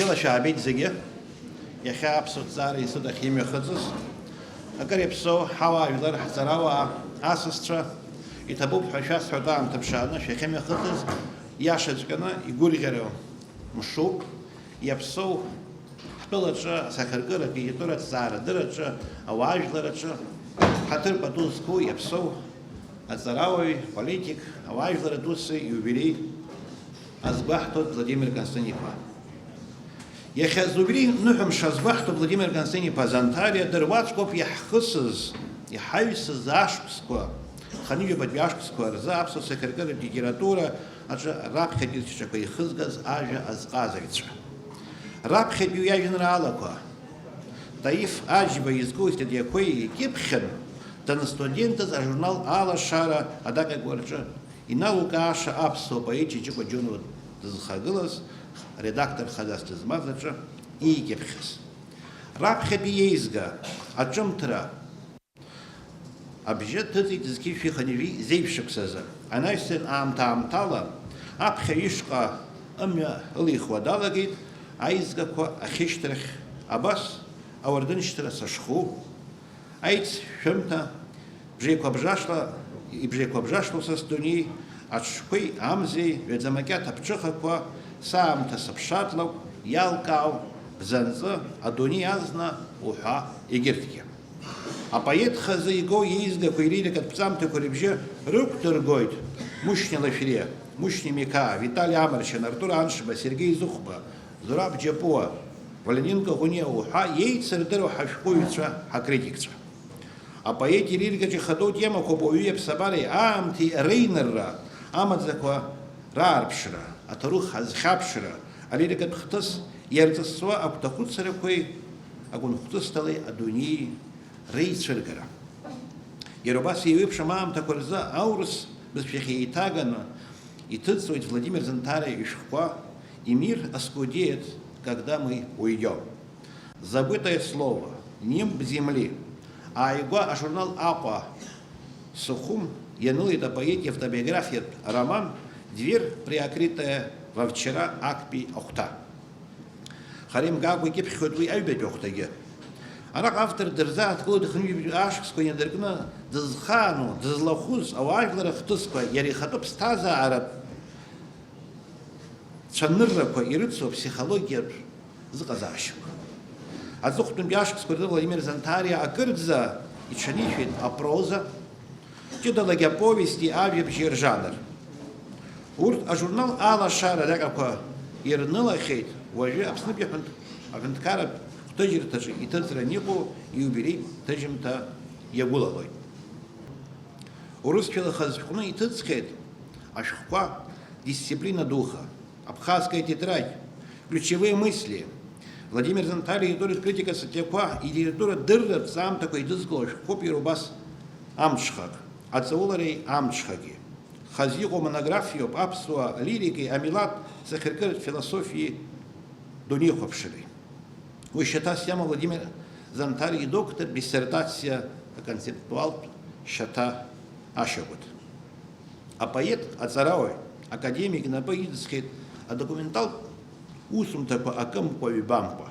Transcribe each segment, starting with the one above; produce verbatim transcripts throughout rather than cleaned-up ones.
Бзиала шәаабеит зегьы. Иахьа аԥсуа ҭҵаара институт ахь имҩахыҵыз, акыр иаԥсоу ҳауаажәлар, ҳҵарауаа, асасцәа, иҭабуп ҳәа шәасҳәоит аамҭа ԥшааны шәахьымҩахыҵыз, иашаҵәҟьаны игәырӷьароу мшуп. Иаԥсоу ҳтәылаҿы, асахьаркыратә, литературатә ҭҵаарадырраҿы, ауаажәлараҿы ҳаҭыр пату зқәу иаԥсоу аҵарауаҩ, политик, ауаажәлар адуцәа иубилеи азгәаҳҭоит Владимир Константин-иԥа. Иахьа зубри ныҳәамш азгәаҳҭо Владимир Константин-иԥа Занҭариа дыруаӡәкоуп иаҳхысыз, иҳаҩсыз ашықәсқәа, хынҩажәабатәи ашықәсқәа рзы аԥсуа сахьаркыратә литература аҿы раԥхьатәи зҽаҿақәа ихызгаз ажәа азҟазаҩцәа. Раԥхьатәи уи ажәеинраалақәа, Таиф Аџьба изку истатиақәеи икьыԥхьын, данстудентыз ажурнал Алашара адаҟьақәа рҿы иналукааша аԥсуа поет Ҷыҷыкәа Џьонуа дызхагылаз, редактор хадас дызмаз аҿы иикьыԥхьыз. Раԥхьатәи иеизга аҿымҭра абжьы ҭыҵит зқьи жәшәи хынҩажәи зеижә шықәсазы. Анаҩсан аамҭа-аамҭала аԥхьаҩ ишҟа амҩа ылихуа далагеит аизгақәа ахьышьҭрахь, абас ауардыншьҭра сашху, аицшәымҭа, бжеиқәа-бжашла, ибжеиқәа-бжашло са сдунеи, аҽқәеи амзеи, ҩаӡамакьаҭ аԥҽыхақәа, саамҭа сыԥшатлакә, иалкаау бзанҵы, адунеи азна уҳәа, егьырҭгьы. Апоет хазы игоу иеизгақәеи лирикатә ԥҵамҭақәеи рыбжьы рықәдыргоит Мушьни Лашәриа, Мушьни Миқаа, Витали Амаршьан, Артур Аншба, Сергеи Зыхәба, Зураб Џьапуа, Валерин Коӷониа уҳәа иеицырдыруа ҳашәҟәыҩҩцәа, ҳакритикцәа. Апоет илирикаҿы ихадоу темақәоуп ауаҩы иаԥсабареи аамҭеи реинырра, амаӡақәа раарԥшра, аҭоурых азхьаԥшра, алирикатә хҭыс иарҵысуа агәҭахәыцрақәеи агәынхәҵысҭалеи адунеи реицәыргара. Иара убас еиуеиԥшым аамҭақәа рзы аурыс бызшәахь еиҭаганы иҭыҵуеит Владимир Занҭариа ишәҟәқәа «Эмир оскудеет, когда мы уйдём», «Забытое слово», «Нимб земли». Ааигәа ажурнал Аҟәа Сухум ианылеит апоет иавтобиографиатә роман «Дверь, приоткрытая во вчера» актәи ахәҭа. Хара имгакәа икьыԥхьуеит уи аҩбатәи ахәҭагьы. Араҟа автор дырзааҭгылоит хынҩажәи жәаба ашықәсқәа инадыркны дызхаану, дызлахәыз ауаажәлар рыхҭысқәа, иара ихатәы ԥсҭазааратә цәаныррақәа ирыцу аԥсихологиатә зыҟазаашьақәа. Аҵыхәтәантәи ашықәсқәа рзы Владимир Занҭариа акырӡа иҽанишәеит апроза, ҷыдалагьы аповести, ажәабжьи ржанр. Урҭ ажурнал Алашара адаҟьақәа ирнылахьеит уажәы Аԥснытәи аҳәынҭ-, аҳәынҭқарратә хәҭыжьырҭаҿы иҭыҵран иҟоу иубилеитә ҭыжьымҭа иагәылалоит. Урысшәала хазы шәҟәны иҭыҵхьеит ашәҟәқәа «Дисциплина духа», «Абхазская тетрадь», «Ключевые мысли», Владимир Занҭариа илитературатә критикатә статиақәа, илитература дырратә ҵамҭақәа еидызкыло ашәҟәқәоуп иара убас «Амҽхак», «Аҵаулареи амҽхаки». Хазы иҟоу монографиоуп аԥсуа лирикеи амилаҭ сахьаркыратә философиеи дунеихәаԥшреи. Уи шьаҭас иамоу Владимир Занҭариа идоктор диссертациа аконцептуалтә шьаҭа ашьаҟәыҭ. Апоет, аҵарауаҩ, академик инапы иҵхьеит адокументалтә усумҭақәа акымкәа-ҩбамкәа.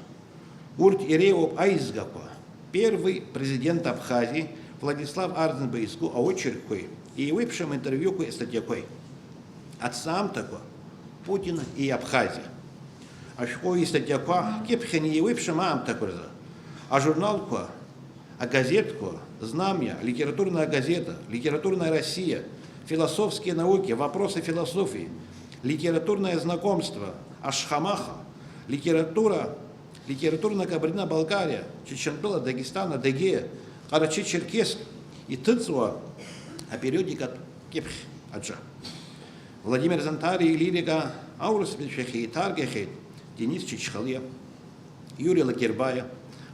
Урҭ иреиуоуп аизгақәа, первый президент Абхазии Владислав Арӡынба изку аочеркқәеи, еиуеиԥшым интервиуқәеи астатиақәеи. Аҭҵаамҭақәа, Путин и Абхазия. Ашәҟәыҩҩы истатиақәа кьыԥхьын еиуеиԥшым аамҭақәа рзы. Ажурналқәа, агазеҭқәа, «Знамя», «Литературная газета», «Литературная Россия», «Философские науки», «Вопросы философии», «Литературное знакомство», «Ашхамаха», «Литература», «Литературная Кабардино-Балкария», «Чечентәыла», «Дагестан», «Адыгея», «Ҟарачы-Черкесск» иҭыҵуа апериодикатә кьыԥхь аҿы. Владимир Занҭариа илирика аурыс бызшәахь еиҭаргахьеит Денис Чачхалиа, Иури Лакербаиа,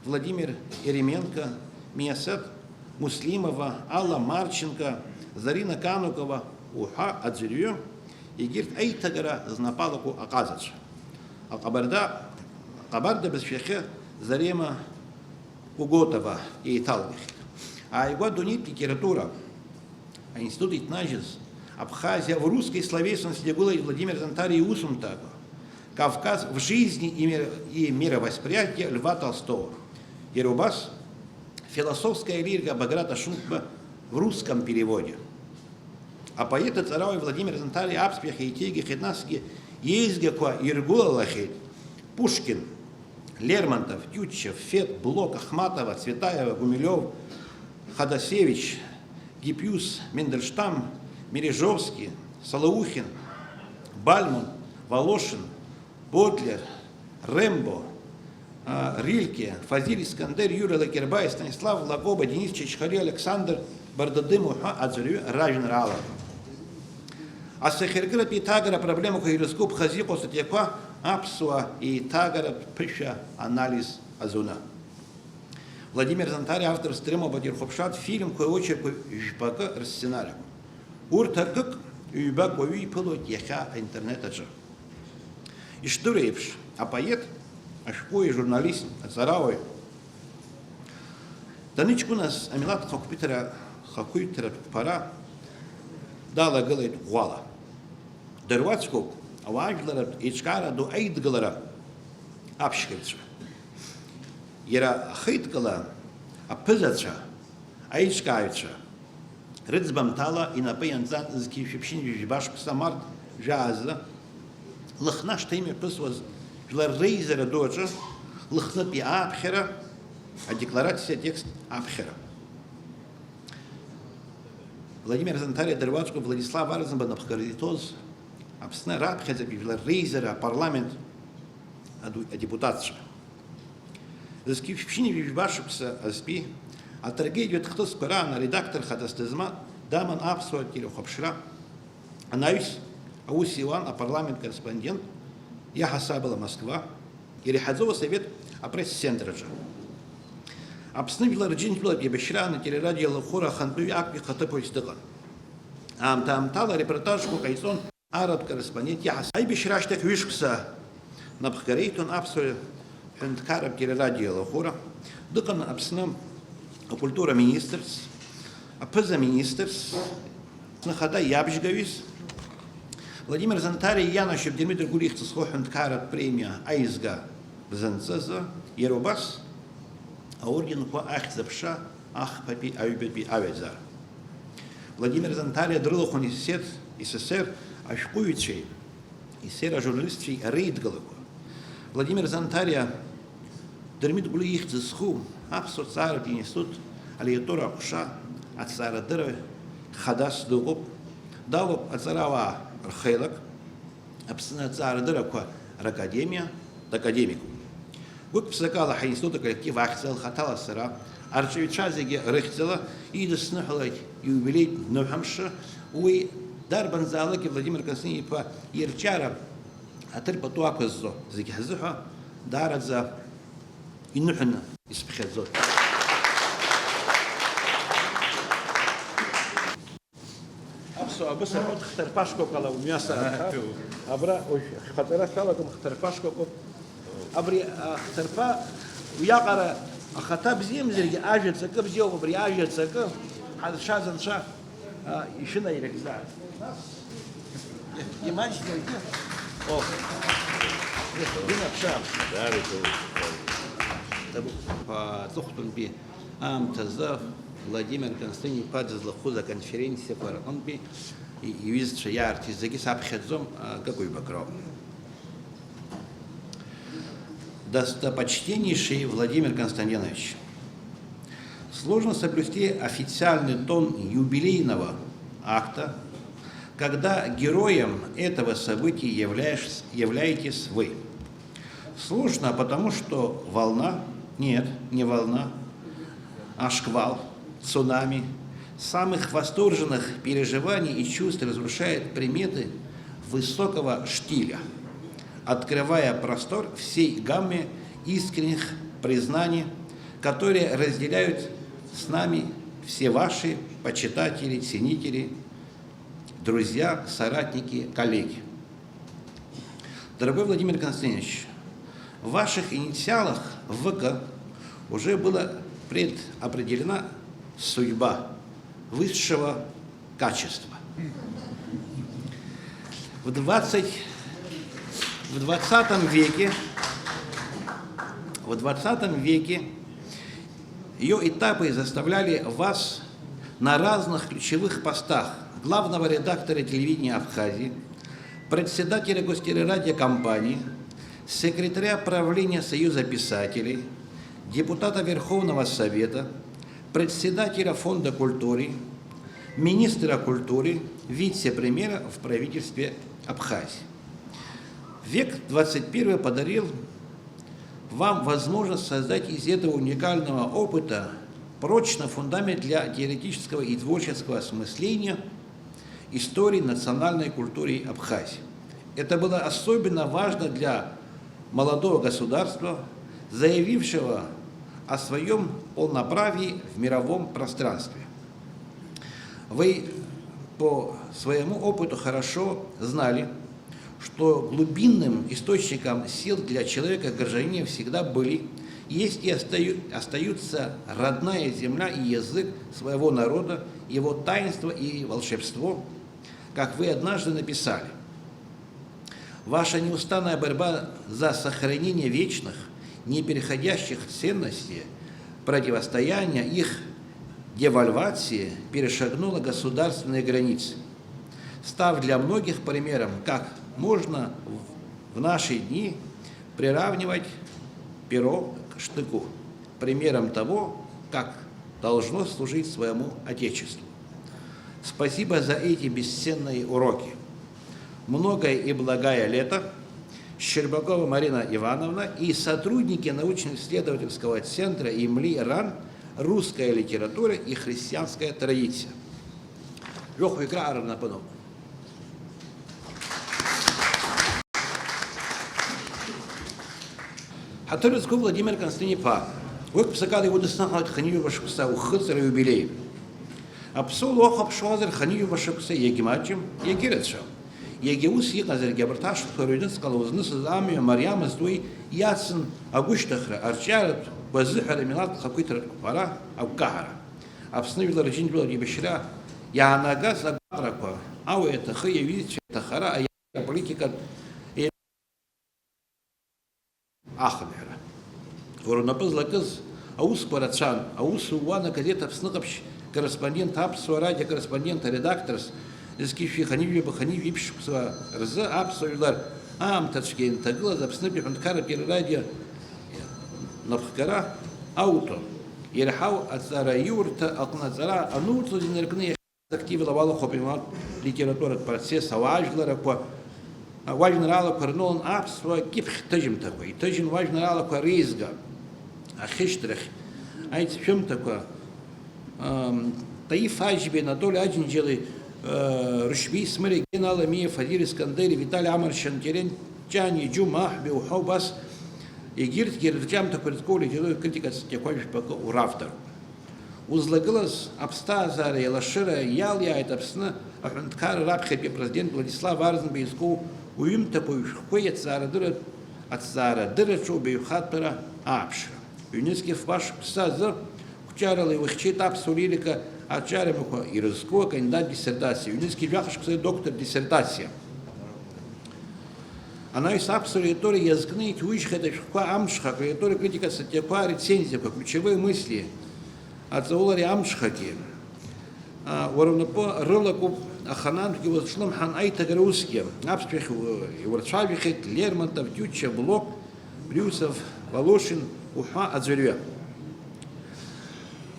Владимир Еременко, Миасет Муслимова, Алла Марченко, Зарина Канукова уҳәа аӡәырҩы, егьырҭ аиҭагара знапалаку аҟазацәа. Аҟабарда, аҟабарда бызшәахьы Зарема Куготова еиҭалгахьеит. Ааигәа адунеитә литература аинститут иҭнажьыз «Абхазия в русской словесности» иагәылеит Владимир Занҭариа иусумҭақәа, Кавказ в жизни и мир-, и мировосприятии Льва Толстого. Иара убас философская лирика Баграта Шумба в русском переводе. Апоет аҵарауаҩ Владимир Занҭариа аԥсшәахь еиҭеигахьеит, насгьы иеизгақәа иргәылалахьеит Пушкин, Лермонтов, Тютчев, Фет, Блок, Ахматова, Цветаева, Гумилёв, Ходосевич, Гиппиус, Мандельштам, Мережковский, Солоухин, Бальмонт, Волошин, Бодлер, Рембо, а, Рильке, Фазиль Искандер, Иура Лакербаи, Станислав Лакоба, Денис Чачхалиа, Александр Бардадым уҳәа аӡәырҩы ражәеинраалақәа. Асахьаркыратә еиҭагара апроблемақәа ирызку ԥхасҭа иҟоу астатиақәа аԥсуа еиҭагаратә ԥышәа анализ азуны. Владимир Занҭариа авторс дрымоуп адирхәаԥшратә фильмқәеи очеркқәеи жәпакы рсценариақәа. Урҭ акык, ҩбак уаҩы иԥылоит иахьа аинтернет аҿы. Ишдыру еиԥш, апоет, ашәҟәыҩҩы, ажурналист, аҵарауаҩ даныҷкәыназ амилаҭ хақәиҭра, хақәиҭратә қәԥара далагылеит ӷәӷәала. Дыруаӡәкуп ауаажәларратә еиҿкаара ду аидгылара аԥшьгаҩцәа. Иара ахеидкыла аԥызацәа, аиҿкааҩцәа рыӡбамҭала инапы ианҵан зқьи жәшәи ԥшьынҩажәи жәаба шықәса март жәаа азы Лыхны ашҭа имҩаԥысуаз Жәлар реизара ду аҿы Лыхнытәи ааԥхьара, адекларациа атекст аԥхьара. Владимир Занҭариа дыруаӡәкуп Владислав Арӡынба напхгара иҭоз Аԥсны раԥхьаӡатәи Жәлар реизара апарламент аду-, адепутатцәа. Зқьи жәшәи ԥшьынҩажәи жәаба шықәса азтәи атрагедиатә хҭысқәа раан аредактор хадас дызма-, даман аԥсуа телехәаԥшра анаҩс аус иуан апарламент корреспондент, иаҳасабала Москва, иреиҳаӡоу асовет апресс-центр аҿы. Аԥсны Жәлар Џьынџьтәылатә еибашьраан ателерадио алахәыра ахантәаҩы актәи ихаҭыԥуаҩс дыҟан. Аамҭа-аамҭала арепортажқәа ҟаиҵон. Арратә корреспондент иаҳасаб аибашьра ашьҭахь ҩышықәса напхгара иҭон аԥсуа ҳәынҭқарратә телерадио алахәыра. Дыҟан Аԥсны акультура министрс, аԥыза-министрс, Аԥсны Ахада иабжьгаҩыс. Владимир Занҭариа ианашьоуп Дырмит Гәлиа ихьӡ зху аҳәынҭқарратә премиа аизга бзанҵазы, иара убас аорденқәа Ахьӡ-аԥша, Ахԥатәи, Аҩбатәи, Аҩаӡара. Владимир Занҭариа дрылахәын СССР, СССР ашәҟәыҩҩцәеи, СССР ажурналистцәеи реидгылақәа. Владимир Занҭариа Дырмит Гәлиа ихьӡ зху аԥсуа ҭҵааратә институт алитература аҟәша аҭҵаарадырра хадас дыҟоуп, далоуп аҵарауаа рхеилак. Аԥсны аҵаарадыррақәа ракадемиа дакадемикуп. Гәык-ԥсыкала ҳаинститут аколлектив ахьӡала хаҭала сара, арҵаҩцәа зегьы рыхьӡала идысныҳәалеит ииубилеитә ныҳәамшы, уи дарбанзаалакгьы Владимир Константин-иԥа ирҿиара аҭыр пату ақәызҵо зегь ҳзыҳәа даараӡа иныҳәаны исԥхьаӡоит. Аԥсуаа абас аҳәоит, хҭарԥа шкәакәала умҩасыр. Аҳа, ҭәу. Абра уажә хатәара шәалагом, хҭарԥа шкәакәоуп. Абри, а, хҭарԥа уиаҟара ахаҭа бзиамзаргьы, ажәа ҵакы бзиоуп, абри ажәа ҵакы ҳазшаз анцәа, а, ишәынаирыгӡааит. Нас, имаҷӡоугьы. О. Дина ԥшаа. Даара иҭабуп. Ҭабуп. А, аҵыхәтәантәи аамҭазы Владимир Константин-иԥа дызлахәыз аконференциақәа рҟынтәи и-, иҩызцәа иаарҭиз зегьы саԥхьаӡом, акык-ҩбак роуп. Достопочтеннейший Владимир Константинович, сложно соблюсти официальный тон юбилейного акта, когда героем этого события являешь-, являетесь вы. Сложно, потому что волна, нет, не волна, а шквал, цунами самых восторженных переживаний и чувств разрушает приметы высокого штиля, открывая простор всей гамме искренних признаний, которые разделяют с нами все ваши почитатели, ценители, друзья, соратники, коллеги. Дорогой Владимир Константинович, в ваших инициалах В К уже была предопределена судьба высшего качества. В двадцать В двадцатом веке, в двадцатом веке ее этапы заставляли вас на разных ключевых постах: главного редактора телевидения Абхазии, председателя гостелерадиокомпании, секретаря правления Союза писателей, депутата Верховного Совета, председателя Фонда культуры, министра культуры, вице-премьера в правительстве Абхазии. Век двадцать первый подарил вам возможность создать из этого уникального опыта прочный фундамент для теоретического и творческого осмысления истории национальной культуры Абхазии. Это было особенно важно для молодого государства, заявившего о своем полноправии в мировом пространстве. Вы по своему опыту хорошо знали, что глубинным источником сил для человека-гражданина всегда были, есть и остаю- остаются родная земля и язык своего народа, его таинство и волшебство, как вы однажды написали. Ваша неустанная борьба за сохранение вечных, непереходящих ценностей, противостояние их девальвации перешагнула государственные границы, став для многих примером, как можно в наши дни приравнивать перо к штыку, примером того, как должно служить своему Отечеству. Спасибо за эти бесценные уроки. Многое и благое лето. Щербакова Марина Ивановна и сотрудники научно-исследовательского центра имли РАН «Русская литература и христианская традиция». Жәохәҩык раҟара рнапы ануп. Ҳаҭыр зқәу Владимир Константин-иԥа, уи қәԥсакала иудысныҳәалоит хынҩажәа шықәса ухыҵра иубилеи. Аԥсуала уахәаԥшуазар, хынҩажәа шықәса иагьмаҷым, иагьырацәам. Иагьа ус иҟазаргьы, абарҭ ашықәсқәа рыҩныҵҟала узнысыз амҩа мариамызт уи иацын агәышьҭыхра, арҿиаратә гәазыҳәара, милаҭ хақәиҭратә қәԥара, агәкаҳара. Аԥсны жәлар Џьынџьтәылатә еибашьра иаанагаз агәаҟрақәа, ауаҩ аҭахы, иҩызцәа иҭахара, аиааира, аполитикатә ахынҳәра. Уара унапы злакыз аусқәа рацәан, аус ууан агазеҭ Аԥсны Ҟаԥшь корреспондент, аԥсуа радио корреспондент, аредакторс, зқьышәи хынҩажәи хынҩажәи ԥшь шықәса рзы аԥсуа жәлар аамҭацәгьа инҭагылаз Аԥснытәи аҳәынҭқарратә телерадио напхгара ауҭон. Ирҳау аҵараиурҭа аҟны аҵара ануҵоз инаркны активла уалахәуп имилаҭтә литературатә процесс, ауаажәларақәа, ауаажәеинраалақәа рнолан аԥсуа кьыԥхь ҭыжьымҭақәа, иҭыжьын уаажәеинраалақәа реизга, ахьышьҭрахь, аицәшәымҭақәа, ам, Таиф Аџьбеи, Анатоли Аџьынџьали, э, Рушьбеи Смыри, Гена Аламиев, Фазиль Искандери, Витали Амаршьан, Терент Ҷани, Џьума Аҳәбеи уҳәа убас егьырҭгьы рырҿиамҭақәа ирызку алитературатә критикатә статиақәа жәпакы уравторуп. Узлагылаз аԥсҭазаара еилашыра иалиааит Аԥсны аҳәынҭқарра раԥхьатәи апрезидент Владислав Арӡынба изку уҩымҭақәеи ушәҟәқәеи аҭҵаарадырратә, аҭҵаарадырраҿы убаҩхатәра ааԥшра. Ҩнызқьи фба шықәса азы қәҿиарала иухьчеит аԥсуа лирика арҿиарамҩақәа ирызку акандидат диссертациа, ҩнызқьи жәаха шықәса адоктор диссертациа. Анаҩс аԥсуа литература иазкны иҭужьхьеит ашәҟәқәа амҽхак, алитература критикатә статиақәа, арецензиақәа, ключевые мысли, аҵаулареи амҽхаки. А, уара унапы рылакуп, аха нантәгьы уазҿлымҳан аиҭагара усгьы. Аԥсшәахь у-, иурцәажәахьеит Лермонтов, Тиутчев, Блок, Брюсов, Волошин уҳәа аӡәырҩы.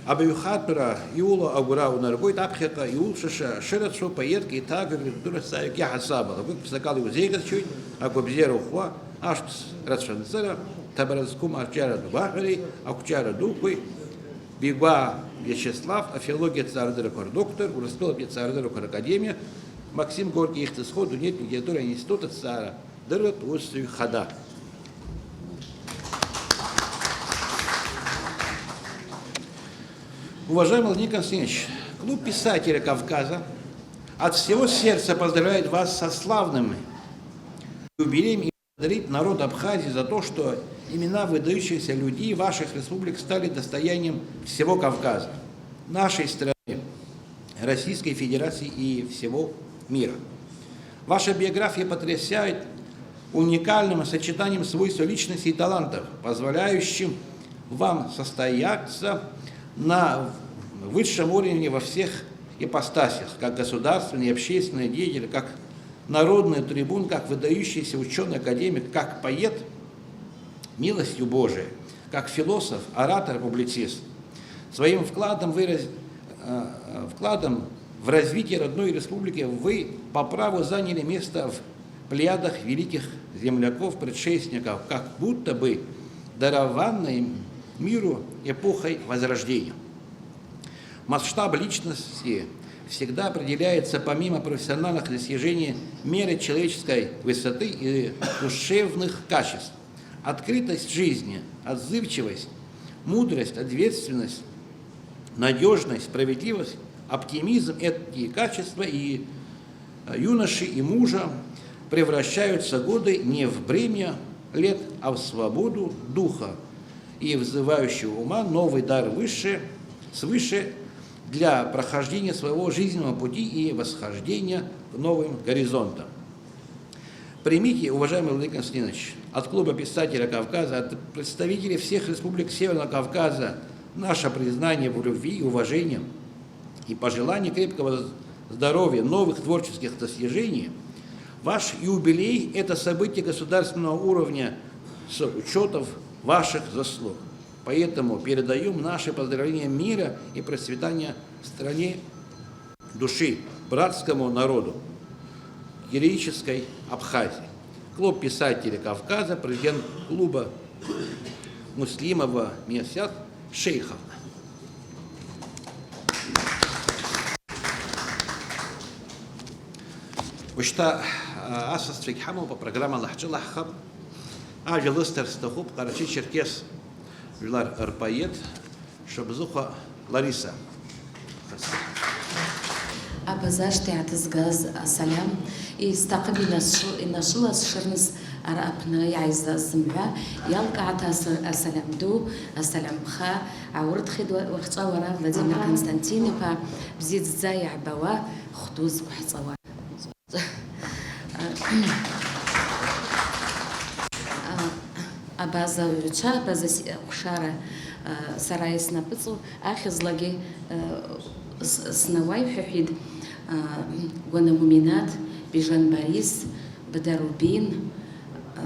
Абаҩхатәра иулоу агәра унаргоит аԥхьаҟа иулшаша шырацәоу поетк, еиҭагаҩык, литературазҵааҩык иаҳасабала, гәык-ԥсакала иузеиӷьасшьоит агәабзиара ӷәӷәа, ашықәс рацәанҵыра, ҭабара зқәым арҿиаратә гәаҳәареи ақәҿиара дуқәеи, Бигәаа Виачеслав, афилологиатә ҭҵаарадыррақәа рдоктор, Урыстәылатәи аҭҵаарадыррақәа ракадемиа, Максим Горки ихьӡ зхоу адунеитә литература аинститут аҭҵаара дырратә усзуҩ хада. Уважаемый Владимир Константинович, Клуб писателей Кавказа от всего сердца поздравляет вас со славным юбилеем и благодарит народ Абхазии за то, что имена выдающихся людей ваших республик стали достоянием всего Кавказа, нашей страны, Российской Федерации и всего мира. Ваша биография потрясает уникальным сочетанием свойств личности и талантов, позволяющим вам состояться на высшем уровне во всех ипостасях, как государственный и общественный деятель, как народный трибун, как выдающийся учёный, академик, как поэт, милостью Божией, как философ, оратор, публицист. Своим вкладом вы раз-, э, вкладом в развитие родной республики вы по праву заняли место в плеядах великих земляков, предшественников, как будто бы дарованной миру эпохой Возрождения. Масштаб личности всегда определяется помимо профессиональных достижений мерой человеческой высоты и душевных качеств. Открытость жизни, отзывчивость, мудрость, ответственность, надёжность, справедливость, оптимизм — эти качества и, э, юноши, и мужа превращаются годы не в бремя лет, а в свободу духа и взывающего ума новый дар выше, свыше для прохождения своего жизненного пути и восхождения к новым горизонтам. Примите, уважаемый Владимир Константинович, от Клуба писателя Кавказа, от представителей всех республик Северного Кавказа наше признание в любви и уважении и пожелание крепкого здоровья, новых творческих достижений. Ваш юбилей — это событие государственного уровня с учётом ваших заслуг. Поэтому передаём наши поздравления мира и процветания стране души, братскому народу героической Абхазии. Клуб писателей Кавказа, президент клуба Муслимова Миасиат Шейховна. Ушьҭа, а, асасцәагь ҳамоуп, апрограммала ҳҿылаҳхап. Ажәа лысҭар сҭахуп Ҟарачы-Черкес жәлар рпоет Шабзыхәа Лариса. Абаза ашҭа иааҭызгаз асалиам, исҭахым инашыл-, инашылашырныс ара аԥны иааизаз зымҩа, иалкааҭ ас-, асалиам ду, асалиам ԥха, аурыдхеит уа-, уахҵәа уара, Владимир Константин-иԥа, бзиаӡәӡәа иаҳбауа, хәду зқәҳҵауа. Абаза аҩцәа, абаза с-, хәшара, а, сара иснапыҵу ахьызлагьы, а, с-, снауаҩ ҳәҳәеит, а, Гәана Муминаҭ, Бижан Борис, Бада Рубин, а,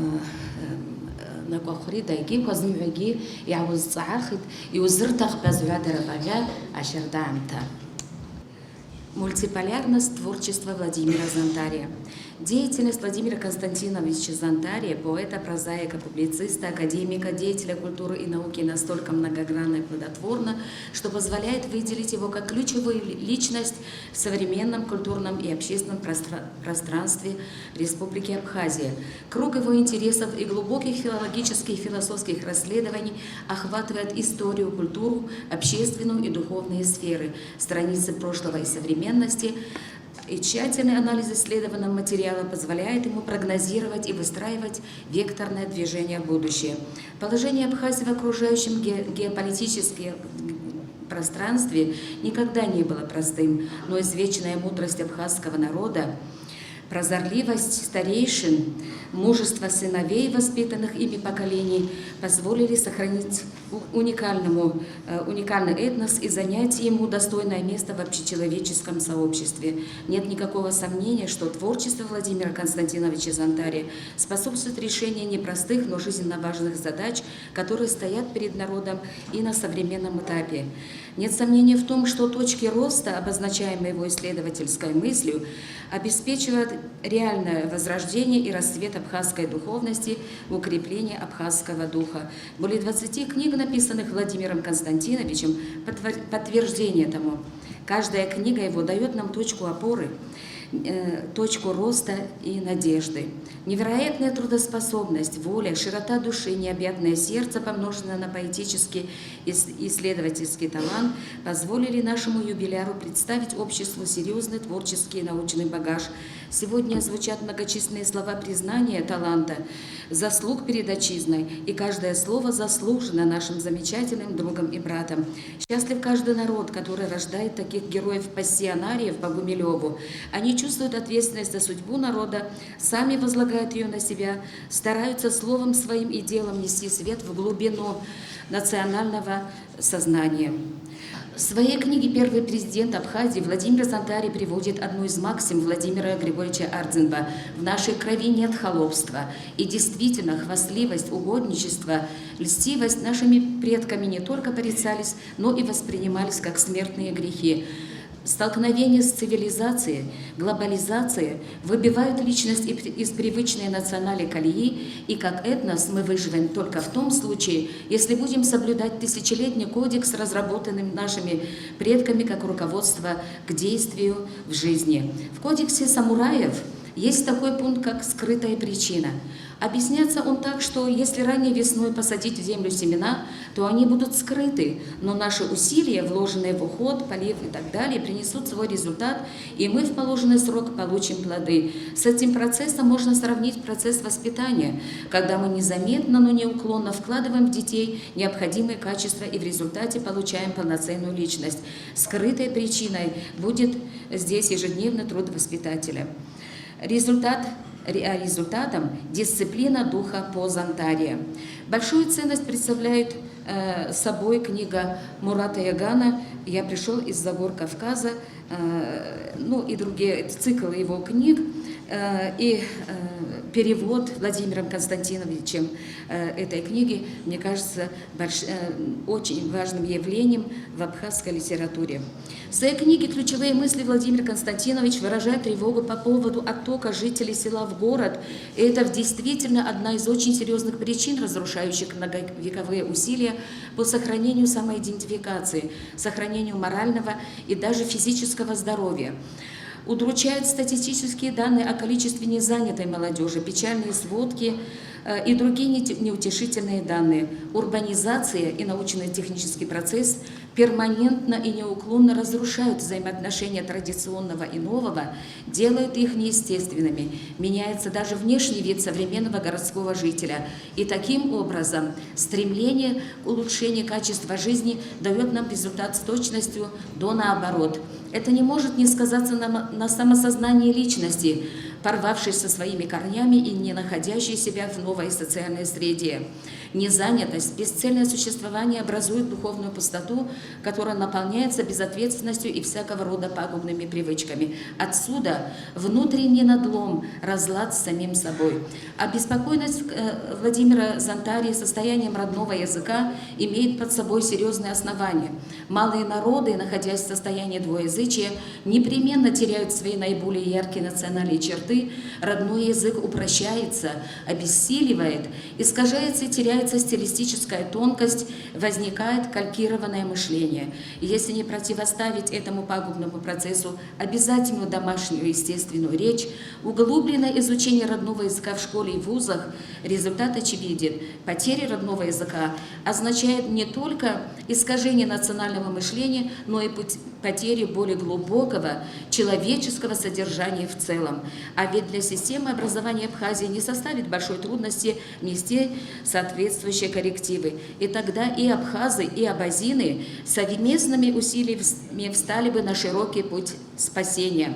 Накәа Хәрида, егьиқәа зымҩагьы иаузҵаахит, иузырҭахԥаз ҩадароуп аӷьа ашьардаамҭа. Мультиполярность творчества Владимира Зонтария. Деятельность Владимира Константиновича Зонтария, поэта, прозаика, публициста, академика, деятеля культуры и науки настолько многогранна и плодотворна, что позволяет выделить его как ключевую ли-, личность в современном культурном и общественном простра-, пространстве Республики Абхазия. Круг его интересов и глубоких филологических и философских расследований охватывает историю, культуру, общественную и духовные сферы, страницы прошлого и современности, и тщательный анализ исследованного материала позволяет ему прогнозировать и выстраивать векторное движение в будущее. Положение Абхазии в окружающем ге-, геополитическом пространстве никогда не было простым, но извечная мудрость абхазского народа, прозорливость старейшин, мужество сыновей, воспитанных ими поколений, позволили сохранить у-, уникальному, э, уникальный этнос и занять ему достойное место в общечеловеческом сообществе. Нет никакого сомнения, что творчество Владимира Константиновича Зонтария способствует решению непростых, но жизненно важных задач, которые стоят перед народом и на современном этапе. Нет сомнения в том, что точки роста, обозначаемые его исследовательской мыслью, обеспечивают реальное возрождение и расцвет абхазской духовности, укрепление абхазского духа. Более двадцати книг, написанных Владимиром Константиновичем, подтвер-, подтверждение тому. Каждая книга его даёт нам точку опоры, э, точку роста и надежды. Невероятная трудоспособность, воля, широта души, необъятное сердце, помноженное на поэтический ис-, исследовательский талант, позволили нашему юбиляру представить обществу серьёзный творческий и научный багаж Сегодня звучат многочисленные слова признания таланта, заслуг перед отчизной, и каждое слово заслужено нашим замечательным другом и братом. Счастлив каждый народ, который рождает таких героев-пассионариев по Гумилёву. Они чувствуют ответственность за судьбу народа, сами возлагают её на себя, стараются словом своим и делом нести свет в глубину национального сознания. В своей книге первый президент Абхазии Владимир Зантари приводит одну из максим Владимира Григорьевича Ардзинба: «В нашей крови нет холопства». И действительно, хвастливость, угодничество, льстивость нашими предками не только порицались, но и воспринимались как смертные грехи. Столкновение с цивилизацией, глобализацией выбивают личность и при-, из привычной национальной колеи, и как этнос мы выживем только в том случае, если будем соблюдать тысячелетний кодекс, разработанный нашими предками как руководство к действию в жизни. В кодексе самураев есть такой пункт, как скрытая причина. Объясняется он так, что если ранней весной посадить в землю семена, то они будут скрыты, но наши усилия, вложенные в уход, полив и так далее, принесут свой результат, и мы в положенный срок получим плоды. С этим процессом можно сравнить процесс воспитания, когда мы незаметно, но неуклонно вкладываем в детей необходимые качества и в результате получаем полноценную личность. Скрытой причиной будет здесь ежедневный труд воспитателя. Результат, ре-, а результатом дисциплина духа по Зонтария. Большую ценность представляет, э, собой книга Мурата Ягана «Я пришёл из-за гор Кавказа», э, ну и другие, это цикл его книг, э, и, э, перевод Владимиром Константиновичем, э, этой книги, мне кажется, больш-, э, очень важным явлением в абхазской литературе. В своей книге «Ключевые мысли» Владимир Константинович выражает тревогу по поводу оттока жителей села в город. И это действительно одна из очень серьёзных причин, разрушающих многовековые усилия по сохранению самоидентификации, сохранению морального и даже физического здоровья. Удручают статистические данные о количестве незанятой молодёжи, печальные сводки, э, и другие нети-, неутешительные данные. Урбанизация и научно-технический процесс перманентно и неуклонно разрушают взаимоотношения традиционного и нового, делают их неестественными. Меняется даже внешний вид современного городского жителя. И таким образом стремление к улучшению качества жизни даёт нам результат с точностью до наоборот. Это не может не сказаться на м-, на самосознании личности, порвавшей со своими корнями и не находящей себя в новой социальной среде. Незанятость, бесцельное существование образует духовную пустоту, которая наполняется безответственностью и всякого рода пагубными привычками. Отсюда внутренний надлом, разлад с самим собой. Обеспокоенность, э, Владимира Зонтария состоянием родного языка имеет под собой серьёзные основания. Малые народы, находясь в состоянии двуязычия, непременно теряют свои наиболее яркие национальные черты, родной язык упрощается, обессиливает, искажается и теряется стилистическая тонкость, возникает калькированное мышление. Если не противоставить этому пагубному процессу обязательную домашнюю естественную речь, углубленное изучение родного языка в школе и вузах, результат очевиден. Потеря родного языка означает не только искажение национального мышления, но и пот-, потерю более глубокого человеческого содержания в целом. А ведь для системы образования Абхазии не составит большой трудности внести соответствующие коррективы. И тогда и абхазы, и абазины совместными усилиями встали бы на широкий путь спасения.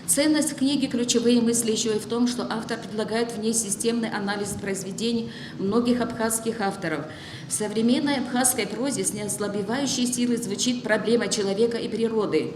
Ценность книги «Ключевые мысли» ещё и в том, что автор предлагает в ней системный анализ произведений многих абхазских авторов. В современной абхазской прозе с неослабевающей силой звучит проблема человека и природы.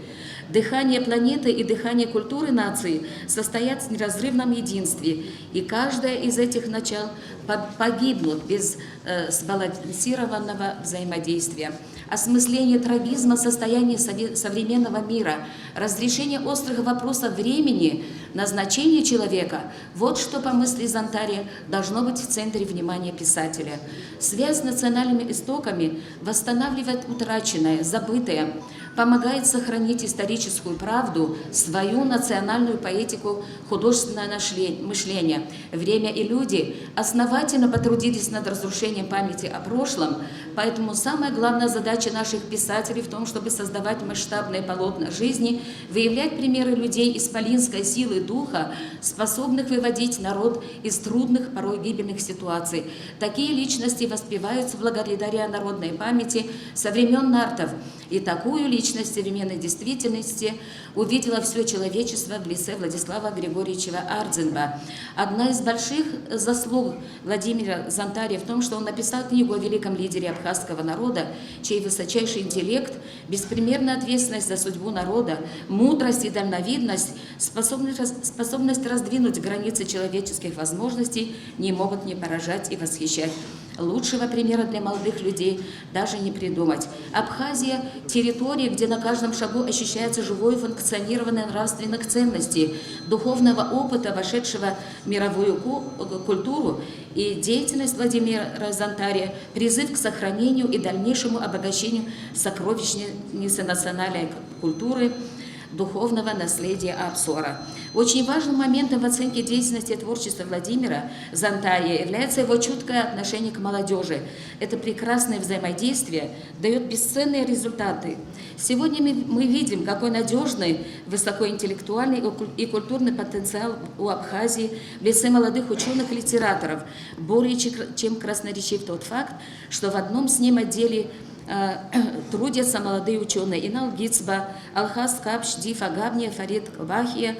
Дыхание планеты и дыхание культуры нации состоят в неразрывном единстве, и каждое из этих начал по-, погибнут без, э, сбалансированного взаимодействия. Осмысление трагизма состояния сове-, современного мира, разрешение острых вопросов времени, назначение человека — вот что, по мысли Зонтария, должно быть в центре внимания писателя. Связь с национальными истоками восстанавливает утраченное, забытое, помогает сохранить историческую правду, свою национальную поэтику, художественное нашле- мышление. Время и люди основательно потрудились над разрушением памяти о прошлом, поэтому самая главная задача наших писателей в том, чтобы создавать масштабные полотна жизни, выявлять примеры людей исполинской силы духа, способных выводить народ из трудных, порой гибельных ситуаций. Такие личности воспеваются благодаря народной памяти со времен нартов. И такую личность современной действительности увидела все человечество в лице Владислава Григорьевича Ардзинба. Одна из больших заслуг Владимира Зонтария в том, что он написал книгу о великом лидере абхазского народа, чей высочайший интеллект, беспримерная ответственность за судьбу народа, мудрость и дальновидность, способность, способность раздвинуть границы человеческих возможностей не могут не поражать и восхищать. Лучшего примера для молодых людей даже не придумать. Абхазия — территория, где на каждом шагу ощущается живое функционирование нравственных ценностей, духовного опыта, вошедшего в мировую ку- культуру, и деятельность Владимира Зонтария — призыв к сохранению и дальнейшему обогащению сокровищницы национальной культуры, духовного наследия Апсора. Очень важным моментом в оценке деятельности и творчества Владимира Зонтария является его чуткое отношение к молодежи. Это прекрасное взаимодействие дает бесценные результаты. Сегодня мы, мы видим, какой надежный, высокоинтеллектуальный и куль- и культурный потенциал у Абхазии в лице молодых ученых и литераторов. Более чек- чем красноречив тот факт, что в одном с ним отделе э, трудятся молодые ученые Инал Гицба, Алхас Капш, Дифа Габния, Фарид Кабахия,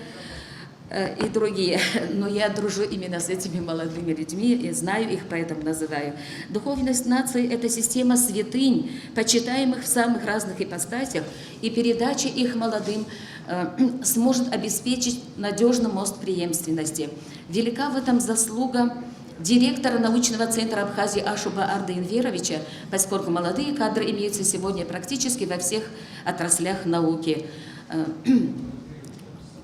э, и другие. Но я дружу именно с этими молодыми людьми и знаю их, поэтому называю. Духовность нации — это система святынь, почитаемых в самых разных ипостасях, и передача их молодым э, сможет обеспечить надежный мост преемственности. Велика в этом заслуга директора научного центра Абхазии Ашуба Арда Инверовича, поскольку молодые кадры имеются сегодня практически во всех отраслях науки. Э,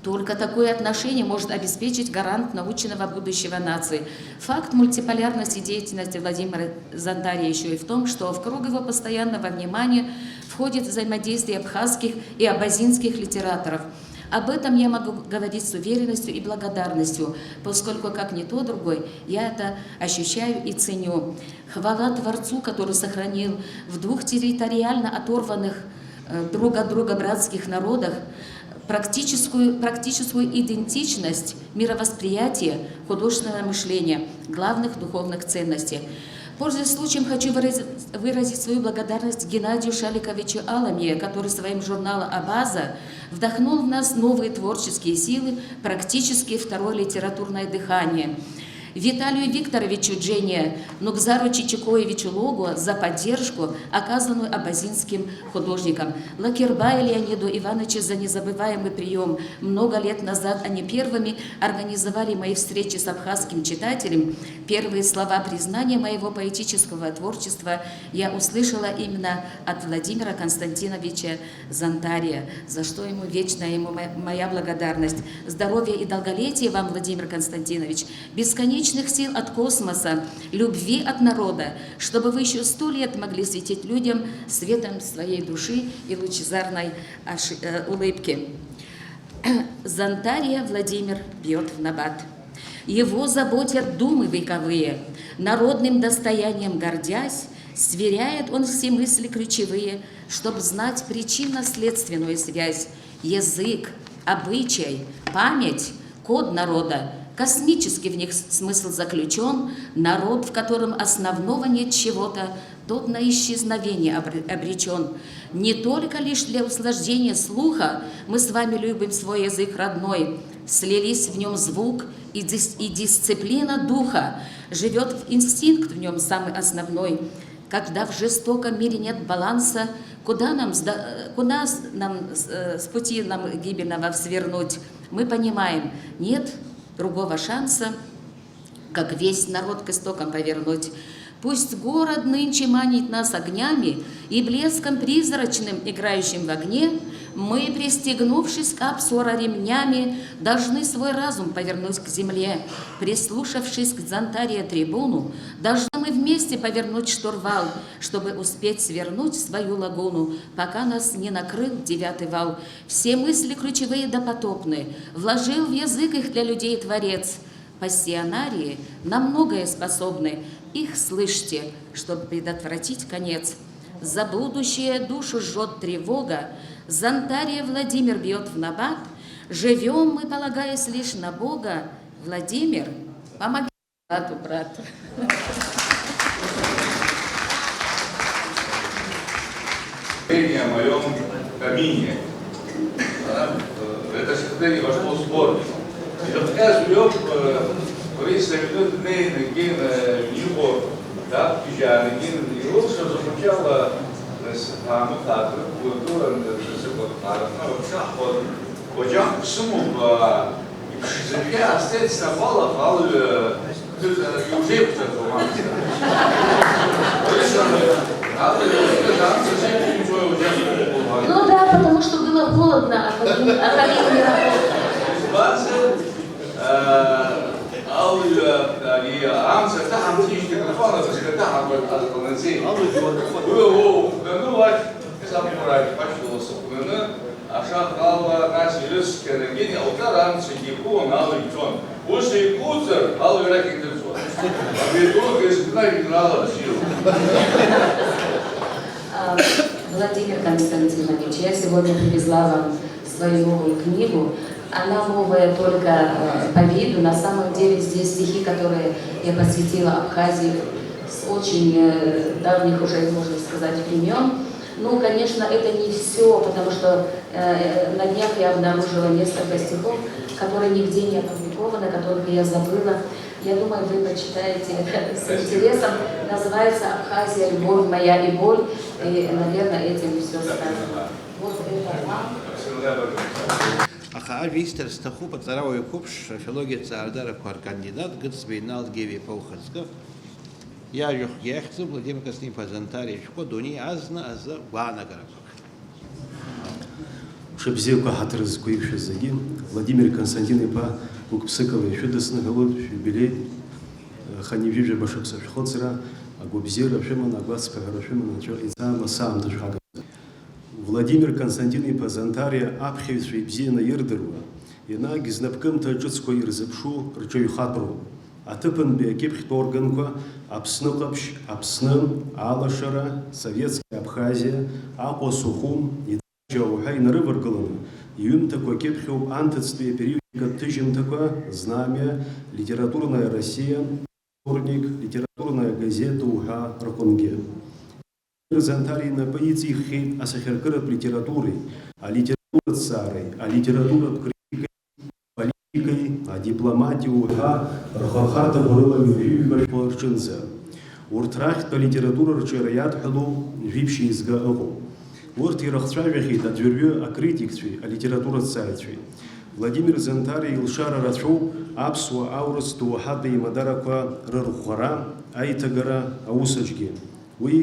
Только такое отношение может обеспечить гарант научного будущего нации. Факт мультиполярности деятельности Владимира Зонтария еще и в том, что в круг его постоянного внимания входит взаимодействие абхазских и абазинских литераторов. Об этом я могу говорить с уверенностью и благодарностью, поскольку, как никто другой, я это ощущаю и ценю. Хвала Творцу, который сохранил в двух территориально оторванных э, друг от друга братских народах практическую, практическую идентичность мировосприятия, художественного мышления, главных духовных ценностей. Пользуясь случаем, хочу выразить, выразить свою благодарность Геннадию Шаликовичу Аламье, который своим журналом «Абаза» вдохнул в нас новые творческие силы, практически второе литературное дыхание. Виталию Викторовичу Джения, Нугзару Чичикоевичу Логу за поддержку, оказанную абазинским художникам, Лакербаю Леониду Ивановичу за незабываемый прием. Много лет назад они первыми организовали мои встречи с абхазским читателем. Первые слова признания моего поэтического творчества я услышала именно от Владимира Константиновича Зонтария, за что ему вечная ему мо- моя благодарность. Здоровья и долголетия вам, Владимир Константинович, бесконечных сил от космоса, любви от народа, чтобы вы еще сто лет могли светить людям светом своей души и лучезарной оши- э, улыбки. Зонтария Владимир бьет в набат. Его заботят думы вековые, народным достоянием гордясь, сверяет он все мысли ключевые, чтоб знать причинно-следственную связь, язык, обычай, память, код народа, космический в них с- смысл заключен, народ, в котором основного нет чего-то, тот на исчезновение обр- обречен. Не только лишь для услаждения слуха мы с вами любим свой язык родной, слились в нем звук и дис- и дисциплина духа, живет инстинкт в нем самый основной. Когда в жестоком мире нет баланса, куда нам, сда- куда с- нам с- э, с пути нам гибельного свернуть, мы понимаем, нет другого шанса, как весь народ к истокам повернуть. Пусть город нынче манит нас огнями и блеском призрачным, играющим в огне, Мы, пристегнувшись к Апсуара ремнями, должны свой разум повернуть к земле. Прислушавшись к Зонтария трибуну, должны мы вместе повернуть штурвал, чтобы успеть свернуть свою лагуну, пока нас не накрыл девятый вал. Все мысли ключевые допотопны, вложил в язык их для людей Творец. Пассионарии на многое способны, их слышьте, чтобы предотвратить конец. За будущее душу жжёт тревога, Зонтария Владимир бьёт в набат. Живём мы, полагаясь лишь на Бога. Владимир, помоги брату, брату. О моём камине. А, э, это стихотворение вошло в сборник. И вот я живём, э, в Борисове, минут дней на Гена, э, Ньюборг, да, Пижаны, Гена, и вот что зазвучало, э, с-, а, ну, так, вот, культура, э, с-, с-, вот, а, ну, вот, вот, вот, я суму, а, и п-, я, естественно, мало, мало, э, Ну да, потому что было холодно, а камин, а камин не работал. Ашаха ала, нас ирыцқьаны, гьыни алҿар амцагьы игылан, ала ицон. Ус еиқәуҵар, ала ирахь идырӡуан. Абри атәылак иазкны ажәеинраала бзиоуп. А, Владимир Константинович, я сегодня привезла вам свою новую книгу. Она новая только, э, по виду. На самом деле здесь стихи, которые я посвятила Абхазии с очень, э, давних уже, можно сказать, времён. Ну, конечно, это не всё, потому что Э, на днях я обнаружила несколько стихов, которые нигде не опубликованы, которых я забыла. Я думаю, вы почитаете это с интересом. Называется «Абхазия, любовь моя и боль». И, наверное, этим всё сказано. Вот это вам. Аха ажәа исҭар сҭахуп аҵарауаҩ қәыԥш, афилологиатә ҭҵаарадырақәа ркандидат Гыцба Инал Геви-иԥа ухаҵкы. Иажәахәгьы иахьӡуп Владимир Константин-иԥа Зонтариа ишәҟәы «Дунеи азна азы гәаанагарақәак». Мшыбзиақәа, ҳаҭыр зқәу иқәшәаз зегьы, Владимир Константин-иԥа гәык-ԥсыкала ишәыдысныҳәалоит шәиубилеи, хынҩажәижәаба шықәса шәхыҵра, агәабзиара шәыманы, агәацқьаҳәара шәыманы, анцәа иҵаамлас саамҭа шәхагамзар. Владимир Константин-иԥа Зонтариа аԥхьаҩцәа ибзианы ирдыруа, енагь знапкымҭа ҿыцқәа ирзыԥшу рҿаҩхатәроуп. Аҭыԥантәи акьыԥхьтә органқәа Аԥсны ҟаԥшь, Аԥсны, Алашара, Советская Абхазиа, Аҟәа Сухум, Идаџьа уҳәа инарываргыланы, иҩымҭақәа кьыԥхьуп анҭыҵтәи апериодикатә ҭыжьымҭақәа Знамя, Литературная Россия, Вторник, Литературная газета уҳәа рҟынгьы. Зонтариа инапы иҵиххьеит асахьаркыратә литературеи, алитератураҭҵаареи, алитературатә критикеи, аполитикеи, адипломатиеи уҳәа рхырхарҭақәа рыла ҩажәи ҩба шәҟәы рҿынӡа. Урҭ рахьтә алитература рҿиара иадҳәалоу жәиԥшь еизга ыҟоуп. Урҭ ирыхцәажәахьеит аӡәырҩы акритикцәеи алитератураҭҵааҩцәеи. Владимир Зонтариа илшара рацәоуп аԥсуа аурыс доуҳатә еимадарақәа рырӷәӷәара, аиҭагара аусаҿгьы. Уи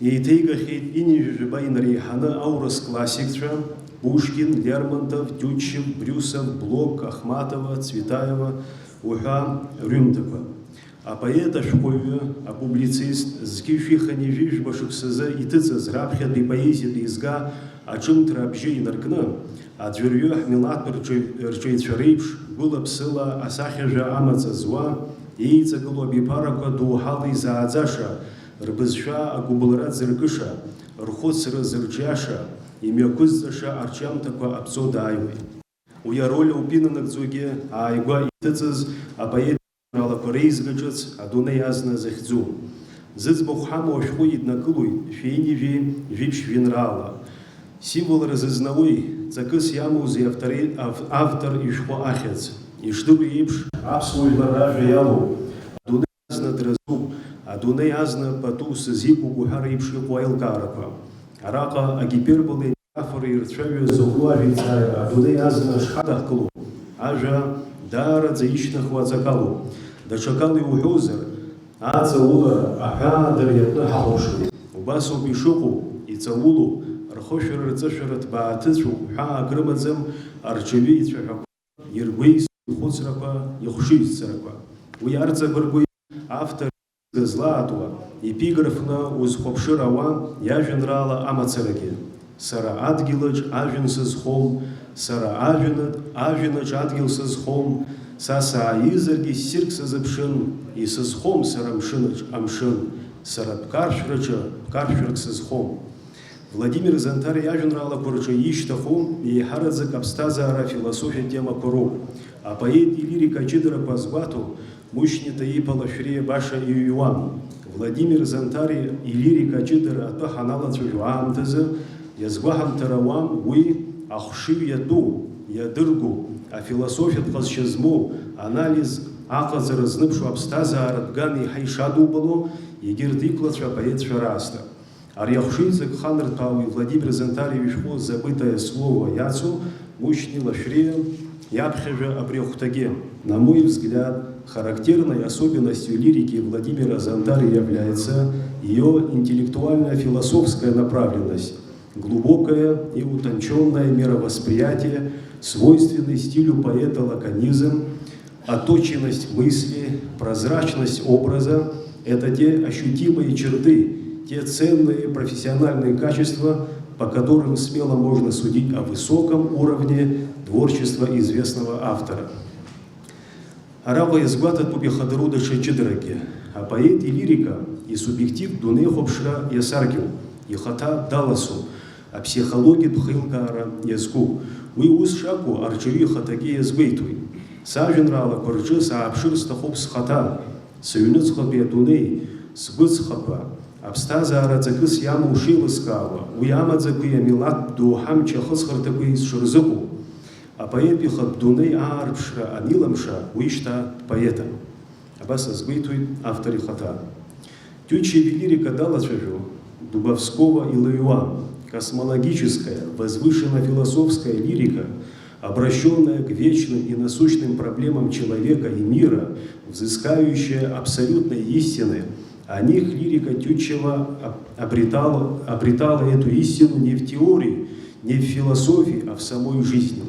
еиҭеигахьеит ҩынҩажәи жәаба инареиҳаны аурыс классикцәа, Пушкин, Лермонтов, Тютчев, Брюсов, Блок, Ахматова, Цветаева уҳәа рҩымҭақәа. Апоет ашәҟәыҩҩы, апублицист, зқьи жәшәи хынҩажәи жәба шықәсазы иҭыҵыз раԥхьатәи поезиатә еизга аҿымҭра абжьы инаркны, аӡәырҩы ҳмилаҭтә рҿы-, рҿеицәа реиԥш, гәыла-ԥсыла асахьажәа амаҵ зуа, еиҵагылоу абиԥарақәа доуҳала изааӡаша, рбызшәа агәыбылра ӡыркыша, рхәыцра зырҿиаша, имҩақәызҵаша арҿиамҭақәа аԥҵо дааиуеит. Уи ароль ауп инанагӡогьы, ааигәа иҭыҵыз апоет жәеинраалақәа реизга ҿыц «Адунеи азна» захьӡу. Зыӡбахә ҳамоу ашәҟәы иднакылоит шәи ҩынҩажәи жәиԥшь жәеинраала. Символра зызнауеи, ҵакыс иамоузеи автори-, ав-, автор ишәҟәы ахьӡ? Ишдыру еиԥш, аԥсуа жәлар ражәа иалоуп. Адунеи азна дразуп, адунеи азна пату сызиқәуп уҳәа реиԥш иҟоу аилкаарақәа. Араҟа агиперболеи аметафореи рцәаҩа зыӷәӷәоу ажәеинҵааҩы адунеи азна шҳадаҳкыло, ажәа даараӡа ишьҭнахуа аҵакалоуп. Даҽакала иуҳәозар, аҵаулара, аҳәаадара иаартны ҳахәаԥшуеит. Убасоуп ишыҟоу, иҵаулоуп, Ахышәара рҵышәара ҭбааҭыцәуп, ҳәаак рымаӡам арҿиаҩы ицәаҳәақәа, иргәеисуа ихәыцрақәа, ихшыҩзцарақәа. Уи арҵабыргуеит автор излаатуа, епиграфны узхәаԥшыр ауа иажәеинраала амацарагьы. Сара адгьылаҿ ажәҩан сызхом, сара ажәҩанатә, ажәҩанаҿ адгьыл сызхом, са сааизаргьы ссирк сазыԥшын, исызхом сара амшынаҿ амшын, сара бқаршәраҿы бқаршәырк сызхом. Владимир Занҭариа иажәеинраалақәа рҿы ишьҭаху еиҳараӡак аԥсҭазаара афилософиатә темақәа роуп. Апоет илирика аҷыдарақәа азгәаҭо, Мушьни Таиԥа Лашәриа баша иҩуам. Владимир Занҭариа илирика аҷыдара атәы ҳаналацәажәо аамҭазы, иазгәаҳамҭар ауам уи ахшыҩ иатәу, иадыргоу, афилософиатә ҟазшьа змоу, анализ аҟаҵара зныԥшуа аԥсҭазааратә ган еиҳа ишадубало, егьырҭ иқәлацәа апоетцәа раасҭа. Ари ахшыҩҵак ханрҭәаауеи Владимир Занҭариа ишәҟәы «Забытое слово» иацу Мушьни Лашәриа иаԥхьажәа абри ахәҭагьы. На мой взгляд, характерной особенностью лирики Владимира Зандари является её интеллектуально-философская направленность, глубокое и утончённое мировосприятие, свойственной стилю поэта лаконизм, Отточенность мысли, прозрачность образа — это те ощутимые черты, те ценные профессиональные качества, по которым смело можно судить о высоком уровне творчества известного автора. Араҟа иазгәаҭатәуп ихадароу даҽа ҷыдаракгьы. Апоет илирика, исубиективтә дунеихәаԥшра иасаркьоуп, ихаҭа даласоуп, аԥсихологиатә хеилкаара иазкуп. Уи ус шакәу арҿиаҩы ихаҭагьы иазгәеиҭоит. Сажәеинраалақәа рҿы сааԥшыр сҭахуп схаҭа, сыҩныҵҟатәи адунеи, сгәыҵхақәа, аԥсҭазаара ҵакыс иамоу шеилыскаауа, уи амаӡақәеи амилаҭтә доуҳа мчы ахысхырҭақәеи сшырзыҟоу. Апоет ихатә дунеи аарԥшра анилымша, уи шьҭа дпоетын. Абас азгәеиҭоит автор ихаҭа. Тютчев илирика далацәажәо, Дубовского илыҩуа, космологическая, возвышенно-философская лирика, обращённая к вечным и насущным проблемам человека и мира, взыскающая абсолютной истины, о них лирика Тютчева об-, обретала, обретала эту истину не в теории, не в философии, а в самой жизни.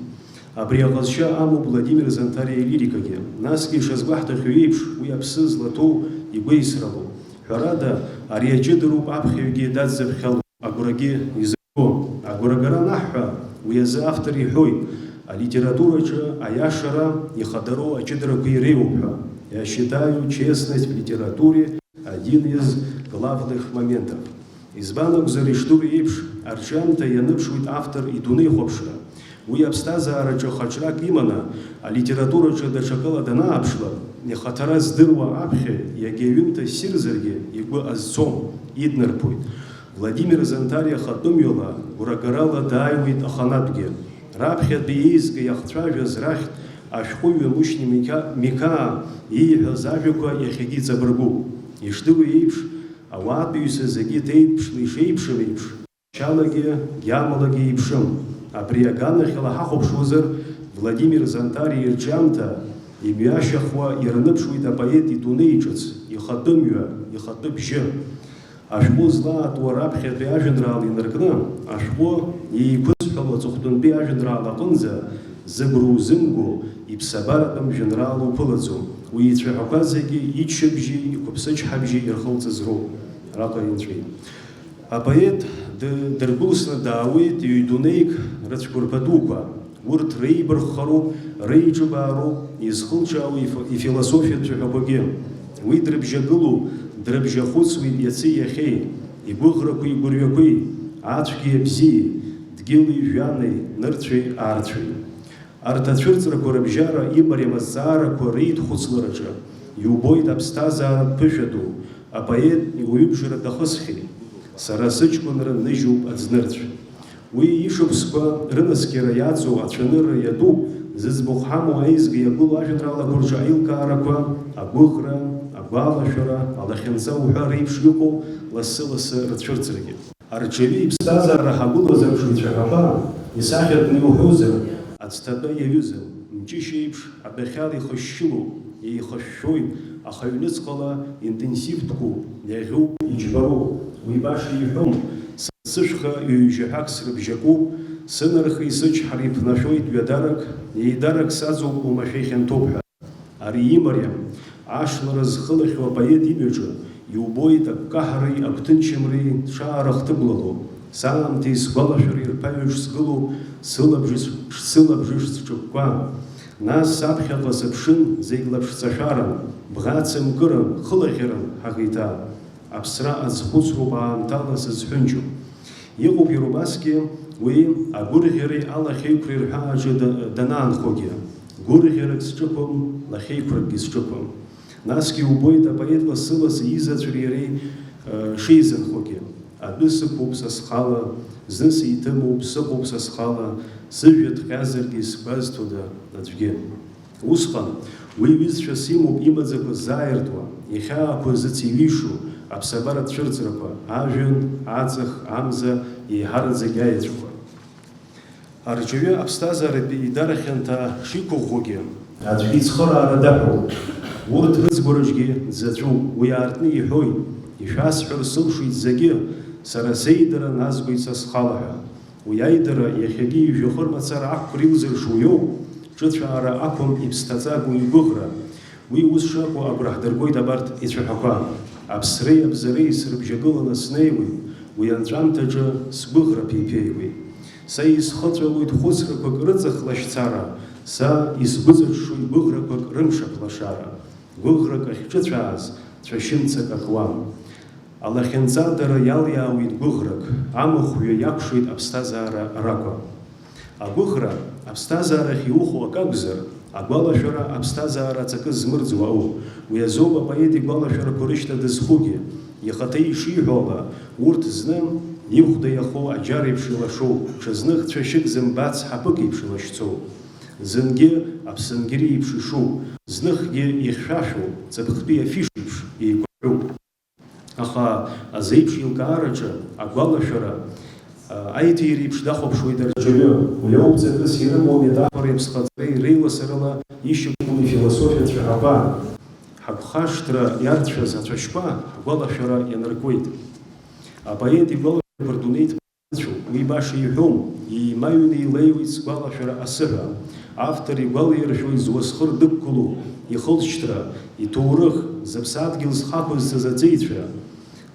Абри аҟазшьа амоуп Владимир Занҭариа илирикагьы. Насгьы ишазгәаҳҭахьоу еиԥш, уи аԥсы злаҭоу игәеисралоуп. Ҳәарада, ари аҷыдароуп аԥхьаҩгьы дадзаԥхьало, агәрагьы изырго. Агәрагара анаҳҳәа, уи азы автор иҳәоит, алитератураҿы аиашара ихадароу аҷыдарақәа иреиуоуп ҳәа. Я считаю честность в литературе один из главных моментов. Избан акәзар, ишдыру еиԥш, арҿиамҭа ианыԥшуеит автор идунеихәаԥшра. Уи аԥсҭазаараҿы хаҿрак иманы, алитератураҿы даҽакыла данааԥшлак, ихаҭара здыруа аԥхьаҩ иагьа иҩымҭа ссирзаргьы игәы азцом, иднарԥоит. Владимир Занҭариа хатәымҩала, гәрагарала дааиуеит аханатәгьы. Раԥхьатәи еизга иахцәажәаз рахьтә ашәҟәыҩҩы Мушьни Миқа-, Миқаа ииҳәаз ажәақәа иахьагьы иҵабыргуп. Ишдыру еиԥш, ауаатәыҩса зегьы ҭеиҭԥшны ишеиԥшым еиԥш, шьалагьы, гьамалагьы еиԥшым. Абри аганахьала ҳахәаԥшуазар, Владимир Занҭариа ирҿиамҭа имҩашьахуа ирныԥшуеит апоет идунеи ҿыц, ихатәы мҩа, ихатәы бжьы. Ашәҟәы злаатуа раԥхьатәи ажәеинраала инаркны, ашәҟәы еиқәызҳәало аҵыхәтәантәи ажәеинраала аҟынӡа зыгәра узымго, иԥсабаратәым жәеинраала уԥылаӡом. Уи ицәаҳәақәа зегьы иччабжьи иқәыԥсычҳабжьи ирхылҵыз роуп. Араҟа инҵәеит. Апоет д-, дыргәылсны даауеит ҩ-дунеик рыцәқәырԥа дуқәа. Урҭ реибарххароуп, реиҿыбаароуп изхылҿиаауа иф-, ифилософиатә цәаҳәақәагьы. Уи дрыбжьагылоуп, дрыбжьахәыцуеит иаци иахьеи, игәыӷрақәеи игәырҩақәеи, ацәгьеи абзиеи, дгьыли жәҩани, нырцәеи аарцәеи. Арҭ ацәырҵрақәа рыбжьара имариам азҵаарақәа реидхәыцлараҿы иубоит аԥсҭазааратә ԥышәа ду, апоет иуаҩыбжара дахысхьеит. Сара сыҷкәынра ныжьуп аӡнырцә. Уи ишықәсқәа рынаскьара иаҵоу ацәанырра иатәуп, зыӡбахә ҳамоу аизга иагәылоу ажәеинраалақәа рҿы аилкаарақәа, агәыӷра, агәалашәара, алахьынҵа уҳәа реиԥш иҟоу лассы-лассы рцәырҵрагьы. Арҿиаҩы иԥсҭазаара ҳагәылазыршәо ицәаҳәақәа исахьатәны иуҳәозар, ацҭатәа иаҩызам, мчышьеиԥш адәахьала ихышьшьылоуп, еихышәшәоит, аха ҩныҵҟала интенсивтәқәоуп, иаӷьуп, иџьбароуп, уи баша иҳәом. Сышәха ҩажәаҳәак срыбжьакуп, сынархеи сычҳареи ԥнашәоит ҩадарак, еидарак саӡуп уамашәа ихьанҭоуп ҳәа. Ари имариам, ашлара зхылахьоу апоет имҩаҿы, иубоит агәкаҳареи агәҭынчымреи ҽаара хҭыгәлалоуп. Саамҭеи сгәалашәареи рԥаҩаҿ сгылоуп, сылабжыш, сылабжыш сҿыкәкәа. Нас саԥхьаҟа сыԥшын, зегь лаԥшҵашәаран, бӷацымкыран, хылахьаран ҳаӷеиҭа. Аԥсра азхәыцроуп аамҭала сызҳәынҷо. Иҟоуп иара убасгьы уи агәырӷьареи алахьеиқәреи рҳәааҿы да-, данаанхогьы. Гәырӷьарак сҿықәым, лахьеиқәракгьы сҿықәым. Насгьы иубоит апоет лассы-лассы изаҵәреи иареи, э, шеизынхогьы. Адәы сықәуп са схала, зны сеиҭымуп, сыҟоуп са схала, сыжәҩа ҭҟьазаргьы сгәазҭода аӡәгьы? Усҟан, уи ҩызцәас имоуп имаӡақәа ззааиртуа, ихьаақәа зыциҩишо, аԥсабаратә цәырҵрақәа, ажәҩан, аҵых, амза, еиҳараӡак аеҵәақәа. Арҵаҩы аԥсҭазааратә еидара хьанҭа шиқәыӷәӷәогьы, аӡәгьы ицхыраара даҳәом. Урҭ рыӡбараҿгьы дзаҵәуп, уи аартны иҳәоит, ишәасҳәар сылшоит зегьы, сара сеидара назгоит са схала ҳәа. Уи аидара иахьагьы ижәҩахыр мацара ақәра илзыршо иоуп, ҿыцәаара ақәым иԥсҭаҵагоу игәыӷра. Уи ус шакәу агәра ҳдыргоит абарҭ ицәаҳәақәа. Аԥсреи абзареи срыбжьагыланы снеиуеит, уи анҵәамҭаҿы сгәыӷра ԥеиԥеиуеит. Са исхыҵәалоит хәыцрақәак рыҵых лашьцара, са исгәыҵаҽҽоит гәыӷрақәак рымшаԥ лашара. Гәыӷрак ахьҿыцәааз цәашьымцак акуам. Алахьынҵадара иалиаауеит гәыӷрак, амахәҩы иакәшоит аԥсҭазаара ракәа. Агәыӷра аԥсҭазаарахь иухәо акы акәзар, агәалашәара аԥсҭазаара аҵакы змырӡуа ауп. Уи азоуп апоет игәалашәарақәа рышьҭа дызхугьы. Ихаҭа ишиҳәо ала, урҭ зны ихәда иахоу аџьар еиԥш илашоу, ҽазных цәашьык зымбац ҳаԥык еиԥш илашьцоу. Зынгьы аԥсынгьери еиԥш ишоу, зныхгьы ихьшәашәоу, ҵыԥхтәи афиш еиԥш еиқәаҳәуп. Аха азеиԥш еилкаараҿы агәалашәара, а, аиҭеира еиԥш дахәаԥшуеит арҵаҩы. Уи ауп ҵакыс ирымоу аметафореи аԥсхаҵареи реиласырала ишьақәгылоу ифилософиатә цәаҳәақәа. Ҳагәхашҭра иарцәаз ацәашьқәа ҳгәалашәара ианаркуеит. Апоет игәалашәарақәа рдунеи Уи баша иҳәом, еимаҩны илеиуеит сгәалашәара асы ҳәа. Автор игәалаиршәоит зуасхыр дықәгылоу, ихылҵшьҭра, иҭоурых, зыԥсадгьыл зхақәызҵаз аҵеицәа,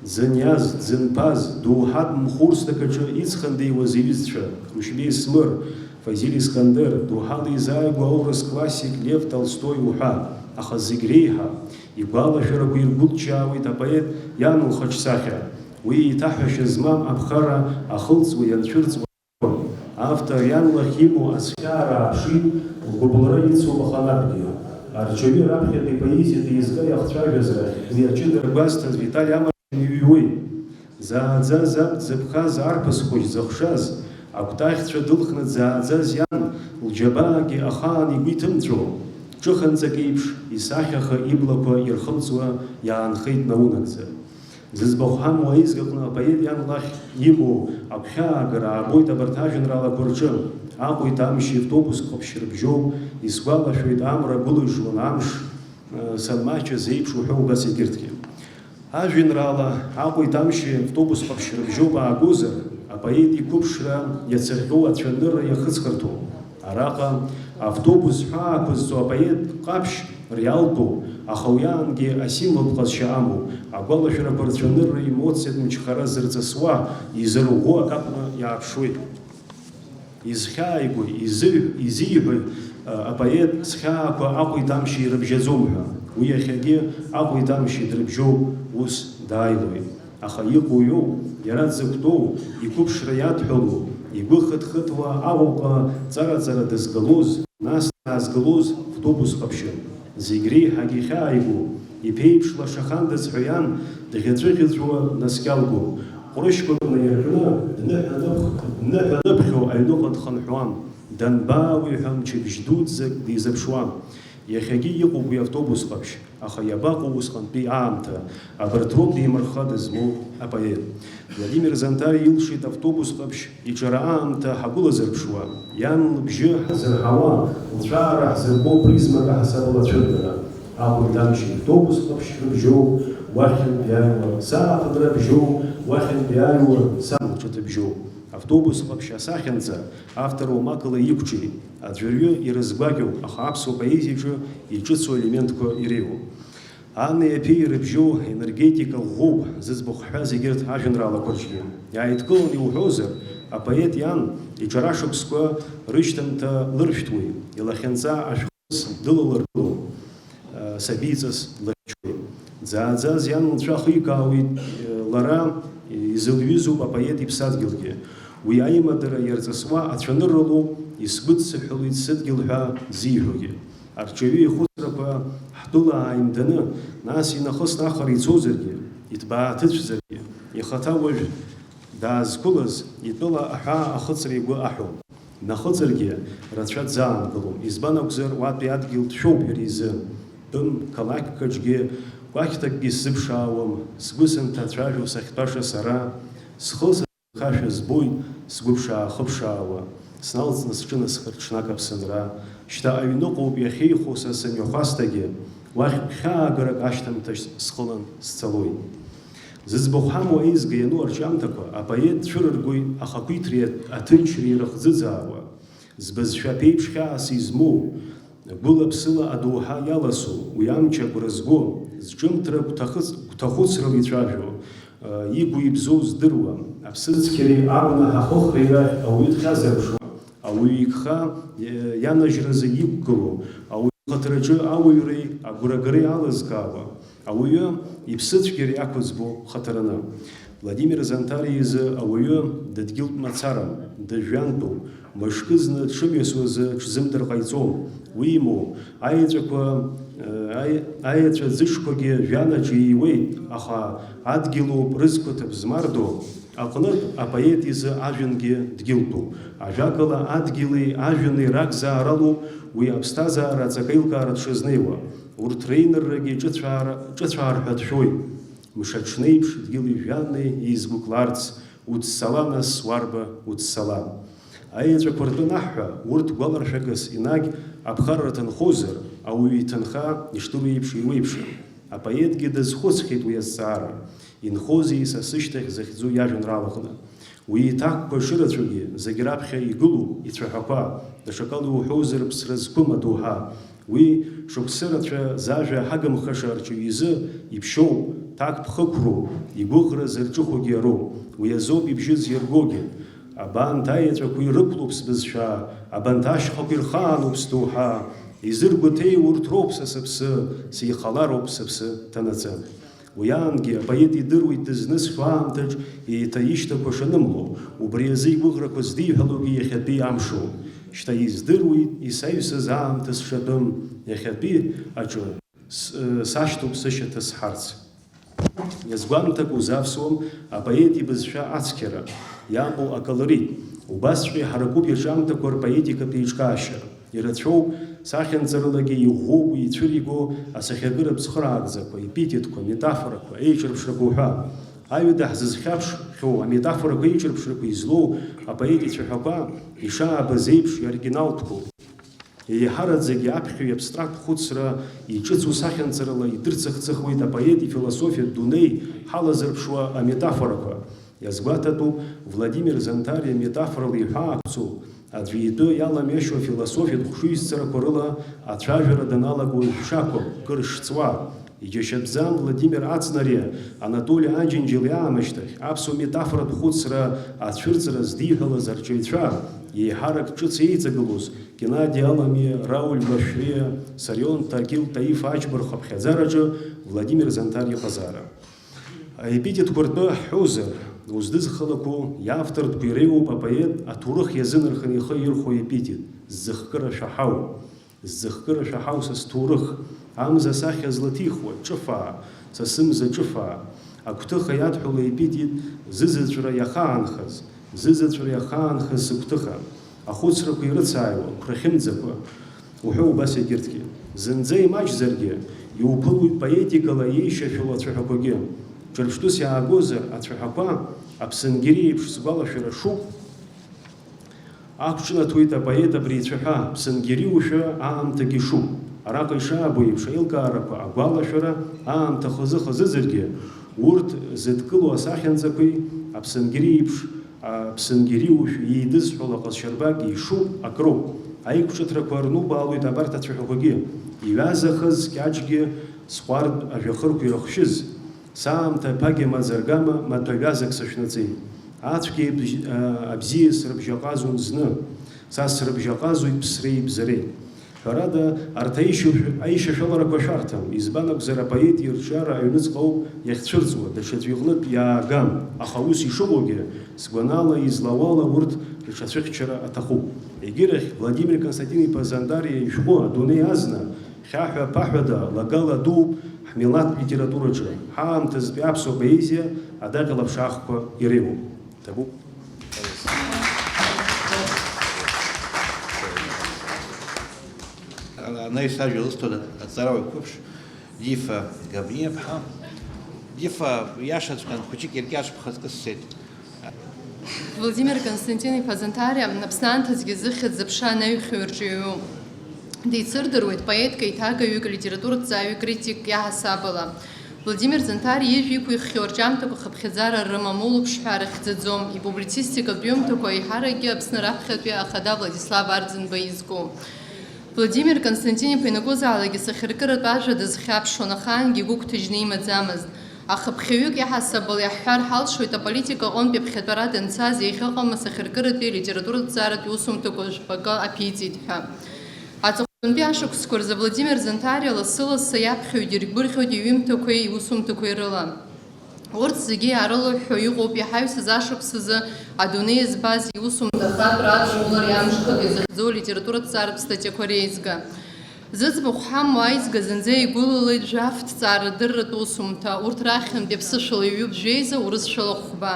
дзыниаз, дзынԥаз, доуҳатә мхурсҭак аҿы иҵхандеиуаз иҩызцәа, Рушьбеи Смыр, Фазиль Искандер, доуҳала изааигәоу аурыс классик Лев Толстои уҳәа, аха зегь реиҳа, игәалашәарақәа иргәыдҷаауеит апоет иан лхаҿсахьа. Уи еиҭаҳәашьа змам аԥхара ахылҵуа ианцәырҵуа акәым. Автор иан лахь имоу ацәхьаара ааԥшит, лгәыбылра ицуп аханатәгьы. Арҵаҩы раԥхьатәи поезиатә еизга иахцәажәаз рахь уи аҷыдара гәазҭаз Витали Амаршин иҩуеит. Зааӡаз аб дзыԥхаз арԥыс хәыҷ зыхшаз, акәтаӷьцәа дылхны дзааӡаз иан, лџьабаагьы ахаан игәы иҭымҵәо, ҿыханҵак еиԥш, исахьаха иблақәа ирхылҵуа иаанхеит наунагӡа. Зыӡбахә ҳамоу аизгаҟны апоет иан лахь имоу агәхьаагара аабоит абарҭ ажәеинраалақәа рҿы, Аҟәеит амши автобус ҟаԥшь рыбжьоуп, исгәалашәоит, амра гәылыжжуан амш, э, санмаҷыз еиԥш уҳәа убас егьырҭгьы. Ажәеинраала Аҟәеит амши автобус ҟаԥшь рыбжьоуп аагозар, апоет иқәыԥшра иацырҟьоу ацәанырра иахыҵхырҭоуп. Араҟа автобус ҳәа ақәызҵо апоет ҟаԥшь реалтәуп, аха уи аангьы асимволтә ҟазшьа амоуп, агәалашәарақәа рцәанырра, эмоциатә мчхара зырҵысуа, изырӷәӷәо акы акәны иааԥшуеит. Изхьааигои, изы-, изиҳәои, а, апоет зхьаақәа Аҟәеит амши ирыбжьаӡом ҳәа? Уи иахьагьы Аҟәеит амши дрыбжьоуп, ус дааилоит. Аха иҟоу иоуп, иара дзықәтәоу, иқәыԥшра иадҳәалоу, игәы хыҭ-хыҭуа Аҟәаҟа ҵара-ҵара дызгалоз, нас даазгалоз автобус ҟаԥшьын. Зегь реиҳагь ихьааигоу, иԥеиԥш лашахандаз ҳәа иан, дӷьаҵәыӷьаҵәуа наскьалгоуп. Ҟәрышьқәак наиркны, дныҳәа-ныԥх-, дныҳәа-ныԥхьо аҩныҟа дхынҳәуан. Данбаауеи ҳәа мчыбжь дуӡӡак дизыԥшуан. Иахьагьы иҟоуп уи автобус ҟаԥшь, аха иабаҟоу усҟантәи аамҭа? Абарҭ роуп деимырхха дызмоу апоет. Владимир Занҭариа илшеит автобус ҟаԥшь иҿара аамҭа ҳагәылазырԥшуа, иан лыбжьы ҳазырҳауа, лцәаара ҳзырбо призмак аҳасабала ацәыргара. Аҟәеит амши автобус ҟаԥшь рыбжьоуп, Уахьынтә иааиуа сааԥынра бжьоу, уахьынтә иааиуа сааԥынра ҿыҭыбжьоу. Автобус ҟаԥшь асахьанӡа автор уамакала иқәҿиеит, аӡәырҩы ирызгәакьоу, аха аԥсуа поезиаҿы иҿыцу елементқәа иреиуоуп. Анеи аԥеи ирыбжьоу енергетика ӷәӷәоуп зыӡбахә ҳҳәаз егьырҭ ажәеинраалақәа рҿгьы. Иааидкыланы иуҳәозар, апоет иан иҿара шықәсқәа рышьҭамҭа лыршәҭуеит, илахьынҵа ашәхымс дылалыргылоуп, сабиҵас длыршәуеит. Ӡааӡаз иан лцәа ахикаауеит, лара изылҩызоуп апоет иԥсадгьылгьы. Уи аимадара иарҵысуа ацәанырралоуп, исгәыдсыҳәҳәалоит сыдгьыл ҳәа зиҳәогьы. Арҿиаҩы ихәыцрақәа ҳтәыла ааимданы, нас инахыс ахара ицозаргьы, иҭбааҭыцәзаргьы, ихаҭа уажә даазқәылаз итәыла аҳәаа ахыҵра игәы аҳәон. Нахыҵыргьы рацәа дзаанкылом, избан акәзар, уатәи адгьыл дшәоуп иара изы. Тәым қалақьк аҿгьы кәакьҭакгьы сзыԥшаауам, сгәы санҭацәажәо сахьтәаша сара, схы Хашәа збоит, сгәы ԥшаа-хыԥшаауа, сналҵны сҿынасхеит ҽнак Аԥсынра. Шьҭа аҩныҟоуп иахьеихо са сымҩахәасҭагьы, уахь гәхьаагарак ашьҭамҭа схылан сцалоит. Зыӡбахә ҳамоу аизга иану арҿиамҭақәа апоет цәырыргоит ахақәиҭреи аҭынчреи рыхӡыӡаауа. Збызшәа ԥеиԥш хьаас измоу, гәыла-ԥсыла адоуҳа иаласу, уи амч агәра зго, зҿымҭра гәҭахыц-, гәҭахәыцрала ицәажәо, игәы ибзоу здыруа, аԥсыцқьареи агәнаҳа хыхреи рахь ауаҩы дхьазырԥшуа, ауаҩы игха, ианажьразы иқәгылоу, ауаҩы ихаҭараҿы ауаҩреи агәрагареи алызкаауа, ауаҩы иԥсыцәгьара иақәыӡбо хаҭараны. Владимир Занҭариа изы ауаҩы дыдгьылтә мацарам, дыжәҩантәуп, мышкызны дшымҩасуазы ҽзымдыр ҟаиҵом. Уимоу, аеҵәақәа, аи-, аеҵәа ӡышқәагьы жәҩанаҿ ииуеит, аха адгьылоуп рызқәа ҭыԥ змардо, аҟнытә апоет изы ажәҩангьы дгьылтәуп. Ажәакала, адгьыли ажәҩани ракзааралоуп уи аԥсҭазаара аҵакеилкаара дшызнеиуа. Урҭ реиныррагьы ҿыцәаара-, ҿыцәаарҳәа дшәоит. Мшаҽнеиԥш дгьыли жәҩани еизгәыкларц, уццала нас, уарба, уццала. Аеҵәақәа ртәы анаҳҳәа, урҭ гәаларшәагас инагь аԥхарра ҭынхозар, ауаҩы иҭынха ишдыру еиԥш еиуеиԥшым. Апоетгьы дазхәыцхьеит уи азҵаара, инхозеи са сышьҭахь захьӡу иажәеинраалаҟны. Уи иҭакқәа шырацәоугьы, зегь раԥхьа игылоуп ицәаҳәақәа, даҽакала иуҳәозар, ԥсра зқәым адоуҳа. Уи шықәсы рацәа зажәа ҳагымхаша арҿиаҩ изы иԥшьоуп, ҭакԥхықәроуп, игәыӷра зырҿыхогьы иароуп, уи азоуп ибжьы зиргогьы. Абанҭ аеҵәақәа ирықәлоуп сбызшәа, абанҭ ашьхақәа ирхаануп сдоуҳа, изыргәаҭеиуа урҭ роуп са сыԥсы, сеихалароуп сыԥсы ҭанаҵы. Уи аангьы апоет идыруеит дызнысхьоу аамҭаҿ еиҭа ишьҭақәа шанымло, убри азы игәыӷрақәа здиҳәалогьы иахьатәи амшоуп. Шьҭа издыруеит исаҩсыз аамҭа сшатәым, иахьатәи аҿы с-, сашьҭоуп сышьаҭа сҳарц. Иазгәамҭакәа узавсуам апоет ибызшәа ацқьара, иамоу аколорит, убасҵәҟьа иҳаракуп иаҿамҭақәа рпоетикатә еиҿкаашьа. Ирацәоуп, сахьанҵаралагьы иӷәӷәоуп уи ицәыриго асахьаркыратә цхыраагӡақәа, епитетқәа, метафорақәа, еиҿырԥшрақәа уҳәа. Аҩада ҳзызхьаԥшхьоу аметафорақәа, еиҿырԥшрақәа излоу апоет ицәаҳәақәа ишаабаз еиԥш иоригиналқәоуп. Еиҳараӡагьы аԥхьаҩ иабстрактә хәыцра иҿыцу сахьанҵарала идырцыхцыхуеит апоет ифилософиатә дунеи ҳалазырԥшуа аметафорақәа. Иазгәаҭатәуп Владимир Занҭариа метафорала иҳәаақәҵоу, аӡәы итәы иаламҩашьо афилософиатә хшыҩзцарақәа рыла ацәажәара даналаго уажә шакәым, кыр шҵуа. Иџьашьатәӡам Владимир Ацнариа Анатоли Аџьынџьал иаамышьҭахь аԥсуа метафоратә хәыцра ацәырҵра здиҳәалаз арҿиаҩцәа, еиҳарак ҿыц еиҵагылоз Геннади Аламиа, Рауль Лашәриа, Сарион Ҭагьыл, Таиф Аџьба рхыԥхьаӡараҿы Владимир Занҭариа иҟазаара. Аепитетқәа ртәы ҳҳәозар, уздызхалақәоу иавтортәқәа иреиуоуп апоет аҭоурых иазынарханы ихы ирхәо аепитет, зӡыхкыра шәаҳау. Зӡыхкыра шәаҳау са сҭоурых, амза асахьа злаҭихуа, ҿыфаа, са сымза ҿыфаа, агәҭыха иадҳәалоу аепитет зызаҵәра иахаанхаз, зызаҵәра иахаанхаз сыгәҭыха, ахәыцрақәа ирыцааиуа, қәрахьымӡақәа, уҳәа убас егьырҭгьы. Зынӡа имаҷзаргьы, иуԥылоит поетикала еишьашәало ацәаҳәақәагьы. Ҿырԥштәыс иаагозар, ацәаҳәақәа, аԥсынгьери еиԥш сгәалашәара шуп. Ақәҿнаҭуеит апоет абри ицәаҳәа, ԥсынгьериушәа аамҭагьы шуп. Араҟа ишаабо еиԥш, аилкаарақәа агәалашәара аамҭа хазы-хазыӡыргьы, урҭ зыдкылоу асахьанҵақәеи Аԥсынгьери еиԥш, Аԥсынгьериушәа еидызҳәало аҟазшьарбак ишуп, акроуп. Аиқәҿыҭрақәа рнубаалоит абарҭ ацәаҳәақәагьы, иҩазахаз кьаҿгьы сҟәардә ажәахырқәа ирыхшьыз. Саамҭа ԥагьа маӡа аргама, маҭәа ҩазак сышәнаҵеит. Ацәгьеи абз-, а, абзиеи срыбжьаҟазон зны, са срыбжьаҟазоит ԥсреи бзареи. Ҳәарада, арҭ аишьашәа-, аишьашәаларақәа шәарҭам, избан акәзар, апоет ирҿиара аҩныҵҟа ауп иахьцәырҵуа, даҽаӡәы иҟнытә иаагам, аха ус ишыҟоугьы, сгәанала, излауала урҭ рыҽацәыхьчара аҭахуп. Егьирахь, Владимир Константин-иԥа Зандариа ишәҟәы Адунеи азна, хьаҳәа-ԥаҳәада, лагала дууп ҳмилаҭтә литератураҿы, ҳаамҭазтәи аԥсуа поезиа адаҟьа лаԥшаахқәа иреиуоуп. Ҭабуп. Анаҩс ажәа лысҭоит аҵарауаҩ қәыԥш Дифа Габриаԥҳа. Дифа, иашаҵәҟьан, хәыҷык иркьаҿ ԥхаҵкы сцеит. Владимир Константин-иԥа Занҭариа Аԥсны аамҭазгьы зыхьӡ-зыԥша анаҩхьоу ирҿиаҩуп. Деицырдыруеит поетк, еиҭагаҩык, литератураҭҵааҩык, критикк иаҳасабала. Владимир Занҭариа ижә иқәиххьоу арҿиамҭақәа хыԥхьаӡара рымам, улаԥш ҳәа рыхьӡаӡом, ипублицистикатә ҩымҭақәа еиҳаракгьы Аԥсны раԥхьатәи ахада Владислав Арӡынба изку. Владимир Константин-иԥа ианакәызаалакгьы сахьаркыратә ажәа дазхьаԥшуан, ахаангьы игәы гәҭыжьны имаӡамызт. Ахыԥхьаҩык иаҳасабала иаҳҳәар ҳалшоит, аполитика аҟынтәи аԥхьатәара данцаз иахьыҟамыз сахьаркыратәи алитератураҭҵааратә иусумҭақәа жәпакы аԥиҵеит ҳәа. Аҵыхәтәантәи ашықәсқәа рзы Владимир Занҭариа лассы-лассы иаԥхьаҩ диргәырӷьоит иҩымҭақәеи иусумҭақәеи рыла. Урҭ зегьы иаарылыҳәҳәо иҟоуп иаҳаҩсыз ашықәс азы адунеи збаз иусумҭа ахатәра адгылареи амшқәа изыхьӡо литератураҭҵааратә статиақәа реизга. Зыӡбахә ҳамоу аизга зынӡа игәылалеит жәаф ҭҵаарадырратә усумҭа, урҭ рахьынтә иаԥсышәала ҩҩуп жәеиза, урысшәала хәба.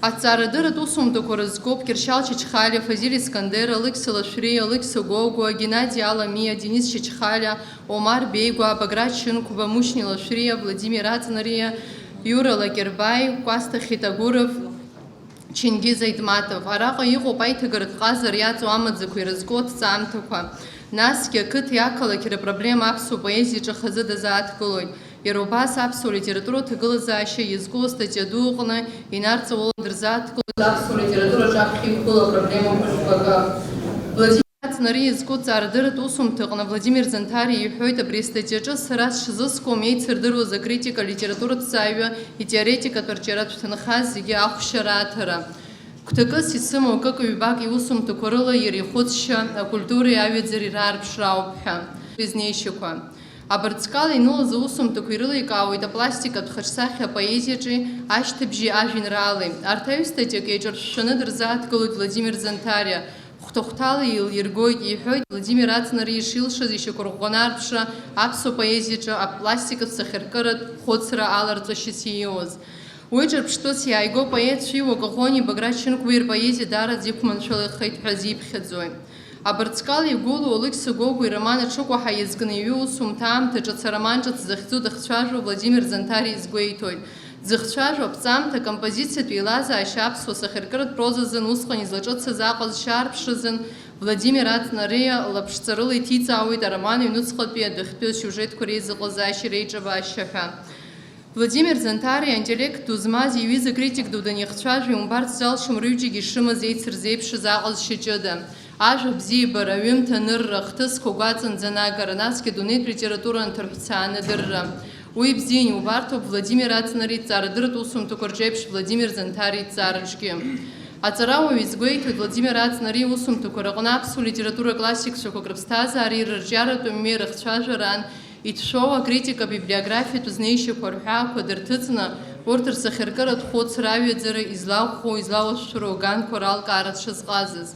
Аҭҵаарадырратә усумҭақәа рызкуп Кьыршьал Чачхалиа, Фазиль Искандер, Алықьса Лашәриа, Алықьса Гогәуа, Геннади Аламиа, Денис Чачхалиа, Омар Беигәаа, Баграт Шьынқәба, Мушьни Лашәриа, Владимир Аҵнариа, Иура Лакербаи, Кәасҭа Хитагуров, Чингиз Айтматов. Араҟа иҟоуп аиҭагаратә ҟазара иаҵоу амаӡақәа ирызку аҭҵаамҭақәа, насгьы ақыҭеи ақалақьи рыпроблема аԥсуа поезиаҿы хазы дазааҭгылоит. Иара убас аԥсуа литература аҭагылазаашьа иазку астатиа ду аҟны инарҵаулан дырзааҭгылоит аԥсуа литератураҿы аԥхьа иқәгылоу апроблемақәа жәпакы. Владимир Аҵнариа изку ҭҵаарадырратә усумҭаҟны Владимир Занҭариа иҳәоит, абри астатиаҿы сара сшазыскуам еицырдыруаз акритик, алитератураҭҵааҩы, итеоретикатә арҿиаратә ҭынха зегьы ахәшьара аҭара. Гәҭакыс исымоу акык-ҩбак иусумҭақәа рыла иара ихәыцшьа, акультуреи аҩаӡареи раарԥшра ауп ҳәа изнеишьақәа. Абырҵкала инылаз аусумҭақәа ирыликаауеит апластикатә хаҿсахьа апоезиаҿи ашьҭыбжьи ажәеинраалеи. Арҭ аҩсҭаҷак еиҿыршәшәаны дырзааҭгылоит Владимир Занҭариа. Хәҭа-хәҭала еилиргоит, иҳәоит Владимир Аҵнариа ишилшаз ишьақәырӷәӷәаны аарԥшра аԥсуа поезиаҿы апластикатә сахьаркыратә хәыцра аларҵәашьас ииуаз. Уи ҿырԥштәыс иааиго апоет Шәиуа Коӷониа Баграт Шьынқәбеи рпоезиа даараӡа иқәманшәалахеит ҳәа азиԥхьаӡои? Абырҵкала игәылоу Алықьса Гогәуа ироман Аҽыкәаҳа иазкны иҩу усумҭа аамҭа ҿыц ароман ҿыц захьӡу дахцәажәо Владимир Занҭариа изгәеиҭоит. Дзыхцәажәо аԥҵамҭа, акомпозициатә еилазаашьа аԥсуа сахьаркыратә проза азын усҟан излаҿыцыз аҟазшьа аарԥшразын Владимир Аҵнариа лаԥшҵарыла иҭиҵаауеит ароман аҩнуҵҟатәи адәахьтәи асиужетқәа реизыҟазаашьа реиҿабаашьа ҳәа. Владимир Занҭариа аинтеллект ду змаз иҩыза критик ду данихцәажәа иумбарц залшом рҩыџьегьы ишрымаз еицырзеиԥшыз аҟазшьа ҷыда. Ажәа бзиабара, аҩымҭа анырра, ахҭысқәа гәаҵанӡа анагара, насгьы адунеитә литература анҭырҳәцаа анадырра. Уи бзиан иубарҭоуп Владимир Аҵнариа иҭҵаарадырратә усумҭақәа рҿеиԥш Владимир Занҭариа иҭҵаараҿгьы. Аҵарауаҩ изгәеиҭоит, Владимир Аҵнариа иусумҭақәа рыҟны аԥсуа литература классикцәақәак рыԥсҭазаареи рырҿиаратә умеи рыхцәажәараан, иҭшәоу акритика, абиблиографиатә знеишьақәа рҳәаақәа дырҭыҵны, урҭ рсахьаркыратә хәыцра аҩаӡара излаӷәӷәоу, излалышәшәыроу аганқәа ралкаара дшазҟазаз.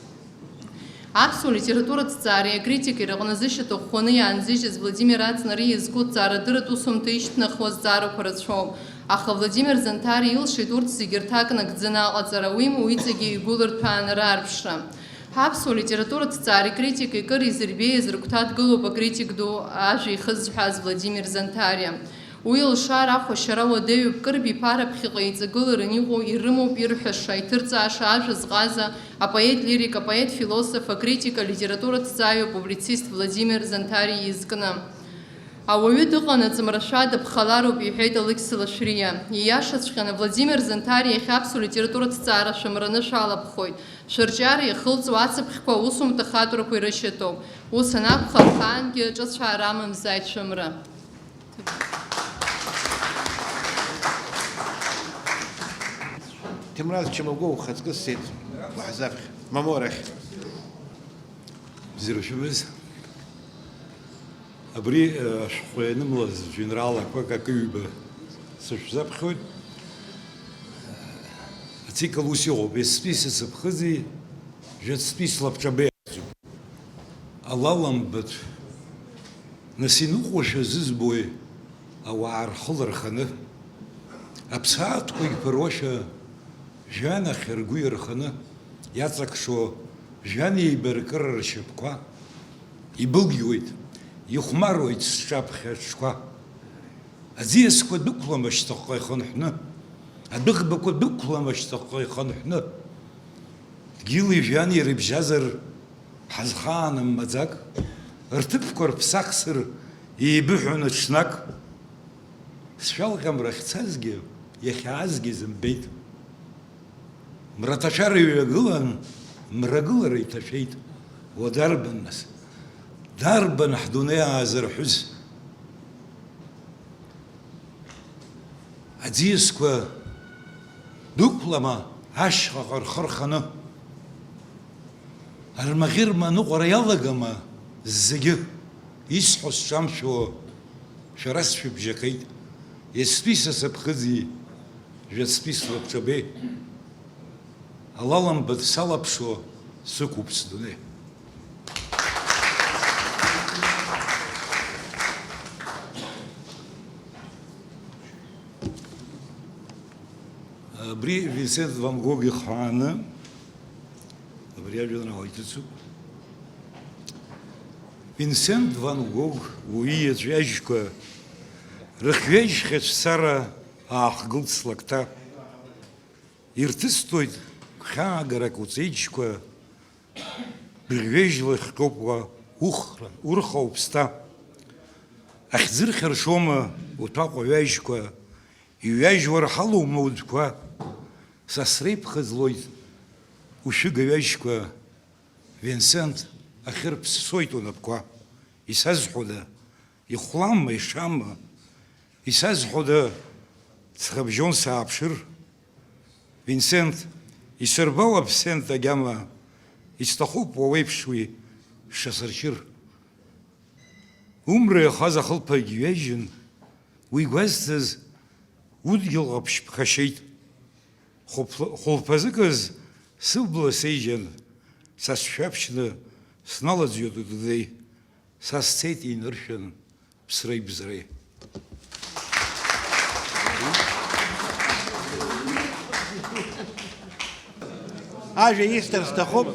Аԥсуа литературатә ҭҵаареи акритикеи рыҟны зышьаҭа ӷәӷәаны иаанзыжьыз Владимир Аҵнариа изку ҭҵаарадырратә усумҭа ишьҭнахуа зҵаарақәа рацәоуп, аха Владимир Занҭариа илшеит урҭ зегьы рҭак нагӡаны аҟаҵара, уимоу иҵегьы игәылырҭәааны раарԥшра. Ҳаԥсуа литературатә ҭҵаареи критикеи кыр изырбеиаз рыгәҭа дгылоуп акритик ду, ажәа ихызҳәааз Владимир Занҭариа. Уи лшара ахәашьара уадаҩуп, Кырбеи иԥара ԥхьаҟа еиҵагыларан иҟоу, ирымоуп ирҳәаша, иҭырҵааша ажәа зҟаза, апоет-лирик, апоет-философ, акритик, алитератураҭҵааҩы, апублицист Владимир Занҭариа изкны. Ауаҩы дыҟанаҵ, мрашәа дыԥхалароуп, иҳәеит Алықьса Лашәриа. Ииашаҵәҟьаны, Владимир Занҭариа иахьа аԥсуа литератураҭҵаара шәымраны шәалаԥхоит. Шәырҿиара иахылҵуа ацыԥхьқәа аусумҭа хатәрақәа ирышьатәуп. Ус анакәха, ахаангьы ҿыцәаара амамзааит шәымра. Ҭемраз Чамагәуа ухаҵкы ссеит, уаҳзаԥхьа, Мамоу арахь. Бзиара шәымаз. Абри, э, ашәҟәы ианымлаз жәеинраалақәак акы-ҩба сышәзаԥхьоит. Ацикл ус иҟоуп, естәи са сыԥхыӡи, жәацтәи слабҿабеи. Алаламбатә, нас иныҟәошәа зызбои ауаа рхы ларханы? Аԥсаатәқәагь ԥыруашәа, жәҩан ахь ргәы ирханы иаҵакшо жәҩан еибаркыра ршьапқәа ибылгьуеит, ихәмаруеит сҿаԥхьа аҽқәа. Аӡиасқәа дәықәлама шьҭахьҟа ихынҳәны, адәыӷбақәа дәықәлама шьҭахьҟа ихынҳәны? Дгьыли жәҩани ирыбжьазар, ҳазхааным маӡак, рҭыԥқәа рыԥсахзар еибыҳәаны ҽнак. Сшәалҟьамра ахьцазгьы, иахьаазгьы зымбеит. Мраҭашәара иҩагылан, мрагылара иҭашәеит. Уа дарбан нас? Дарбан ҳдунеи аазырҳәыз? Аӡиасқәа дәықәлама ашьхаҟа рхы рханы? Армаӷьырма аныҟәара иалагама зегьы? Исҳәо сҿамшәо, шәара сшәыбжьахеит. Естәи са сыԥхыӡи, жәацтәи слабҿабеи. Алаламбатә салаԥшуа сықәуп сдунеи. Абри Винсент ван Гог ихааны абри ажәеинраала иҭыҵуп. Винсент ван Гог уи иаҵәҩажәқәа рыхҩажь хьыцәцара аахгылт слакҭа. Ирҭысҭоит гәхьаагарак уҵеиџьқәа, дырҩежьла ихҟьоуп уа ухра, урха уԥсҭа. Ахьӡырхьыршома уҭәаҟәа ҩажьқәа, иҩажьуа рҳалоума удәқәа? Са среиԥхыӡлоит ушәыга ҩажьқәа, Винсент, ахьырԥссоит унапқәа. Исазҳәода? Ихәлама, ишама? Исазҳәода, ҵхыбжьон сааԥшыр? Винсент, исырбо уаԥсент агьама, исҭахуп уа уеиԥш уи сшасыршьыр. Умра иахаз ахылԥагь ҩажьын, уи гәазҭаз удгьыл ҟаԥшь ԥхашьеит. Хәыԥ-, хәылԥазыкыз сыбла сеижьан, са сшәаԥшьны сналаӡҩоит удунеи, са сцеит иныршәан ԥсреи бзреи. Ажәа исҭар сҭахуп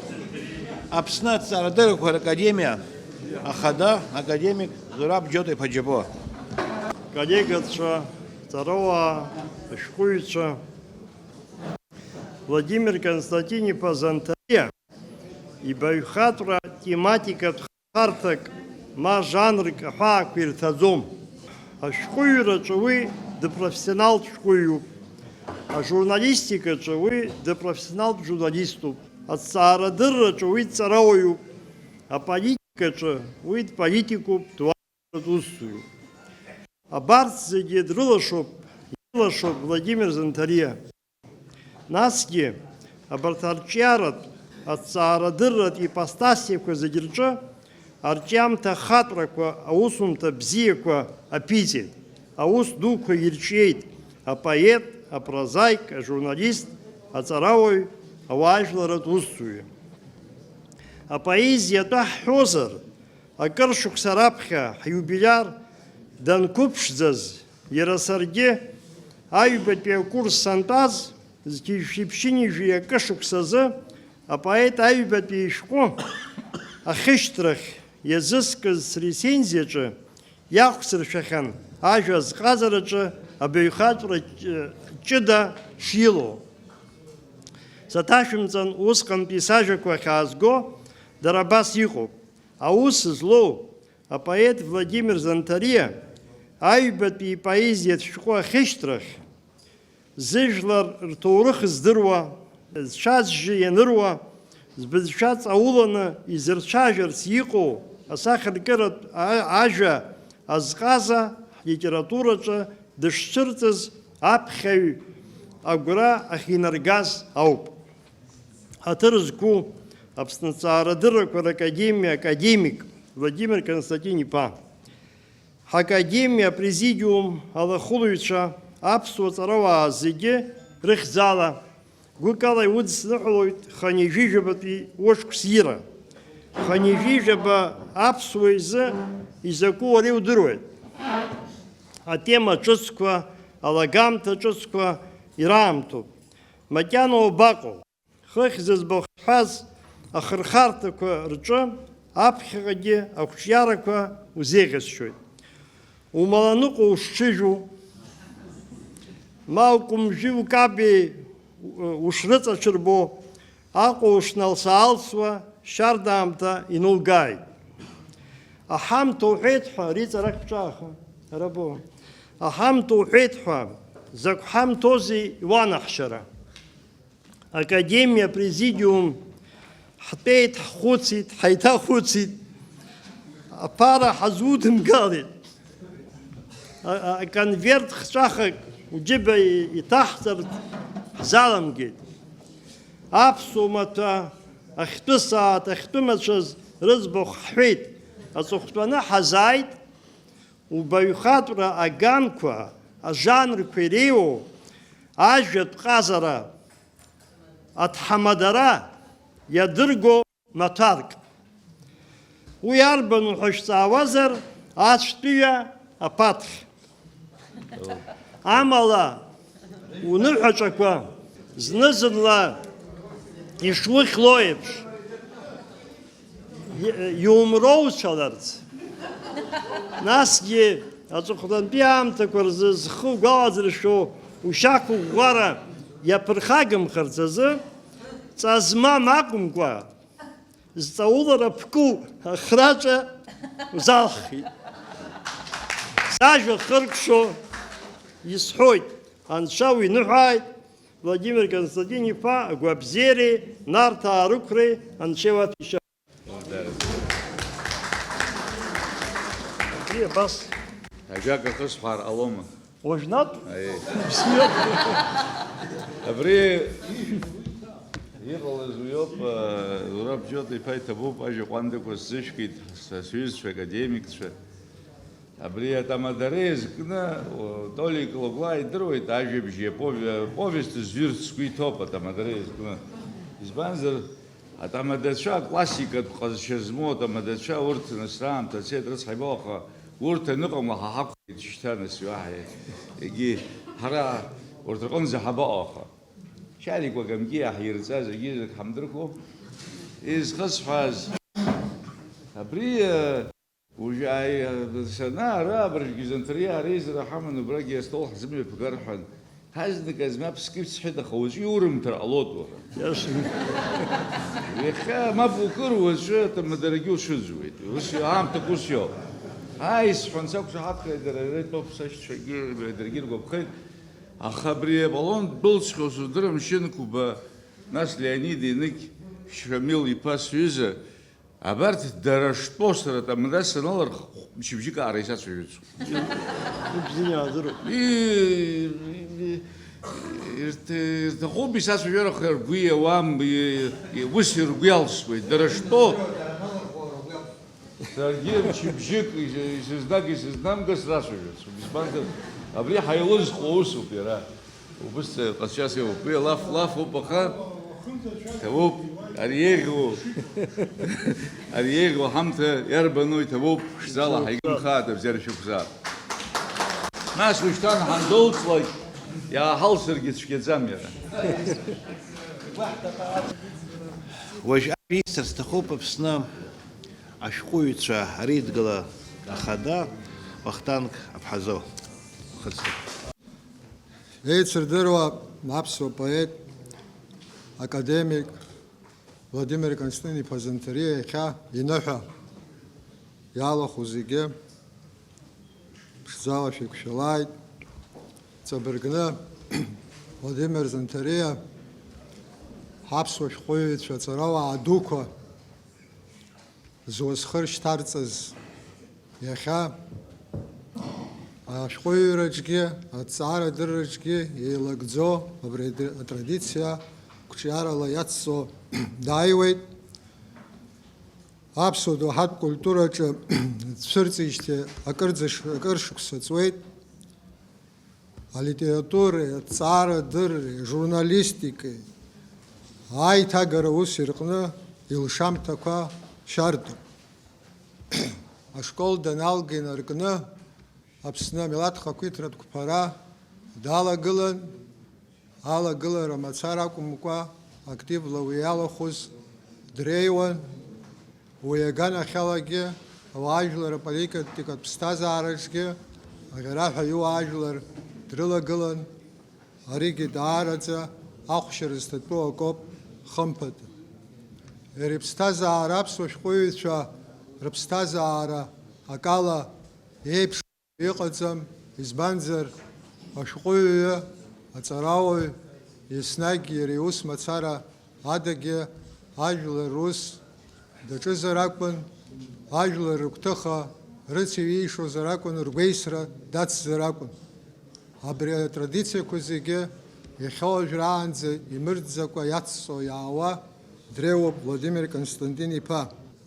Аԥсны аҭҵаарадыррақәа ракадемиа ахада академик Зураб Џьота-иԥа Џьабо. Коллегацәа, ҵарауаа, ашәҟәыҩҩцәа, Владимир Константин-иԥа Занҭариа ибаҩхатәра тематикатә харҭак ма жанрк аҳәаақәа ирҭаӡом. Ашәҟәыҩҩраҿы уи дыпрофессионалтә шәҟәыҩҩуп, ажурналистикаҿы уи дыпрофессионалтә журналиступ, аҭҵаарадырраҿы уи дҵарауаҩуп, аполитикаҿы уи дполитикуп, дуаҩратә усзуҩуп. Абарҭ зегьы дрылашоуп, илашоуп Владимир Занҭариа. Насгьы, абарҭ арҿиаратә, аҭҵаарадырратә ипостасиақәа зегь рҿы арҿиамҭа ахатәрақәа, аусумҭа бзиақәа аԥиҵеит, аус дуқәа ирҿиеит апоет, апрозаик, ажурналист, аҵарауаҩ, ауаажәларратә усзуҩы. Апоезиа атәы ҳҳәозар, акыр шықәса раԥхьа ҳиубилиар данқәыԥшӡаз, иара саргьы аҩбатәи акурс сантәаз, зқьи жәшәи ԥшьынҩажәи акы шықәсазы апоет аҩбатәи ишәҟәы ахьышьҭрахь иазыскыз срецензиаҿы иахәсыршәахьан ажәа азҟазараҿы абаҩхатәра ҷ-, ҷыда шилоу. Саҭашәымҵан, усҟантәи сажәақәа ахьаазго дара абас иҟоуп. Аус злоу апоет Владимир Занҭариа аҩбатәи ипоезиатә шәҟәы ахьышьҭрахь, зыжәлар рҭоурых здыруа, зцәа-зжьы ианыруа, збызшәа ҵауланы изырцәажәарц иҟоу асахьаркыратә а-, ажәа азҟаза ҳлитератураҿы дышцәырҵыз аԥхьаҩ агәра ахьинаргаз ауп. Ҳаҭыр зқәу Аԥсны Аҭҵаарадыррақәа ракадемиа академик Владимир Константин-иԥа, ҳакадемиа апрезидиум алахәылаҩцәа, аԥсуа ҵарауаа зегьы рыхьӡала, гәыкала иудсныҳәалоит хынҩажәижәабатәи ушықәс ира. Хынҩажәижәаба аԥсуа изы изакәу уара иудыруеит. Атема ҿыцқәа, алагамҭа ҿыцқәа ираамҭоуп. Макьана уабаҟоу? Хыхь зыӡбахә сҳәаз ахырхарҭақәа рҿы аԥхьаҟагьы ақәҿиарақәа узеиӷьасшьоит. Умаланыҟәа ушҽыжәу, ма укәымжәи укаби ушрыҵаҽырбо, Аҟәа ушналса-аалсуа шьардаамҭа инугааит. Аҳамҭа уҳәеит ҳәа, Риҵа, арахь бҿааха, ара бо. Аҳамҭа уҳәеит ҳәа, закә ҳамҭоузеи иуанаҳшьара? Академиа апрезидиум ҳтәеит, ҳхәыцит, ҳаиҭахәыцит, аԥара ҳазудымгалеит. А-, а-, аконверт хҵәахак уџьыба и-, иҭаҳҵарц ҳзаламгеит. Аԥсуа маҭәа ахьтәы сааҭ ахьтәы мацәаз рыӡбахә ҳҳәеит, аҵыхәтәаны ҳазааит, убаҩхатәра аганқәа, ажанрқәа иреиуоу ажәатә ҟазара, аҭҳамадара иадырго маҭәарк. Уи арбану ҳәа шәҵаауазар, ацәтәыҩа аԥаҭхь. Амала, уныҳәаҿақәа зны-зынла ишухьло еиԥш, и-, иумроуцәаларц, насгьы аҵыхәтәантәи аамҭақәа рзы зхы угәалазыршәо ушьақәыӷәӷәара иаԥырхагамхарц азы, ҵа змам акәымкәа, зҵаулара ԥку ахраҿа узалххит. Сажәа хыркәшо исҳәоит, Анцәа уиныҳәааит, Владимир Константин-иԥа, агәабзиареи Нарҭаа рықәреи Анцәа иуаҭәеишьа. Абри абас. Ажәак ахысҳәаар ҟалома? Уажәнатә? Аиеи. Бзиоуп. Абри иҟалаз уиоуп, а, Зураб Џьота иԥа иҭабуп, ажәа ҟәандақәа сзышәкит, са сҩызцәа академикцәа. Абри атамадареи зкны, о, Толик Логәлаа идыруеит, ажәабжь иапове-, аповест зҩырц сгәы иҭоуп атамадареи зкны. Избанзар, атамадацәа, аклассикатә ҟазшьа змоу атамадацәа, урҭ нас раамҭа цеит, рыцҳа ибо, аха урҭ аныҟамла ҳа ҳақәхеит шьҭа, нас уаҳа егьи ҳара урҭ рҟынӡа ҳабаҟоу, аха Шьарик Уагамгиа ҳирҵа зегьы-зегь ҳамдырқәоуп. Изхысҳәааз, абри, э, Уажәы ааи, санаа, ара абыржәгьы Занҭариаа реизара ҳаман, убрагьы астол ҳзымҩаԥгар ҳәа. Ҳазнык азы мап скит сҳәеит, аха уаҵәы иурымҭар ҟалоит уара. Иашан. Иахьа мап укыр, уаҵәы аҭамадарагьы уцәыӡуеит. Ус ио-, аамҭак ус иоуп. Ааи, сҳәан, сақәшаҳаҭхеит, дара ара итәоуп сашьцәагьы, даргьы иргәаԥхеит. Аха абри Аполлон ддәылҵхьоу сыздырам, Шьынқәба, нас Леонид Енык, Шамил иԥа сҩыза, Абарҭ дара штәоу сара атамада саналырх, мчыбжьык аара исацәажәоит. Убзиа иаадыруеит. И-, и-, ирҭ-, ирҭахуп исацәажәар, аха ргәы иауам, и-, и-, ус ргәы иалсуеит. Дара штәоу. Саргьы мчыбжьык ис-, исызнаг, исызнамга срацәажәоит. Избанзар, абри ҳаилызхуа усуп иара. Убыс ҟазшьас иоуп. Уи алаф лафуп, аха ҭабуп. Ари еиӷьу, ари еиӷьу ҳамҭа иарбану иҭабуп, ԥшӡала ҳаигымхааит, абзиара шәықәзаап. Нас ушьҭан ҳандәылҵлак, иааҳалсыргьы цәгьаӡам иара. Уажә ажәа исҭар сҭахуп Аԥсны ашәҟәыҩҩцәа Реидгыла ахада Вахтанг Аԥҳазоу. Еицырдыруа аԥсуа поет, академик Владимир Константин-иԥа Занҭариа иахьа иныҳәа иалахәу зегьы ԥшӡала шәеиқәшәалааит. Ҵабыргны, Владимир Занҭариа, ҳаԥсуа шәҟәыҩҩцәа, аҵарауаа дуқәа зуасхыр шьҭарҵаз иахьа, ашәҟәыҩҩраҿгьы, аҭҵаарадырраҿгьы еилагӡо абри атрадициа қәҿиарала иацҵо дааиуеит. Аԥсуа доуҳатә культураҿы дцәырҵижьҭеи акырӡа ш-, акыр шықәса ҵуеит. Алитературеи, аҭҵаарадырреи, ажурналистикеи, аиҭагара ус ирҟны илшамҭақәа шьартуп. Ашкол даналга инаркны, Аԥсны амилаҭ хақәиҭратә қәԥара далагылан, алагылара мацара акәымкәа, активла уи иалахәыз дреиуан. Уи аганахьалагьы ауаажәлар аполитикатә ԥсҭазаараҿгьы аӷьараҳәа иуаажәлар дрылагылан, аригьы даараӡа ахәшьара зҭатәу акоуп, хымԥада. Иара иԥсҭазаара, аԥсуа шәҟәыҩҩцәа рыԥсҭазаара акала еиԥш Иҟаӡам, избанзар, ашәҟәыҩҩы, аҵарауаҩ, еснагь иара иус мацара адагьы ажәлар рус даҿызар акәын, ажәлар рыгәҭыха рыцеиҩишозар акәын, ргәеисра дацзар акәын. Абри атрадициақәа зегьы иахьа уажәраанӡа имырӡакәа иацҵо иаауа дреиуоуп Владимир Константин-иԥа.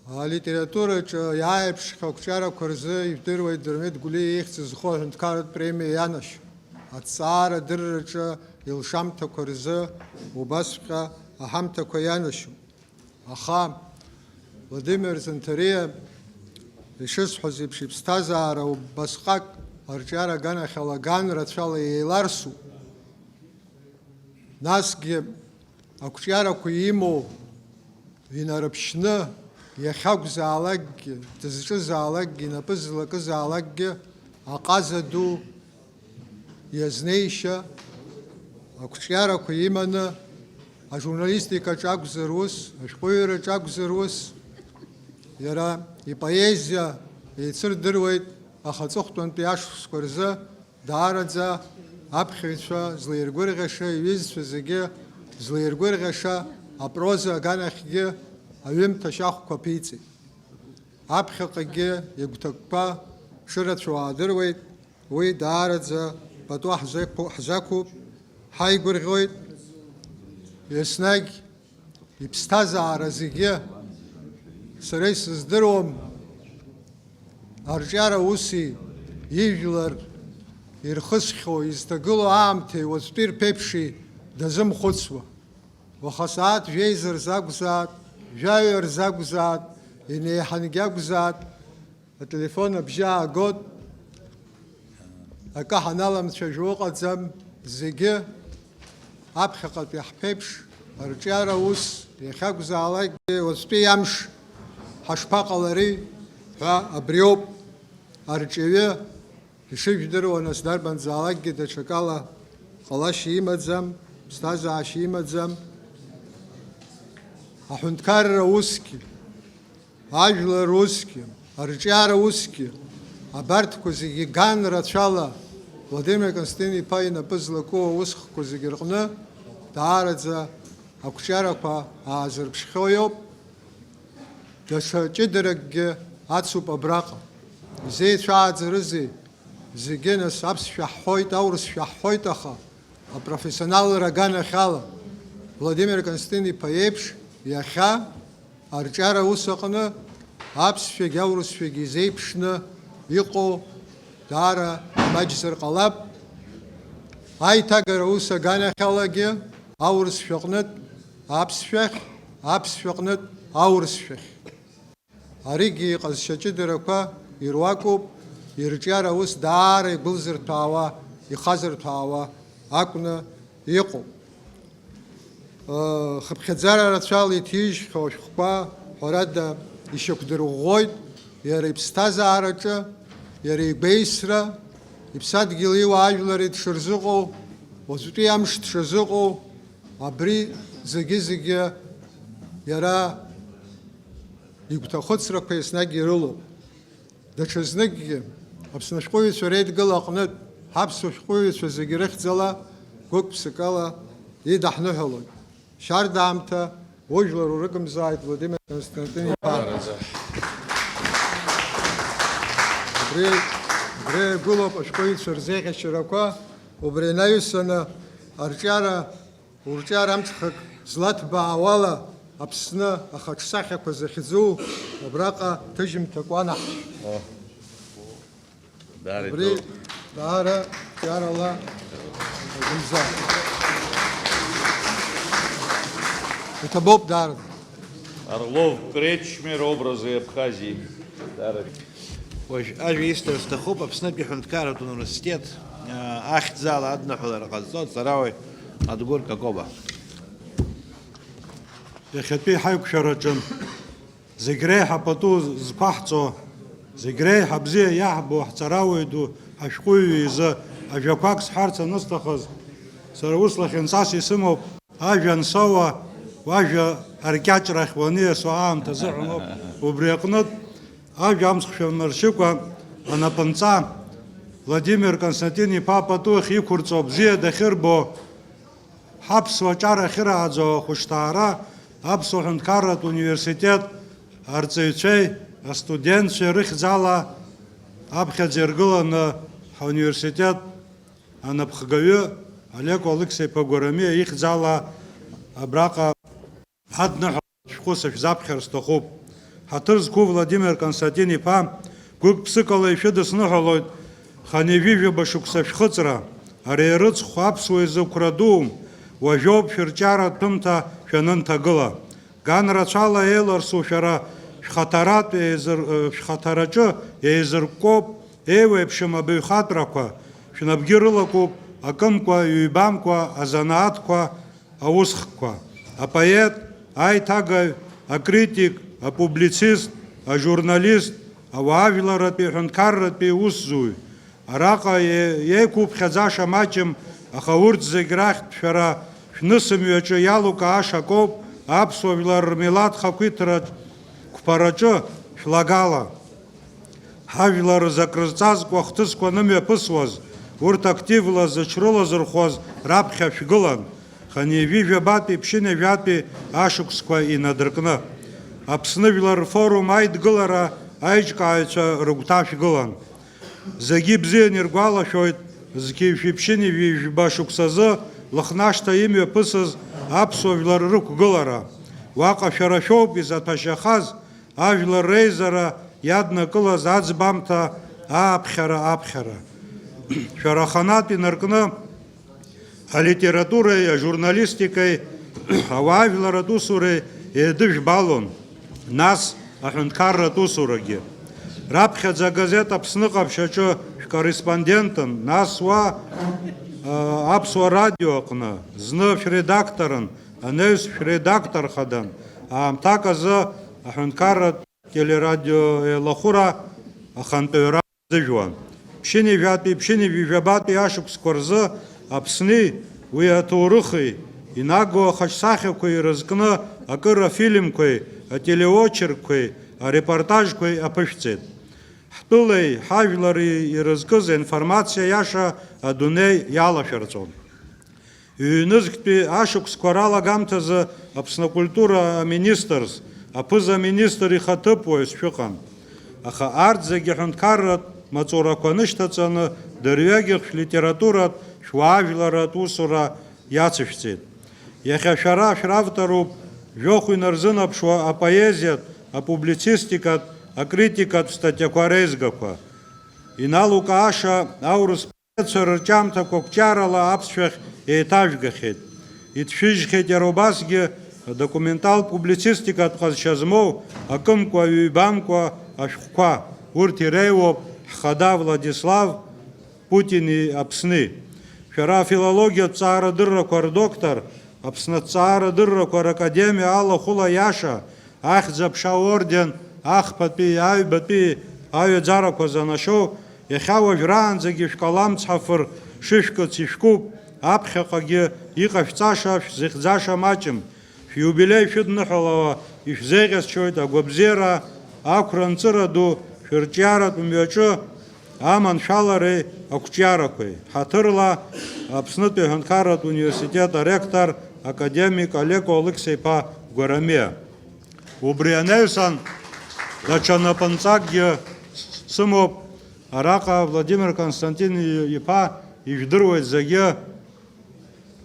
Алитератураҿы иааиԥшхьоу ақәҿиарақәа рзы ижәдыруеит Дырмит Гәлиа ихьӡ зху аҳәынҭқарратә премиа ианашьо. Аҭҵаарадырраҿы илшамҭақәа рзы убасҵәҟьа аҳамҭақәа ианашьоуп. Аха Владимир Занҭариа ишысҳәаз еиԥш, иԥсҭазаара убасҟак арҿиара аганахьала ган рацәала еиларсуп. Насгьы ақәҿиарақәа имоу инарыԥшьны, иахьакәзаалакгьы, дызҿызаалакгьы, инапы злакызаалакгьы аҟаза ду иазнеишьа, ақәҿиарақәа иманы, ажурналистикаҿ акәзар ус, ашәҟәыҩҩраҿ акәзар ус, иара ипоезиа еицырдыруеит, аха аҵыхәтәантәи ашықәсқәа рзы даараӡа аԥхьаҩцәа злаиргәырӷьаша, иҩызцәа зегьы злаиргәырӷьаша апроза аганахьгьы аҩымҭа шьахәқәа ԥиҵеит. Аԥхьаҟагьы игәҭакқәа шырацәоу аадыруеит, уи даараӡа пату ҳзақәу-, ҳзақәуп, ҳаигәырӷьоит. Еснагь иԥсҭазаара зегьы сара исыздыруам, арҿиара уси ижәлар ирхысхьоу, изҭагылоу аамҭеи уаҵәтәи рԥеиԥши дазымхәыцуа. Уаха асааҭ жәеиза рзы акәзаат, жәаҩа рзы акәзаат, инеиҳангьы акәзаат, ателефон абжьы аагот, акы ҳаналамцәажәо ыҟаӡам, зегьы аԥхьаҟатәи ҳԥеиԥш, арҿиара ус иахьакәзаалакгьы уаҵәтәи амш ҳашԥаҟалари ҳәа абриоуп арҿиаҩы ишыжәдыруа, нас дарбанзаалакгьы даҽакала ҟалашьа имаӡам, ԥсҭазаашьа имаӡам. Аҳәынҭқарра усгьы, ажәлар усгьы, арҿиара усгьы, абарҭқәа зегьы ган рацәала Владимир Константин-иԥа инапы злаку аусхқәа зегьы рҟны даараӡа ақәҿиарақәа аазырԥшхьоу иоуп. Даҽа ҷыдаракгьы ацуп абраҟа. Изеицәааӡарызеи? Зегьы нас аԥсшәа ҳҳәоит, аурысшәа ҳҳәоит, аха апрофессионалра аганахьала Владимир Константин-иԥа иеиԥш иахьа арҿиара аус аҟны аԥсшәагьы аурысшәагьы изеиԥшны иҟоу даара имаҷзар ҟалап. Аиҭагара аус аганахьалагьы аурысшәаҟнытә аԥсшәахь, аԥсшәаҟнытә аурысшәахь. Аригьы иҟазшьа ҷыдарақәа ируакуп, ирҿиара аус даара игәылзырҭәаауа, ихазырҭәаауа акәны иҟоуп. Хыԥхьаӡара рацәала иҭижьхьоу ашәҟәқәа, ҳәарада, ишьақәдырӷәӷәоит иара иԥсҭазаараҿы, иара игәеисра, иԥсадгьыли иуаажәлари дшырзыҟоу, уаҵәтәи амш дшазыҟоу, абри зегьы-зегьы иара игәҭахәыцрақәа еснагь ирылоуп. Даҽазныкгьы, Аԥсны ашәҟәыҩҩцәа реидгыла аҟнытә, ҳаԥсуа шәҟәыҩҩцәа зегьы рыхьӡала гәык-ԥсыкала идаҳныҳәалоит. Шьарда аамҭа ужәлар урыгымзааит, Владимир Константин-иԥа. Убри, убри иргәылоуп ашәҟәыҩҩцәа рзеиӷьашьарақәа, убри инаҩсаны арҿиара, урҿиара амцхак злаҭбаауала Аԥсны ахаҿсахьақәа захьӡу абраҟа ҭыжьымҭак уанаҳшәт. Даара Убри итәоуп. Даара қәҿиарала акәымзар. Иҭабуп даара. Орлов Кречмер, образы Абхазии. Даара. Уажә ажәа исҭар сҭахуп Аԥснытәи аҳәынҭқарратә университет, аа, ахьӡала адныҳәалара ҟазҵо аҵарауаҩ Адгәыр Какоба. Иахьатәи ҳаиқәшәараҿы зегь реиҳа пату зқәаҳҵо, зегь реиҳа бзиа иаҳбо ҳҵарауаҩ ду, ҳашәҟәыҩҩы изы ажәақәак сҳәарц анысҭахыз, сара ус лахьынҵас исымоуп, ажәа ансоуа, уажәа аркьаҿрахь уаниасуа аамҭа азыҳәаноуп. Убри аҟнытә, ажәа амцхә шәанмыршьыкәа, анапынҵа Владимир Константин-иԥа пату ахьиқәырҵо, бзиа дахьырбо, ҳаԥсуа ҿар ахьырааӡо ахәышҭаара, Аԥсуа ҳәынҭқарратә университет арҵаҩцәеи астудентцәеи рыхьӡала аԥхьаӡа иргыланы ҳауниверситет анапхгаҩы Алеко Алықьса-иԥа Гәарамиа ихьӡала абраҟа адныҳәаларатә шәҟәы сышәзаԥхьар сҭахуп. Ҳаҭыр зқәу Владимир Константин-иԥа гәык-ԥсыкала ишәыдысныҳәалоит хынҩажәижәаба шықәса шәхыҵра. Ари арыцхә аԥсуа изы қәра дуум, уажәоуп шәырҿиаратә ҭәымҭа шәанынҭагыла. Ган рацәала еиларсу шәара шәхаҭаратә еизыр-, шәхаҭараҿы еизыркәкәоуп еиуеиԥшым абаҩхатәрақәа, шәнапгьы рылакуп акымкәа, ҩбамкәа азанааҭқәа, аусхкқәа, апоет, аиҭагаҩ, акритик, апублицист, ажурналист, ауаажәларратәи ҳәынҭқарратәи усзуҩ. Араҟа е-, еиқәуԥхьаӡаша маҷым, аха урҭ зегь рахьтә шәара шәнысымҩаҿы иалукааша акоуп аԥсуа жәлар рмилаҭ хақәиҭра қәԥараҿы шәлагала. Ҳажәлар рзы акрызҵазкуа ахҭысқәа анымҩаԥысуаз, урҭ активла зыҽрылазырхәуаз раԥхьа шәгылан, хынҩажәижәабатәи ԥшьынҩажәатәи ашықәсқәа инадыркны. Аԥсны Жәлар рфорум аидгылара аиҿкааҩцәа рыгәҭа шәгылан. Зегьы ибзианы иргәалашәоит, зқьи жәшәи ԥшьынҩажәи жәба шықәсазы Лыхнашҭа имҩаԥысыз аԥсуа жәлар рықәгылара. Уаҟа шәара шәоуп изаҭәашьахаз, ажәлар реизара иаднакылаз аӡбамҭа ааԥхьара аԥхьара. Шәара аханатә инаркны алитературеи, ажурналистикеи, ауаажәларратә усуреи еидыжәбалон, нас аҳәынҭқарратә усурагьы. Раԥхьаӡа агазеҭ Аԥсны ҟаԥшь аҿы шәкорреспондентын, нас уа, а, Аԥсуа радио аҟны, зны шәредакторын, анаҩс шәредактор хадан, аамҭак азы аҳәынҭқарратә телерадиоеилахәыра ахантәаҩра азыжәуан. Ԥшьынҩажәатәи, ԥшьынҩажәи жәабатәи ашықәсқәа рзы Аԥсни уи аҭоурыхи инагоу ахаҿсахьақәеи ирызкны акыр афильмқәеи, ателеочеркқәеи, арепортажқәеи аԥышәҵеит. Ҳтәылеи ҳажәлари ирызкыз аинформациа иаша адунеи иалашәарҵон. Ҩ-нызқьтәи ашықәсқәа ралагамҭазы Аԥсны акультура аминистрс, аԥыза-министр ихаҭыԥуаҩс шәыҟан. Аха арҭ зегьы аҳәынҭқарратә маҵурақәа нышьҭаҵаны, дырҩегьых шәлитературатә, шәуаажәларратә усура иацышәҵеит. Иахьа шәара шәравторуп жәохә инарзынаԥшуа апоезиатә, апублицистикатә, акритикатә статиақәа реизгақәа. Иналукааша аурыс поетцәа рырҿиамҭақәа қәҿиарала аԥсшәахь еиҭажәгахьеит. Иҭшәыжьхьеит иара убасгьы адокументалтә-публицистикатә ҟазшьа змоу акымкәа, ҩбамкәа ашәҟәқәа. Урҭ иреиуоуп Ҳхада Владислав, Путини Аԥсни. Шәара афилологиатә ҵаарадыррақәа рдоктор, Аԥсны аҭҵаарадыррақәа ракадемиа алахәыла иаша, Ахьӡ-аԥша аорден ахԥатәи, аҩбатәи аҩаӡарақәа занашьоу Иахьа уажәраанӡагьы шәкалам цҳафыр шышәкыц ишәкуп, аԥхьаҟагьы иҟашәҵаша, шәзыхьӡаша маҷым. Шәиубилеи шәыдныҳәалауа ишәзеиӷьасшьоит агәабзиара, ақәра-нҵыра ду шәырҿиаратә мҩаҿы аманшәалареи ақәҿиарақәеи. Ҳаҭырла, Аԥснытәи аҳәынҭқарратә университет аректор академик Олеко Алықьса-иԥа Гәарамиа. Убри анаҩсан, даҽа напынҵакгьы сымоуп. Араҟа Владимир Константин-иԥа, ижәдыруеит зегьы,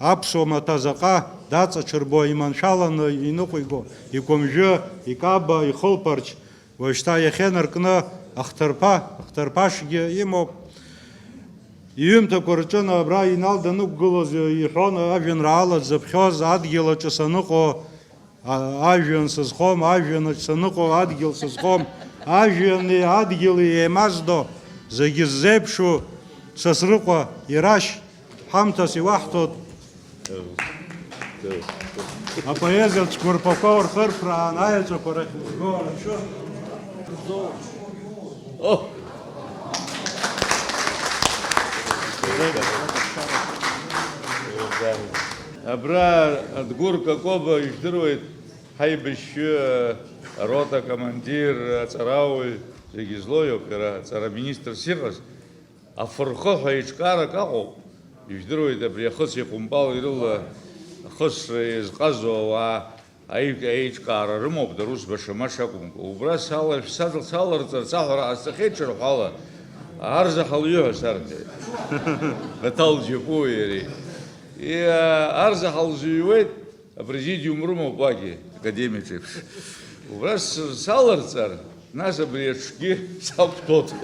аԥсуа маҭәа заҟа даҵаҽырбо, иманшәаланы иныҟәиго, икәымжәы, икаба, ихылԥарч, уажәшьҭа иахьа инаркны ахҭырԥа, ахҭырԥашгьы имоуп. Иҩымҭақәа рҿы абра Инал данықәгылоз иҳәон, ажәеинраала дзыԥхьоз, адгьыл аҿы саныҟоу, а-, ажәҩан сызхом, ажәҩан аҿы саныҟоу, адгьыл сызхом, ажәҩани адгьыли еимаздо, зегьы ззеиԥшу Сасрыҟәа Ирашь, ҳамҭас иуаҳҭоит. Апоезиа цәқәырԥақәа урхырԥраан, аеҵәақәа рахь узго арацәа. Абра Адгәыр Какоба, ижәдыруеит, ҳаибашьҩы, арота акомандир, аҵарауаҩ, зегьы злоу иоуп, иара аҵара министрс иҟаз. Афырхы ҳәа еиҿкаарак аҟоуп, ижәдыруеит, абри ахыци ахәымпали рыла ахысра иазҟазоу ауаа аи-, аиҿкаара рымоуп, дара ус баша-маша акәымкәа. Убра сала-, садыл-, саларҵарц аҳәара ҟасҵахьеит ҽырҳәала, арзаҳал иҳәа сарҳәеит. Баҭал Џьапуи иареи. Иа-, арзаҳал зыҩуеит, апрезидиум рымоуп уагьы, академиаҿ еиԥш. Убра с-, саларҵар, нас абри аҽгьы сақәтәоит.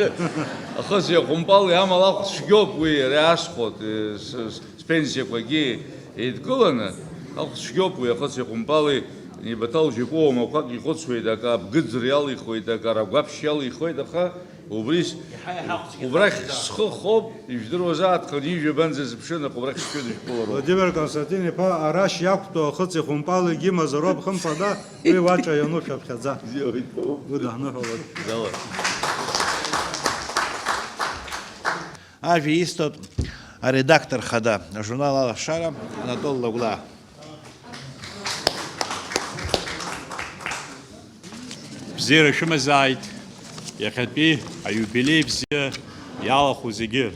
Ахыци ахәымпали амала ахә цәгьоуп уи, иара иаасхәоит, э, с-, с-, спенсиақәагьы еидкыланы, ахә цәгьоуп уи, ахыци ахәымпали, ани Баҭал Џьапуа уамақәак ихәыцуеит, акы абгыӡра иалихуеит, акы арагәаԥшь иалихуеит, аха Убри с-, Иаҳа-иаҳа ахәцәгьа убрахь хацәгьа схы хоуп, ижәдыруазааит, хынҩажәа банӡа зыԥшын, аҟәыбрахь сшәыдышәкылароуп. Владимир Константин-иԥа, арашь иақәтәоу ахыци ахәымпали егьимазароуп, хымԥада, уи уаҿа иану шәаԥхьаӡа. Бзиа уиҭоуп. Уи даҳныҳәалоит. Зала. Ажәа исҭоит аредактор хада, ажурнал Алашара, Анатол Лагәлаа. Бзиара шәымазааит, иахьатәи аиубилеи бзиа иалахәу зегьы.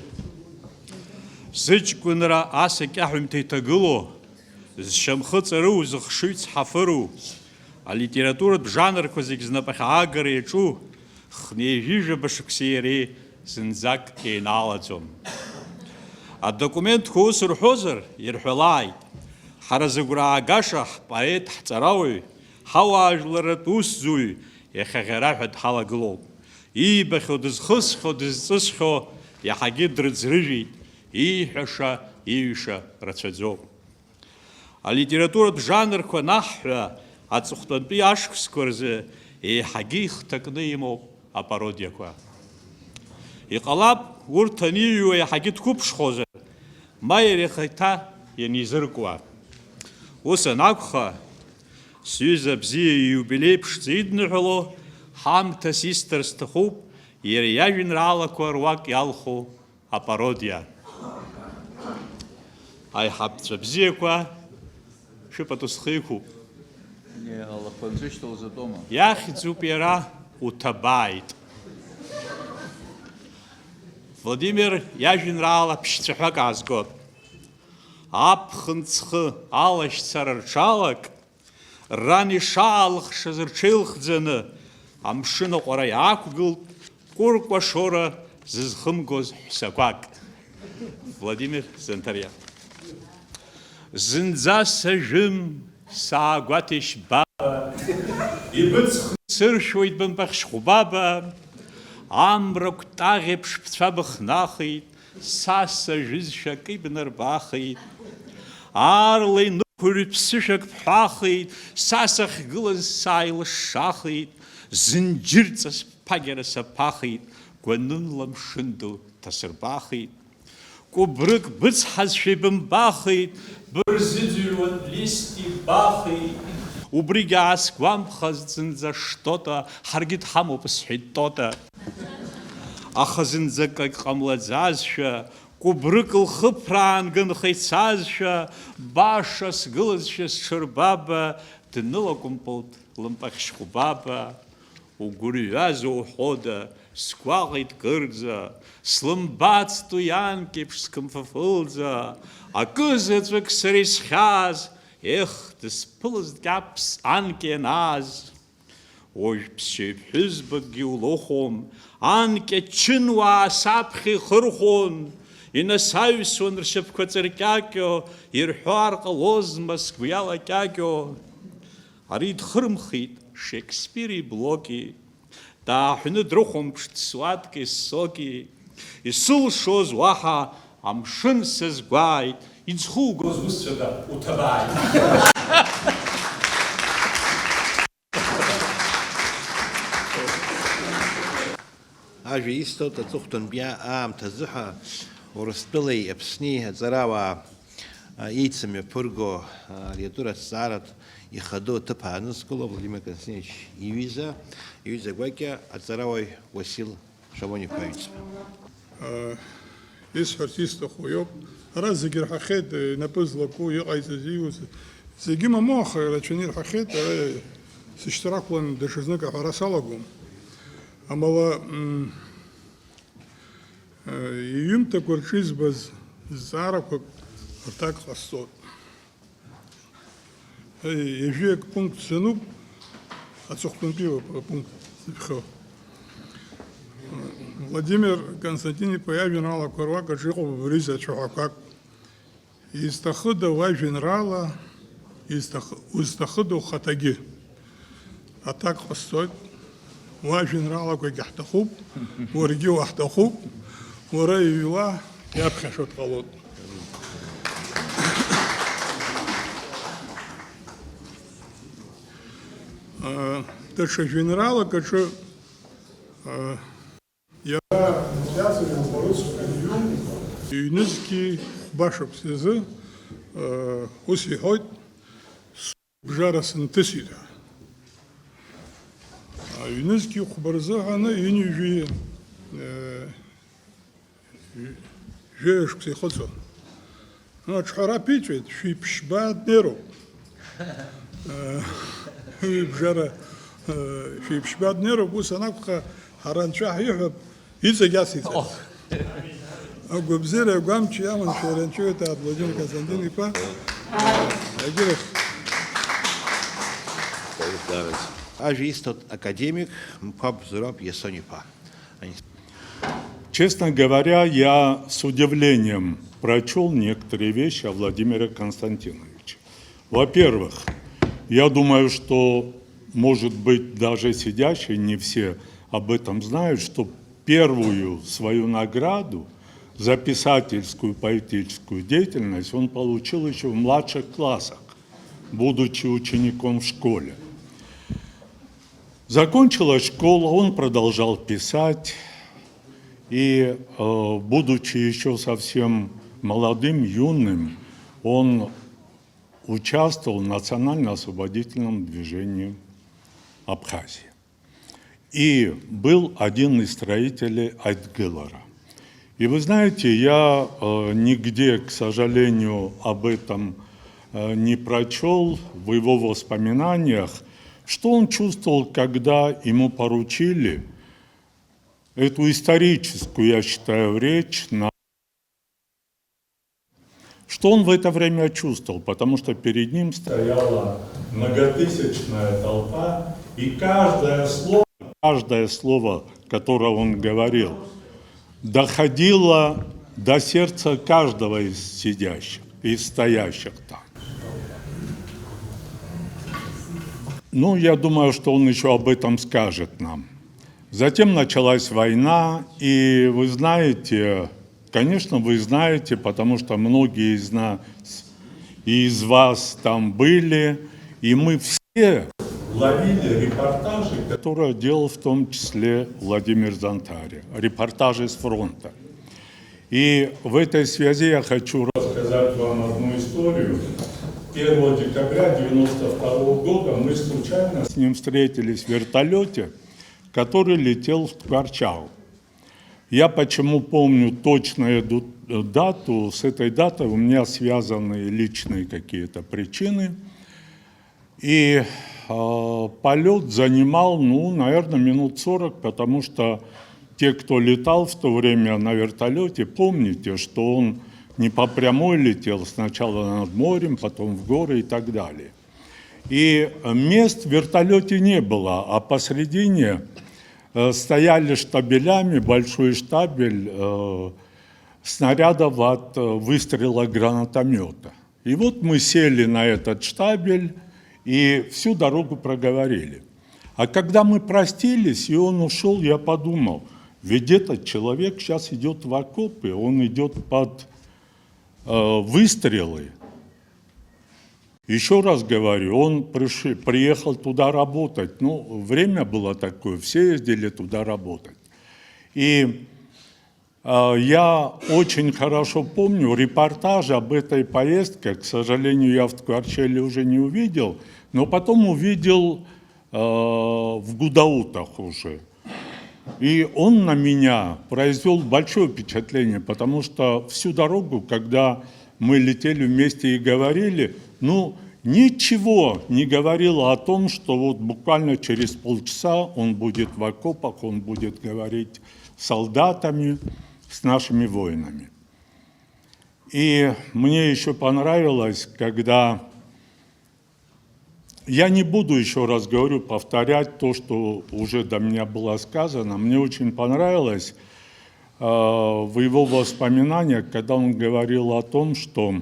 Зыҷкәынра асакьаҳәымҭа иҭагылоу, зшьамхы ҵару, зыхшыҩ цҳафыру, алитературатә жанрқәа зегь знапахь аагара иаҿу, хынҩажәижәаба шықәсеи иареи зынӡак еинаалаӡом. Адокументқәа ус рҳәозар, ирҳәалааит, ҳара зыгәра аагаша ҳпоет, ҳҵарауаҩ, ҳауаажәларратә усзуҩ иахьа ӷьараҳәа дҳалагылоуп. Иибахьоу, дызхысхьоу, дызҵысхьоу иаҳагьы дрыӡрыжәит, ииҳәаша, ииҩша рацәаӡоуп. Алитературатә жанрқәа анаҳҳәа, аҵыхәтәантәи ашықәсқәа рзы еиҳагьы ихҭакны имоуп апародиақәа. Иҟалап, урҭ аниҩуа иаҳагьы дқәыԥшхозар, ма иара ихаҭа ианизыркуа. Ус анакәха, сҩыза бзиа ииубилеи ԥшӡа идныҳәало ҳамҭас исҭар сҭахуп иара иажәеинраалақәа руак иалху апародиа. Аиҳабацәа бзиақәа, шәыпату схы иқәуп. Не, алақәа нҵәышьҭалоз атәома? Иахьӡуп иара, Уҭабааит. Владимир иажәеинраала ԥшь цәаҳәак аазгоит. Аԥхын ҵхы алашьцара рҽалак, ран ишаалыхшаз рҽеилхӡаны, амшын аҟәара иаақәгылт кәыркәа шора зызхымгоз ҳәсақәак. Владимир Занҭариа. Зынӡа сажәым, саагәаҭеишь баба, ибыҵх сыршәуеит бымбахь шьхәбаба, амра кәтаӷьеиԥш бцәа быхнахит, са сажәызшәа акы ибнарбахит, аарла инықәырҩ ԥсышәак бҳәахит, са сахьгылаз сааилышшахит, зынџьырҵас бԥагьара саԥахит, гәанынла мшын ду ҭасырбахит. Кәыбрык быцҳазшәа ибымбахит, бырзыӡырҩуан листи бахи. Убригь аасгәамԥхаз зынӡа Штота, ҳаргьы дҳамоуп, сҳәеит Тота. Аха зынӡак акы ҟамлаӡазшәа, кәыбрык лхыԥраан гынха ицазшәа, баша сгылазшәа сҽырбаба, днылакәымпылт лымпахь шьхәбаба. Угәырҩазу уҳәода, сгәаҟит кырӡа, слымбацт уи анкьеиԥш сқымфыфылӡа, акы заҵәык сара исхьааз, ех, дысԥылазт кьаԥс анкьа ианааз. Уажә ԥсшьаҩ ԥҳәызбакгьы улыхәом, анкьа чынуаа саԥхьа ихырхәон, инасаҩсуан ршьапқәа ҵыркьакьо, ирҳәар ҟалозма сгәы иалакьакьо? Ари дхырмхит Шекспири Блоки, дааҳәны дрыхәамԥшт суатки ссоки, исылшоз уаҳа амшын сазгәааит, изхугоз усцәада уҭабааит. Ажәа исҭоит аҵыхәтәантәи аамҭазы ҳәа Урыстәылеи Аԥсни аҵарауаа, а, еицымҩаԥырго, а, литература азҵааратә ихадоу аҭыԥ аанызкыло Владимир Константинович иҩыза, иҩыза гәакьа аҵарауаҩ Уасил Шамониԥа иҩызцәа. Исҳәарц исҭаху иоуп. Ара зегьы ирҳахьеит, инапы злаку, иҟаиҵаз, ииуз. Зегьы мамоу, аха ирацәаны ирҳахьеит, ара сышьҭра акәлан даҽазнык аҳәара салагом. Амала, м, иҩымҭақәа рҿы избаз зҵаарақәак рҭак ҟасҵоит. Ҩажәи ак пункт сануп, аҵыхәтәантәи апункт зыԥхьо. Владимир Константин-иԥа иажәеинраалақәа руак аҿы иҟоуп абри изы ацәаҳәақәак. Изҭахыда уажәеинраала, изҭах-, узҭахыда ухаҭагьы? Аҭак ҟасҵоит. Уажәеинраалақәагьы ҳҭахуп, уаргьы уаҳҭахуп, уара иҩла иаԥхьашәо дҟалоит. Даҽа жәеинраалак аҿы, иара иаҵанакуа рыцҳа иҩу, ҩнызқьи хәба шықәса изы, ус иҳәоит, Бжара сынҭысит ҳәа. Аҩнызқьи хәба рзыҳәаны ҩынҩажәи, э, жәаҩа шықәса ихыҵуан. Аҿҳәара аԥиҵәеит, шәиԥшьба днеироуп. Э, уи бжара, э, шәиԥшьба днеироуп, ус анакәха, ҳара анцәа ҳиҳәап, Иҵегь ациҵаз. Агәабзиара агәамч иаман шәара анцәаҩы ҭаацәа Владимир Константин-иԥа. Егьырахь. Ажәа исҭоит академик Мқәаб Зураб Иасон-иԥа. Честно говоря, я с удивлением прочёл некоторые вещи о Владимире Константиновиче. Во-первых, я думаю, что, может быть, даже сидящие не все об этом знают, что первую свою награду за писательскую, поэтическую деятельность он получил ещё в младших классах, будучи учеником в школе. Закончилась школа, он продолжал писать, и, э, будучи ещё совсем молодым, юным, он участвовал в национально-освободительном движении Абхазии. И был один из строителей Айтгылара. И вы знаете, я, э, нигде, к сожалению, об этом, э, не прочёл в его воспоминаниях, что он чувствовал, когда ему поручили эту историческую, я считаю, речь на Что он в это время чувствовал? Потому что перед ним стояла многотысячная толпа, и каждое слово, каждое слово, которое он говорил, доходило до сердца каждого из сидящих, из стоящих там. Ну, я думаю, что он ещё об этом скажет нам. Затем началась война, и вы знаете, конечно, вы знаете, потому что многие из нас и из вас там были, и мы все ловили репортажи, которые делал в том числе Владимир Зонтарь, репортажи с фронта. И в этой связи я хочу рассказать вам одну историю. Первого декабря девяносто второго года мы случайно с ним встретились в вертолёте, который летел в Ткварчау. Я почему помню точно эту дату? С этой датой у меня связаны личные какие-то причины. И э, полет занимал, ну, наверное, минут сорок, потому что те, кто летал в то время на вертолете, помните, что он не по прямой летел, сначала над морем, потом в горы и так далее. И мест в вертолете не было, а посредине э, стояли штабелями большой штабель э, снарядов от э, выстрела гранатомета. И вот мы сели на этот штабель и всю дорогу проговорили. А когда мы простились, и он ушел, я подумал, ведь этот человек сейчас идет в окопы, он идет под э, выстрелы. Еще раз говорю, он приши- приехал туда работать. Ну, время было такое, все ездили туда работать. И э, я очень хорошо помню репортаж об этой поездке. К сожалению, я в Ткварчеле уже не увидел, но потом увидел э, в Гудаутах уже. И он на меня произвел большое впечатление, потому что всю дорогу, когда мы летели вместе и говорили, ну, ничего не говорило о том, что вот буквально через полчаса он будет в окопах, он будет говорить с солдатами, с нашими воинами. И мне еще понравилось, когда я не буду, еще раз говорю, повторять то, что уже до меня было сказано. Мне очень понравилось э, в его воспоминаниях, когда он говорил о том, что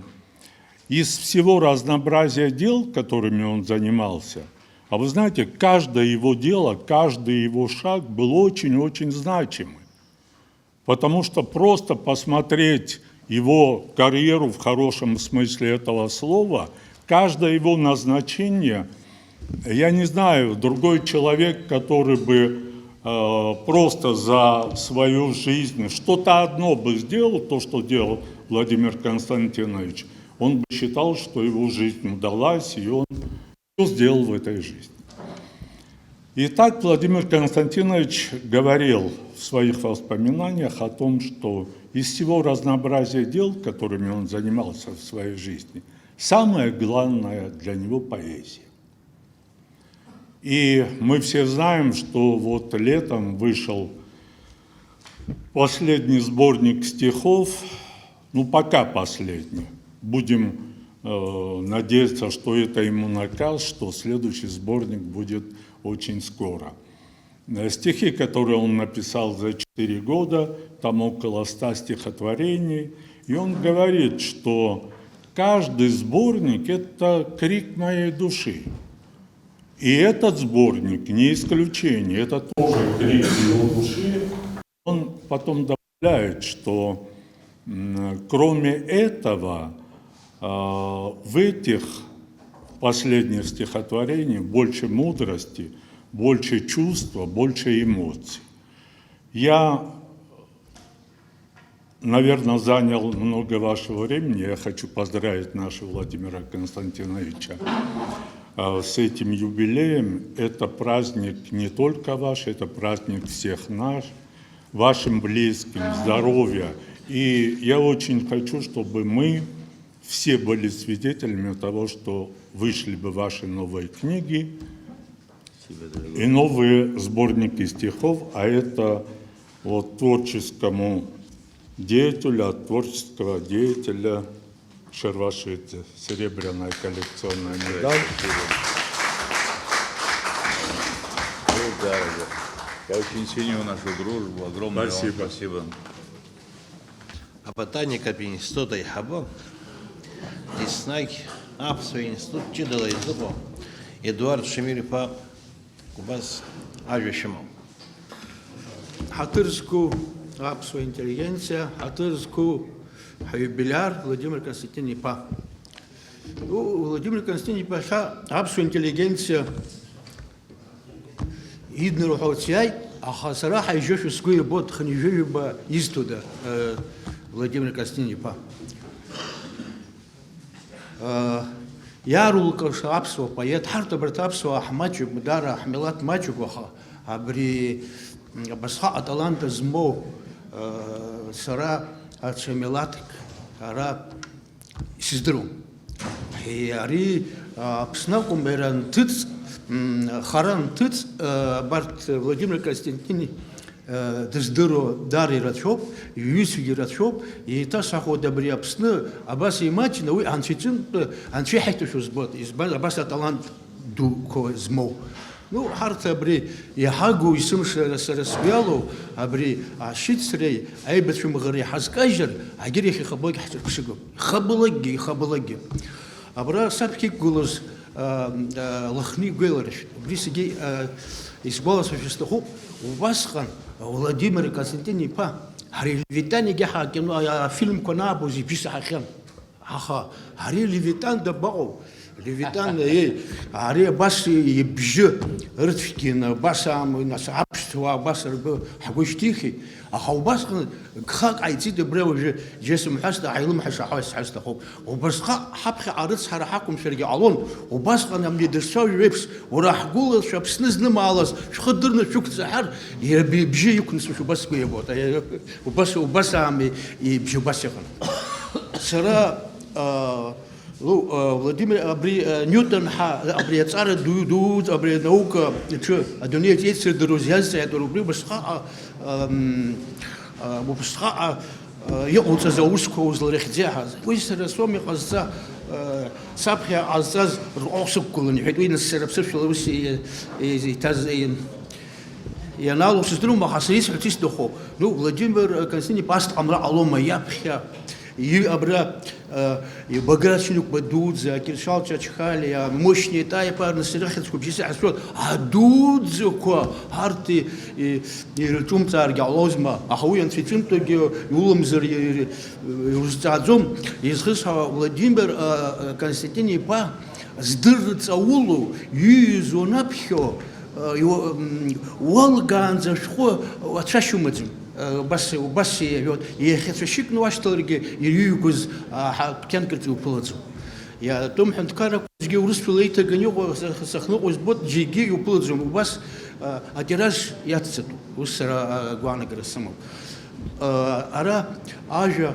из всего разнообразия дел, которыми он занимался, а вы знаете, каждое его дело, каждый его шаг был очень-очень значимым. Потому что просто посмотреть его карьеру в хорошем смысле этого слова, каждое его назначение, я не знаю, другой человек, который бы э, просто за свою жизнь что-то одно бы сделал, то, что делал Владимир Константинович, он бы считал, что его жизнь удалась, и он все сделал в этой жизни. Итак, Владимир Константинович говорил в своих воспоминаниях о том, что из всего разнообразия дел, которыми он занимался в своей жизни, самое главное для него поэзия. И мы все знаем, что вот летом вышел последний сборник стихов, ну, пока последний. Будем э, надеяться, что это ему наказ, что следующий сборник будет очень скоро. Э, Стихи, которые он написал за четыре года, там около ста стихотворений. И он говорит, что каждый сборник — это крик моей души. И этот сборник не исключение, это тоже крик его души. Он потом добавляет, что кроме этого а, в этих последних стихотворениях больше мудрости, больше чувства, больше эмоций. Я, наверное, занял много вашего времени. Я хочу поздравить нашего Владимира Константиновича а, с этим юбилеем. Это праздник не только ваш, это праздник всех наш, вашим близким, здоровья. И я очень хочу, чтобы мы все были свидетелями того, что вышли бы ваши новые книги и новые сборники стихов, а это вот творческому деятелю, от творческого деятеля Шервашидзе, серебряная коллекционная медаль. Я очень ценю нашу дружбу. Огромное спасибо. Спасибо. Аботаникатә институт аиҳабы, еснагь аԥсуа институт ҷыдала изыҟоу Едуард Шамир-иԥа убас ажәа шәымоуп. Ҳаҭыр зқәу аԥсуа интеллигенциа, ҳаҭыр зқәу ҳиубилиар Владимир Константин-иԥа. Владимир Константин-иԥа иахьа аԥсуа интеллигенциа иднарҳәаларц иааит, аха сара ҳаижьошәа сгәы иабо, хынҩажәижәаба изҭода, Владимир Константин-иԥа? Иарулкаша аԥсуа поет, ҳарҭ абарҭ аԥсуаа ҳмаҷуп, дара ҳмилаҭ маҷуп, аха абри абасҟак аталант змоу Сара аҽа милаҭк ара исыздыруам. Ари Аԥсны акәым, иара нҭыҵ, хара нҭыҵ, абарҭ Владимир Константини дыздыруа даара ирацәоуп, иҩызцәагьы рацәоуп, еиҭасҳәахуеит абри Аԥсны абас имаҷны уи анцәа иҿынтә анцәа иҳаиҭашәо збоит, избан, абас аталант дуқәа змоу. Ну, ҳарҭ абри иҳагу есымша сара сгәы иалоу, абри ашьыцреи аибацәымӷреи ҳазкажьыр, егьырахь ихабалакгьы ҳҿырԥшыгоуп. Ихабалакгьы, ихабалакгьы. Абра саԥхьа иқәгылоз, а, а, Лыхни игәеиларышәҭ. Убри зегьы, а, исгәаласыршәо сҭахуп. Убасҟан Владимир Константин-иԥа, ҳара Левитан егьа ҳакино, а, афильмқәа анаабоз ибжьы саҳахьан. Аха ари Левитан дабаҟоу? Левитан, еи, ари абас ибжьы ырцәгьаны, абас аамҭа, нас аԥсуаа абас ргәы, ҳгәы шьҭихит. Аха убасҟан гхак ҟаиҵеит, абри уажәы џьа сымҳәаст, ааилымҳа шаҳәа сҳәар сҭахуп. Убасҟак ҳаԥхьаҟа арыцҳара ҳақәымшәаргьы ҟалон, убасҟан амни дышцәажәо еиԥш, уара ҳгәылацәа Аԥсны знымаалаз шәхы дырны шәықәҵаҳар, иара ибжьы иқәнасуашәа убас сгәы иабоит. Убас, убас аамҭа ибжьы убас иҟан. Сара, а, Лу-, а, Владимир, абри, а, Ньютон ҳа, абри аҵара ду, ду, абри анаука аҿы адунеи аҿы еицырдыруаз иазҵааит, уара убри убасҟаҟа, ам, а, убасҟаҟа, а, иҟауҵаз аусқәа узларыхьӡеи ҳәа. Уи сара соуми ҟазҵа, а, саԥхьа ҟазҵаз рҟәыӷ сықәгылан, иҳәеит, уи нас сара ԥсышәала ус и-, и-, иҭаз, и-, ианалу сыздыруам, аха сара исҳәарц исҭаху, ну, Владимир Константин-иԥа ас дҟамлар ҟалома, иаԥхьа, и-, абра, э, и-, Баграт Шинықәба дуӡӡа, Кьыршьал Чачхалиа, Мушьни Таиԥа, нас ирыхьӡқәа бжьыс иҳазҳәоит, адуӡӡақәа, арҭ и-, и-, ирҿумҵааргьы ҟалозма, аха уи анцәа иҿынтәгьы иуламзар и-, и-, иузҵааӡом. Изхысҳәаауа, Владимир, э, Константин-иԥа здырра ҵаулоу, иҩызоу анаԥхьо, Иу-, м, уалгаанӡа ашәҟәы ацәашьа умаӡам. Убас, убас иҳәоит, иахьа цәашьыкны уашьҭаларгьы, ирҩыгоз, а, ҳа-, қьанк рҿы иуԥылаӡом. Иатәым ҳәынҭқаррақәа зегьы урысшәала иҭаганы иҟоу сах-, сахьныҟәо избоит, џьаргьы иуԥылаӡом. Убас, а, атираж иацҵатәуп. Ус сара, а, агәаанагара сымоуп. А, ара ажәа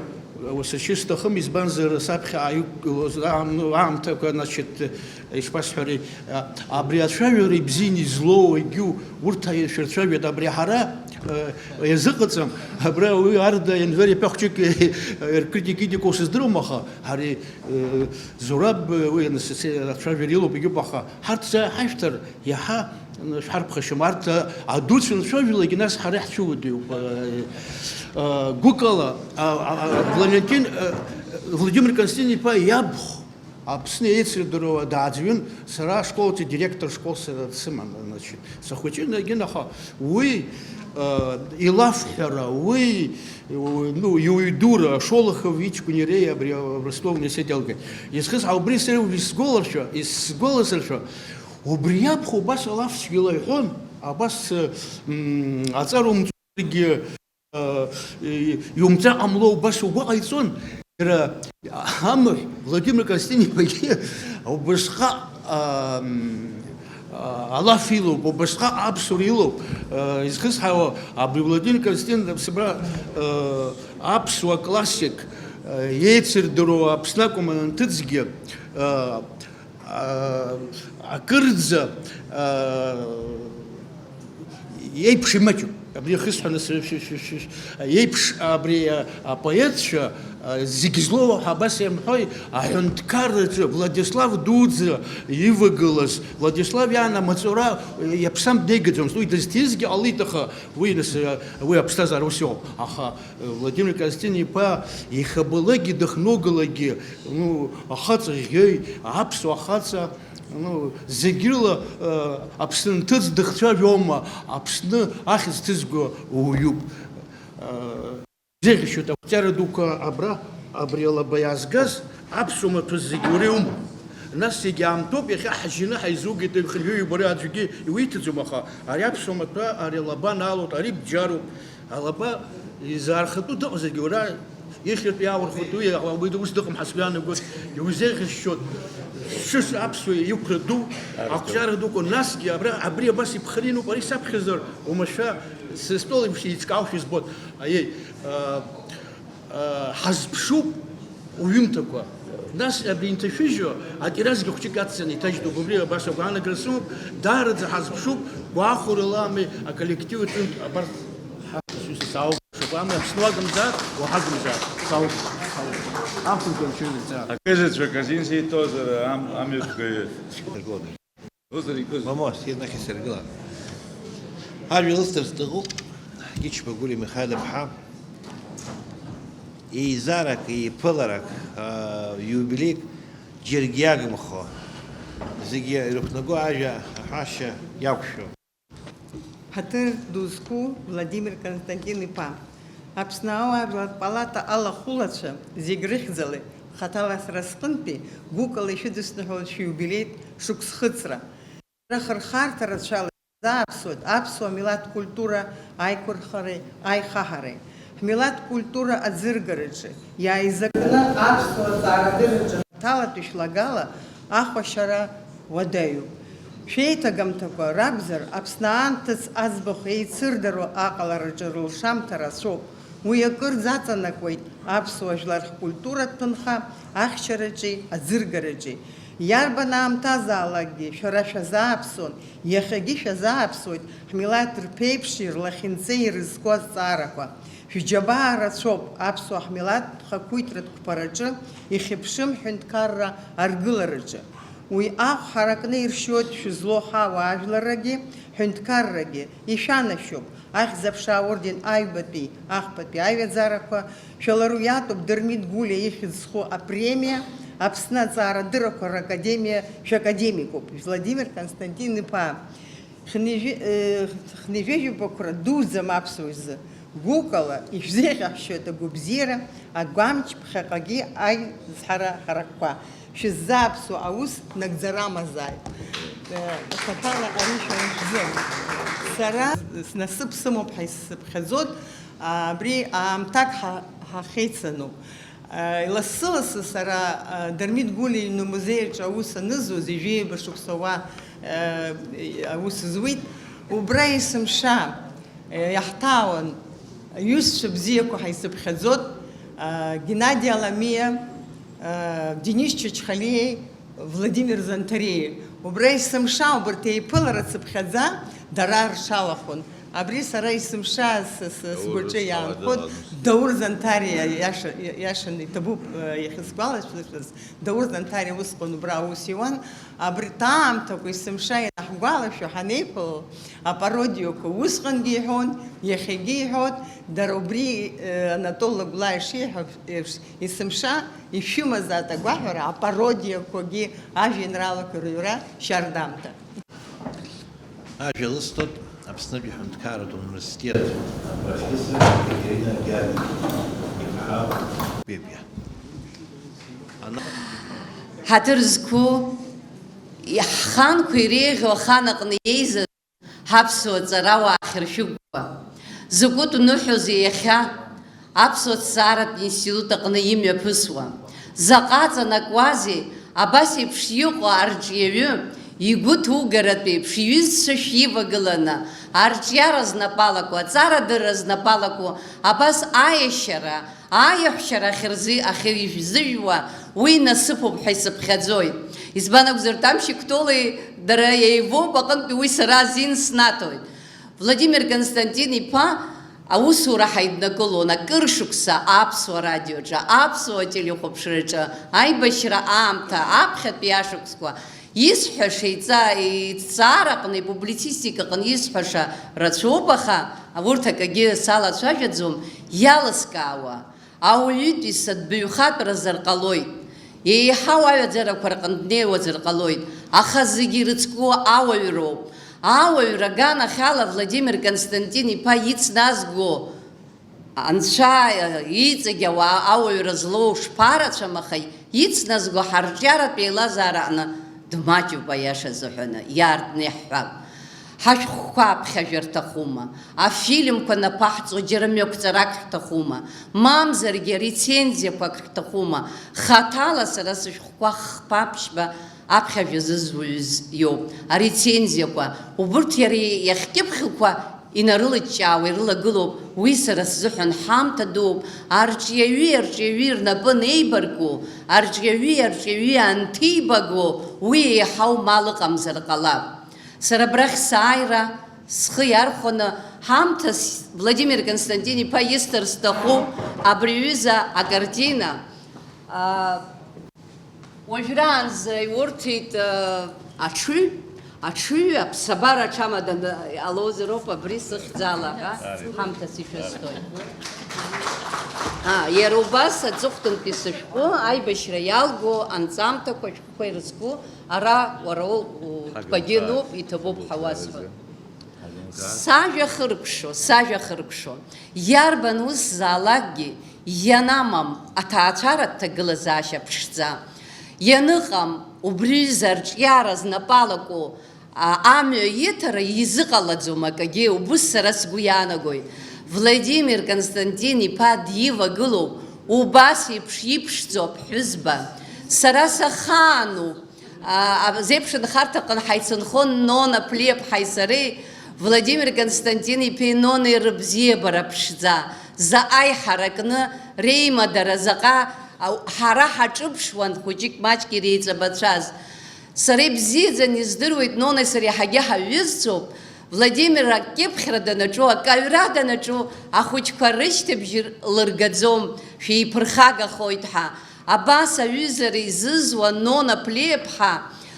Уасашьы сҭахым, избанзар, саԥхьа ааиқәгылоз аам-, аамҭақәа, значит, ишԥасҳәари, а, абри ацәажәара ибзианы излоу егьу, урҭ аишәырцәажәеит, абри ҳара, э, иазыҟаҵам, абра уи арда январи ԥахәҷык, э, ркритикидикуа сыздыруам, аха ҳара, э, Зураб, э, уи анасыцы ацәажәара илоуп, егьуп, аха ҳарҭ ҳажәлар Иаҳа шәҳарԥхашьом. Арҭ адуцәа анцәажәалак, нас ҳара иаҳцәыуадаҩуп. Гәыкала, Валентин, Владимир Константин-иԥа иабхә Аԥсны еицырдыруа дааӡҩын, сара ашколаҿы директор школ сыман, значит, сахәыҷын, егьын, аха уи илафҳәара, уи, ну, иуаҩдура, Шолохов иҷкәын иареи абри Ростов инеицеиҭалгеит. Изхыз, убри сара исгәаларшәа, исгәаласыршәа, Убри иабхәа убас алаф цәгьала иҳәон, абас, м, аҵара умҵуаргьы, э, и-, иумҵар ҟамло убас угәы ҟаиҵон. Иара амаҳә Владимир Константин-иԥагьы убасҟак, а, м, а, алаф илоуп, убасҟак аԥсуара илоуп. Э, изхысҳауа, абри Владимир Константин-иԥа, э, аԥсуа классик, э, еицырдыруа Аԥсны акәым анҭыҵгьы, э, а, акырӡа, а, еиԥш имаҷуп. Абри ахысҳәаны сры-, шәы-, шәы-, шәы-, еиԥш абри, а, апоетцәа, а, зегь злоу ҳәа абас иамҳәои, аҳәынҭқарраҿы Владислав дуӡӡа ивагылаз, Владислав иан амаҵура иаԥсам днеигаӡомызт. Уи дызҭизгьы ҟалеит, аха уи нас, а, уи аԥсҭазаара ус иоуп. Аха Владимир Константин-иԥа ихабалакгьы дыхногылакгьы, ну, ахаҵа ӷьеҩ, аԥсуа хаҵа, ну, зегь рыла, э, Аԥсны нҭыҵ дыхцәажәома, Аԥсны ахьӡ ҭызго уаҩуп. Э, Зеиӷьасшьоит ақәҿиара дуқәа абра, абри алаба иаазгаз аԥсуа маҭәа зегь уара иумоуп. Нас зегь аамҭоуп, иахьа ҳжьаны ҳаизугеит, хынҩажәи бара аӡәгьы иуиҭаӡом, аха ари аԥсуа маҭәа, ари алаба анаалоит, ари бџьаруп. Алаба изаархатәу дыҟазаргьы, уара ихьыртә иааурхәатәу, уи ус дыҟам ҳәа сгәы иаанагоит. Иузеиӷьасшьоит. Шәышықәса аԥсуа иқәра ду, ақәҿиара дуқәа, насгьы абра, абри абас иԥхаринуп, ари саԥхьаӡар, уамашәа Сыстол еиԥш еиҿкаау шәызбоит. Аиеи, а, а, ҳазԥшуп уҩымҭақәа. Нас абри инҭашәыжьуа атиражгьы хәҷык аццаны иҭажьтәуп. Убри абас агәаанагара сымоуп, даараӡа ҳазԥшуп, гәахәарыла ами, аколлектив аҿынтә абарҭ ҳа-, саугәаҟ, Аԥсны уагымзаат, уаҳагымзаат, саугәаҟ, саугәаҟ. Ахәылбыҽыҩнаҵа. Акызаҵәык азин сиҭозар, ам-, амҩаԥгаҩы. Мамоу, сианахьа сыргыла. Ажәа лысҭар сҭахуп, Гьычба Гәлиа Михаил-иԥҳа, еизарак, еиԥыларак, аа, иубилеик џьаргьы иагымхо, зегьы ирықәнаго ажәа аҳәашьа иақәшәо. Ҳаҭыр ду зқәу Владимир Константин-иԥа, Аԥсны ауаажәлар палата алахәылацәа зегь рыхьӡала, хаҭала сара сҟынтәи гәыкала ишәыдысныҳәалоит шәиубилеитә шықәс хыҵра. Шәара хырхарҭа рацәала шәзааԥсоит аԥсуа милаҭ культура аиқәырхареи аихаҳареи, ҳмилаҭ культура аӡыргараҿы, иааизакны аԥсуа ҵаарадырраҿы хаҭалатәи шәлагала ахәашьара уадаҩуп. Шәеиҭагамҭақәа ракәзар, Аԥсны аан ҭыҵ аӡбахә еицырдыруа аҟалараҿы рылшамҭа рацәоуп. Уи акырӡа аҵанакуеит аԥсуа жәлар ҳкультуратә ҭынха ахьчараҿи аӡыргараҿи. Иарбан аамҭазаалакгьы шәара шәазааԥсон, иахьагьы шәазааԥсоит, ҳмилаҭ рԥеиԥши рлахьынҵеи ирызку азҵаарақәа. Шәџьабаа рацәоуп аԥсуа ҳмилаҭ хақәиҭратә қәԥараҿы ихьыԥшым ҳәынҭқарра аргылараҿы. Уи ахә ҳаракны иршьоит шәызлоу ҳауаажәларрагьы, ҳәынҭқаррагьы, ишәанашьоуп, Ахьӡ-аԥша аорден аҩбатәи, ахԥатәи аҩаӡарақәа шәалару иатәуп Дырмит Гәлиа ихьӡ зху апремиа, Аԥсны аҵаарадыррақәа ракадемиа шәакадемикуп, Владимир Константин-иԥа. Хынҩажәи-, э, хынҩажәижәабақәра дуӡӡам аԥсуа изы. Гәыкала ишәзеиӷьаҳшьоит агәабзиара, агәамч, ԥхьаҟагьы аизҳара ҳаракқәа. Шәыззааԥсо аус нагӡара амазааит. Э, хаҭала ари шәара шәзы. Сара снасыԥ сымоуп ҳәа исзыԥхьаӡоит, абри аамҭак ҳа-, ҳахеицаноуп. Э, лассы-лассы сара, э, Дырмит Гәлиа иҩны музеи аҿы аус анызуаз, ҩажәи ҩба шықәса уа, э, аус зуит. Убра есымша Иаҳҭаауан, аҩызцәа бзиақәа ҳаицыԥхьаӡот, а, Геннади Аламиа, а, Денис Чачхалиеи Владимир Занҭариеи. Убра есымша убарҭ еиԥылара цыԥхьаӡа дара рҽалахәын. Абри сара есымша с-, с-, Даур сгәаҿы рыцҳауа иаанхоит. Даур Занҭариа иаша, иашаны иҭабуп, а, иахьысгәалашәаз. Даур Занҭариа усҟан убра аус иуан. Абарҭ аамҭақәа есымша ианаҳгәалашәо ҳанеиԥыло, апародиақәа усҟангьы иҳәон, иахьагьы иҳәоит, дара убри, э, Анатол Лагәлаа ишиҳәо еиԥш, есымша ишәымазаат агәаҳәара, апародиақәагьы, ажәеинраалақәа рыҩра шьардаамҭа. Ажәа лысҭоит Аԥснытәи аҳәынҭқарратә университет апрофессор Екатерина Георги-иԥҳа Бебиа. Ана- Ҳаҭыр зқәу, ҳханқәа иреиӷьу ахан аҟны иеизаз ҳаԥсуа ҵарауаа хьыршәыгәқәа, закәытә ныҳәоузеи иахьа аԥсуа ҭҵааратә институт аҟны имҩаԥысуа? Заҟа аҵанакуазеи абас еиԥш иҟоу арҿиаҩы игәы ҭугаратә еиԥш иҩызцәа шәивагыланы, арҿиара знапалақәа, аҵарадырра знапалақәоу абас аиашьара, аиаҳәшьара ахь рзы, ахьыжәзыжәуа уи насыԥуп ҳәа исыԥхьаӡоит. Избан акәзар, Тамшьи Кәтолеи дара еивоуп аҟынтәи уи сара азин снаҭоит. Владимир Константин-иԥа аусура ҳаиднакылон акыр шықәса Аԥсуа радиоҿы, Аԥсуа телехәаԥшраҿы, аибашьра аамҭа, аԥхьатәи ашықәсқәа. Исҳәаша иҵа-, иҭҵаараҟны, ипублицистикаҟны исҳәаша рацәоуп, аха урҭ акагьы салацәажәаӡом, иалыскаауа, ауаҩытәыҩса дбаҩхатәразар ҟалоит, еиҳау аҩаӡарақәа рҟынтә днеиуазар ҟалоит, аха зегьы ирыцку ауаҩроуп. Ауаҩра аганахьала Владимир Константин-иԥа ицназго Анцәа иҵегь ауаа ауаҩра злоу шԥарацәам, аха ицназго ҳарҿиаратә еилазаараҟны дмаҷуп, аиаша азыҳәаны, иаартны иаҳҳәап. Ҳашәҟәқәа аԥхьажәа рҭахума? Афильмқәа наԥаҳҵо џьара мҩақәҵарак ҳҭахума? Мамзаргьы рецензиақәак ҳҭахума? Хаҭала сара сышәҟәқәа хԥа-ԥшьба аԥхьажәа зызуҩыз иоуп. Арецензиақәа, убырҭ иара иахькьыԥхьуқәа инарылыҷҷаауа ирылагылоуп, уи сара сзыҳәан ҳамҭа дууп, арҿиаҩи арҿиаҩи рнапы анеибарку, арҿиаҩи арҿиаҩи анҭибаго, уи еиҳау мал ыҟамзар ҟалап. Сара абрахь сааира схы иархәаны, ҳамҭас Владимир Константин-иԥа исҭар сҭахуп абри аҩыза акартина. А, уажәраанӡа иурҭеит, а, аҽыҩ, аҽыҩ аԥсабара аҽамаданы иҟалозароуп абри сыхьӡала ҳәа ҳамҭас ишәысҭоит. А, иара убас аҵыхәтәантәи сышәҟәы аибашьра иалго анҵамҭақәа шәҟәқәа ирызку ара уара у-, у-, тәқәагьы ануп, иҭабуп ҳәа уасҳәоит. Сажәа хыркәшо, сажәа хыркәшо, иарбан ус заалакгьы ианамам аҭаацәаратә ҭагылазаашьа ԥшӡа, ианыҟам убри аҩыза арҿиара знапы алаку, а, амҩа иҭара изыҟалаӡом акагьы, убыс сара сгәы иаанагоит. Владимир Константин-иԥа дивагылоуп убас еиԥш иԥшӡоу аԥҳәызба. Сара сахаануп. А, а, зеиԥш нхарҭаҟны ҳаицынхон Нона Ԥлиаԥҳаи сареи, Владимир Константин-иԥеи Нонеи рыбзиабара ԥшӡа, заҟа иҳаракны реимадара, заҟа, а, ҳара ҳаҿыԥшуан хәыҷык маҷк иреиҵабацәаз. Сара ибзиаӡаны издыруеит, Нонеи сареи иаҳагьы ҳаҩызцәоуп, Владимир акьыԥхьра данаҿу, акаҩра данаҿу, ахәыҷқәа рышьҭыбжь лыргаӡом, шәеиԥырхагахоит ҳәа. Абас аҩызара изызуа Нона Ԥлеиԥҳа,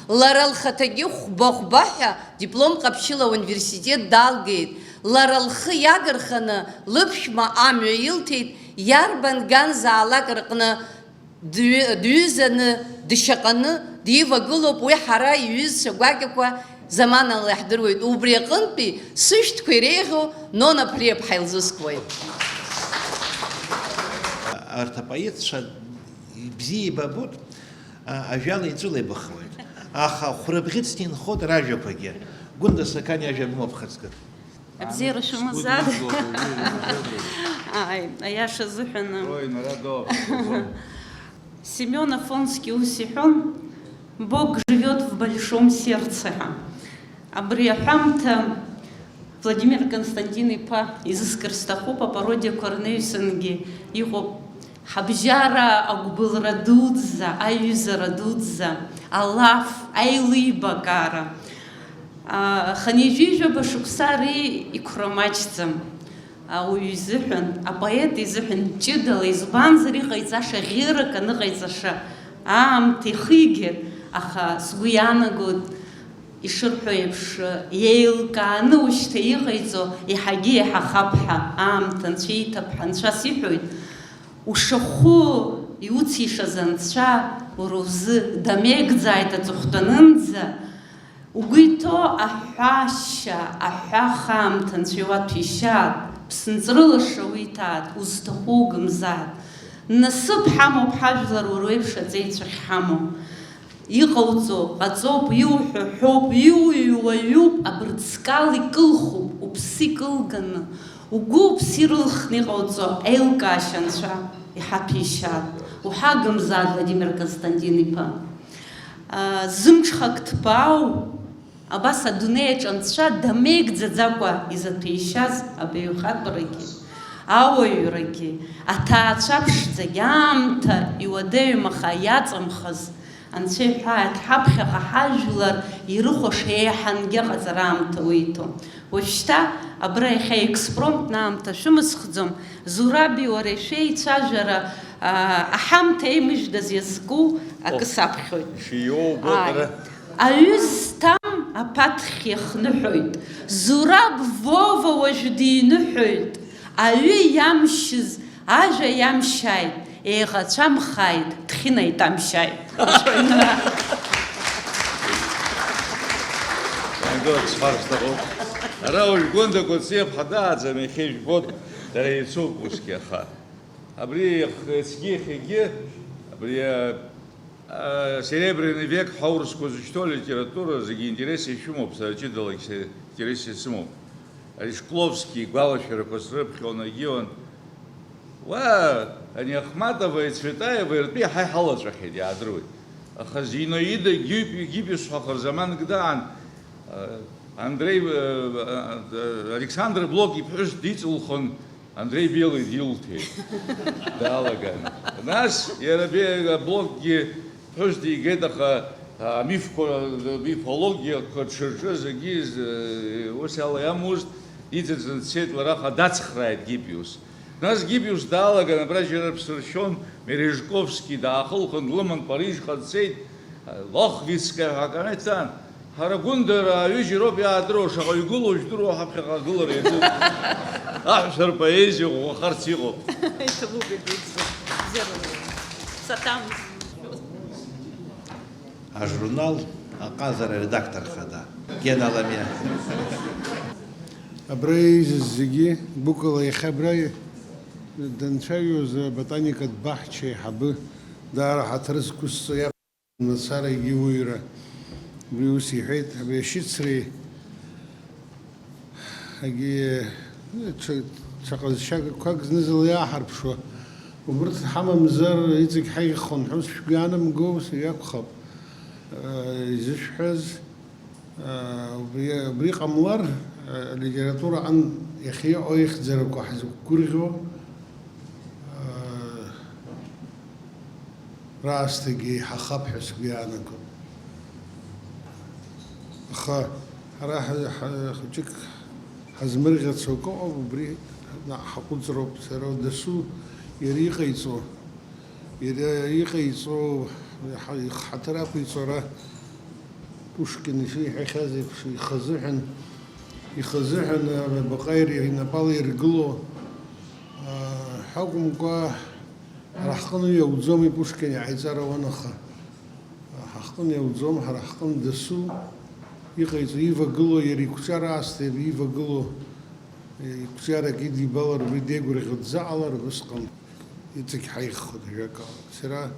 лара лхаҭагьы хәба-хәба ҳәа диплом ҟаԥшьыла ауниверситет далгеит. Лара лхы иагарханы лыԥшәма амҩа илҭеит, иарбан ганзаалак рҟны дҩы-, дҩызаны, дшьаҟаны дивагылоуп, уи ҳара иҩызцәа гәакьақәа заманала иаҳдыруеит. Убри аҟынтәи сышәҭқәа иреиӷьу Нона Ԥлеиԥҳа илзыскуеит. Арҭ апоетцәа бзиа еибабоит, а, ажәала иҵәылеибахуеит. Аха хәрабӷьыцны инхоит ражәақәагьы. Гәында Сақаниа ажәа бымоуп, хацкы. Абзиара шәымазар. Ааи, аиаша азыҳәан. Ой, нарадо. Семён Афонски ус иҳәон, Бог живёт в большом сердце ҳәа. Абри аҳәамҭа Владимир Константин-иԥа изыскыр сҭахуп, апародиақәа рнаҩсангьы иҟоуп. Ҳабжьара агәбылра дуӡӡа, аиҩызара дуӡӡа, алаф, аилибакаара. А, хынҩажәижәаба шықәса ари иқәра маҷӡам. Ауаҩы изыҳәан, апоет изыҳәан ҷыдала, избанзар, иҟаиҵаша ӷьырак аныҟаиҵаша аамҭа ихигеит, аха сгәы иаанагоит, ишырҳәо еиԥш, еилкааны ушьҭа иҟаиҵо еиҳагьы еиҳахап ҳәа аамҭа Анцәа ииҭап ҳәа. Анцәа сиҳәоит, ушахәы иуцишаз Анцәа уара узы дамеигӡааит аҵыхәтәанынӡа, угәы иҭоу аҳәашьа, аҳәаха аамҭа Анцәа иуаҭәеишьаат, ԥсынҵрыла шауиҭаат, узҭаху угымзааит. Насыԥ ҳамоуп ҳажәлар уара уеиԥш аҵеицәа ахьҳамоу. Иҟауҵо ҟаҵоуп, иуҳәо ҳәоуп, иуҩуа ҩуп, абырҵкал икылхуп, уԥсы икылганы, угәы уԥсы ирылхны иҟауҵо аилкаашьа Анцәа иҳаҭәеишьаат, уҳагымзааит, Владимир Константин-иԥа. А, зымҽхак ҭбаау, абас адунеи аҿы Анцәа дамеигӡаӡакәа изаҭәеишьаз абаҩхатәрагьы, ауаҩрагьы, аҭаацәа ԥшӡагьы аамҭа иуадаҩым, аха иаҵамхаз Анцәа иҳәааит, ҳаԥхьаҟа ҳажәлар ирыхәаша еиҳангьы аҟаҵара аамҭа уиҭо. Уажәшьҭа абра иахьа експромтны аамҭа шәымысхӡом, Зураби уареи шәеицәажәара, аа, аҳамҭа еимыжәдаз иазку акы саԥхьоит. Ишиоугәыӷра. Ааи. Аҩы зҭам аԥаҭхь иахныҳәоит. Зураб Вова уажә диныҳәоит. Аҩы иамшьыз ажәа иамшьааит, еиӷацәамхааит, дхьынаитамшьааит. Ангыла сҳәар сҭахуп. Ара уажә Гәында Кәыҵиаԥҳа дааӡам, иахьа ижәбоит, дара еицуп усгьы, аха абри иахьа, ецгьы иахьагьы, абри, а, а, серебряный век ҳәа аурысқәа зышьҭоу алитература зегьы интерес ишәымоуп, сара ҷыдалагь се-, интерес исымоуп. Ари Шкловски игәалашәарақәа срыԥхьон, агьион. Уа, ани Ахматовеи Цветаевеи ртәы иаҳа иҳалаҵәахьеит, иаадыруеит. Аха Зинаида Гип-, Гиппиус ҳәа хырзаманк даан, а, Андрей, э, э, Александр Блок иԥҳәыс диҵылхын, Андрей Белый дилҭеит, даалаган. Нас иара Бе-, Блокгьы ԥҳәыс дигеит, аха, а, амифқәа, амифологиақәа дшырҿыз, егьи, э, ус ала иамуст, иҵыҵын дцеит лара, аха дацхрааит Гиппиус. Нас Гиппиус даалаган, абра џьара дԥсыршьон, Мережковски даахылхын, длыман Парижҟа дцеит, Лохвицская ҳәа аканаҭан. Ҳара Гәында рааҩыџьа роуп иаадыруа, шаҟа игылоу жәдыруа ҳаԥхьаҟа агылара иаҿуп. Аҳәса рпоезиа ӷәӷәахарц иҟоуп. Иҭабуп, егьи бзиа. Бзиа рымоуп. Саҭам. Ажурнал аҟазара редактор хада Гена Ламиа. Абра еизаз зегьы, гәыкала иахьа абра данцәажәоз аботаникатә баҳча аиҳабы даара ҳаҭыр зқәысҵо иа-, мацара егьи уаҩра. Уи ус иҳәеит, абри ашьыцреи Егьи, ҽа-, ҽа ҟазшьақәак зны-зынла иааҳарԥшуа, убырҭ ҳамамзар, иҵегь ҳаиӷьхон ҳәа ус шәгәы иаанамго, ус иакәхап, э, изышәҳәаз, э, убри, убри ҟамлар, э, алитератураҟан иахьа иҟоу аихьӡарақәа ҳзықәгәырӷьо, э, раасҭагьы еиҳахап ҳәа сгәы иаанагом. Аха ҳара ҳа-, ҳа-, хәыҷык ҳазмырӷьацо акы ыҟоуп, убри наҟ ҳаҟәыҵроуп. Сара дасу иара иҟаиҵо, иара иҟаиҵо, иаҳа-, ихаҭыр ақәиҵо ара Пушкин ишиҳәахьаз еиԥш, ихазыҳәан, ихазыҳәан, а, баҟа ир-, инапала иргыло, а, ҳәа акәымкәа, Ҳара ҳҟны иауӡомеи Пушкин иҟаиҵара уанаха? Ҳара ҳҟны иауӡом, ҳара ҳҟны дасу иҟаиҵо, ивагылоу, иара икәҷара аасҭа ивагылоу, икәҷарак идибалар, уи деигәырӷьо дзаҟалар, усҟан иҵегь ҳаиӷьхоит, ажәакала. Сара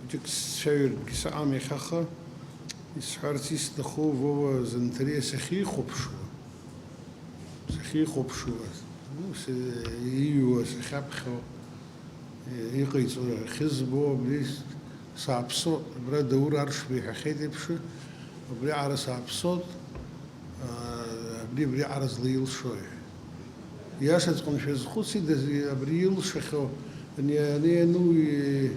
хәыҷык сцәаҩыртәгьы саҟам иахьаха, исҳәарц исҭаху Вова Занҭариа сахьихәаԥшуа, сахьихәаԥшуа, ну, с-, иҩуа, сахьаԥхьо, иҟаиҵо ахьызбо, абри сааԥсоит, абра Даур Аршба иҳәахьеит еиԥш, убриаҟара сааԥсоит, аа, абри абриаҟара злаилшои? Иашаҵәҟьаны шәазхәыцит, абри илшахьоу, ани, ани, ану, и-,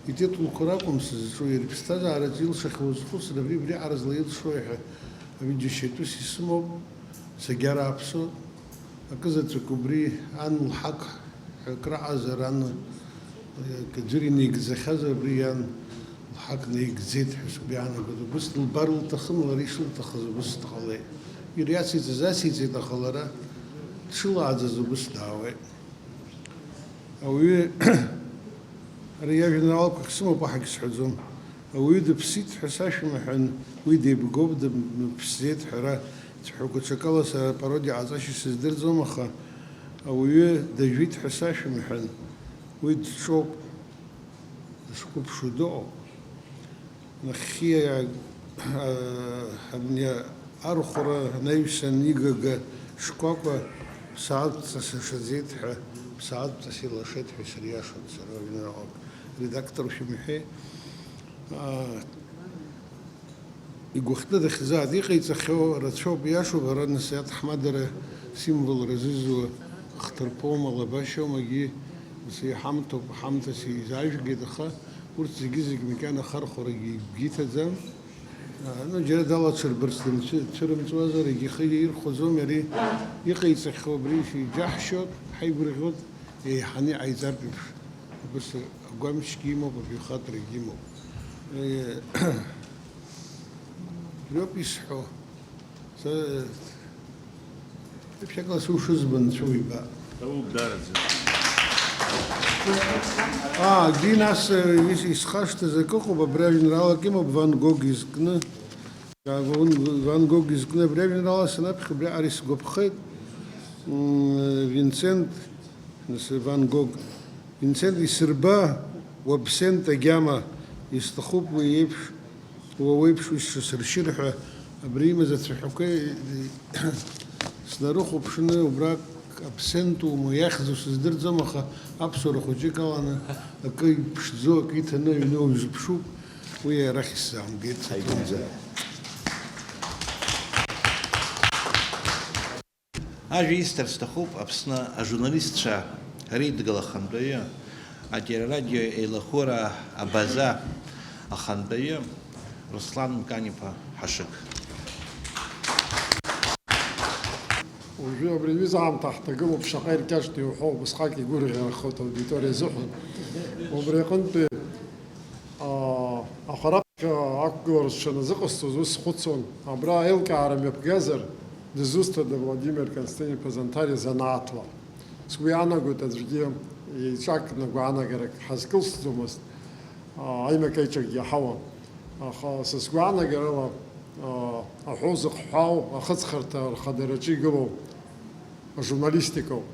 ититулқәа ракәым сызҿу, иара иԥсҭазаараҿы илшахьоу узхәыцыр, абри абриаҟара злаилшои ҳәа, абри џьашьатәыс исымоуп. Сагьарааԥсоит. Акызаҵәык убри ан лҳақ ҳәа акраҟазар, ан, э, аӡәыр инаигӡахьазар, убри иан лҳақ наигӡеит ҳәа сгәы иаанагоит. Убыс дылбар лҭахын, лара ишылҭахыз убыс дҟалеит. Иара иациҵаз ациҵеит, аха лара дшылааӡаз убыс даауеит. Ауаҩы, ара иажәеинраалақәа ахьсымоу уаҳагь сҳәаӡом. Ауаҩы дыԥсит ҳәа сашәымҳәан, уи деибгоуп, дыԥсӡеит ҳәа ара цәаҳәақәа ҽакала сара апародиа ҟаҵашьа сыздырӡом, аха ауаҩы дажәит ҳәа сашәымҳәан, уи дҿоуп, дышқәыԥшу дыҟоуп. Нахьхьи, а, а, абни архәра анаҩсан игага шкәакәа ԥсаатәҵас ишаӡеит ҳәа, ԥсаатәҵас илашеит ҳәа исыриашоит сара, уажәы наҟ редакторшәа имҳәеи. А, игәыхәтәы дахьӡааит, иҟаиҵахьоу рацәоуп, иашоуп, ара нас иаҭаҳмадара символра зызуа хҭырԥоума, лабашьоума, егьи, нас иҳамҭоуп, ҳамҭас изаажәгеит, аха урҭ зегьы-зегь макьана ахархәарагьы игәы иҭаӡам. А, ну, џьара далаҽырбарц дымцәы-, цәырымҵуазар, егьи ихы ирхәаӡом, иара иҟаиҵахьоу абри иџьаҳшьоит, ҳаигәырӷьоит, еиҳаны иҟаиҵартә еиԥш. Убыс агәамчгьы имоуп, абаҩхатәрагьы имоуп. Э, Убриоуп исҳәо. Са, ԥшьакала сушызбо анцәа уиба. Даубдараӡа. Аа, ди нас, э, ис-, исхашҭыз акы ыҟоуп, абри ажәеинраалак имоуп, Ван Гог изкны. Ван, Ван Гог изкны абри ажәеинраала санаԥхьа, убриаҟара исгәаԥхеит. М, Винсент, нас, Ван Гог. Винсент, исырба уабсент агьама, исҭахуп уи еиԥш, уа уеиԥш уи сшысыршьыр ҳәа, абри имаз ацәаҳәақәа снарыхәаԥшны, убрак абсент умоу иахьӡу сыздырӡом, аха аԥсуара хәыҷык аланы акы иԥшӡоу, акы иҭаны аҩны уажә зыԥшуп, уи арахь исзаамгеит, саҭоумҵан. Ҳаигәынӡа. Ажәа исҭар сҭахуп Аԥсны ажурналистцәа реидгыла ахантәаҩы, ателерадио еилахәыра абаза ахантәаҩы Руслан Мкан-иԥа Ҳашыг. Уажәы абри аҩыза аамҭа ҳҭагылоуп, шаҟа иркьаҿтәу иуҳәо, убысҟак игәырӷьарахоит аудиториа азыҳәан. Убри аҟынтәи, аа, аха раԥхьа ақәгылара сҽаназыҟасҵоз ус схәыцуан, абра аилкаара мҩаԥгазар, дызусҭада Владимир Константин-иԥа Занҭариа занааҭла? Сгәы иаанагоит аӡәгьы еиҿакны гәаанагарак ҳазкылсӡомызт, аа, аимак-аиҿакгьы ҳауан. Аха са сгәаанагарала, аа, аҳәоу зыхҳәаау ахыҵхырҭа рхадараҿы игылоу ажурналистикоуп.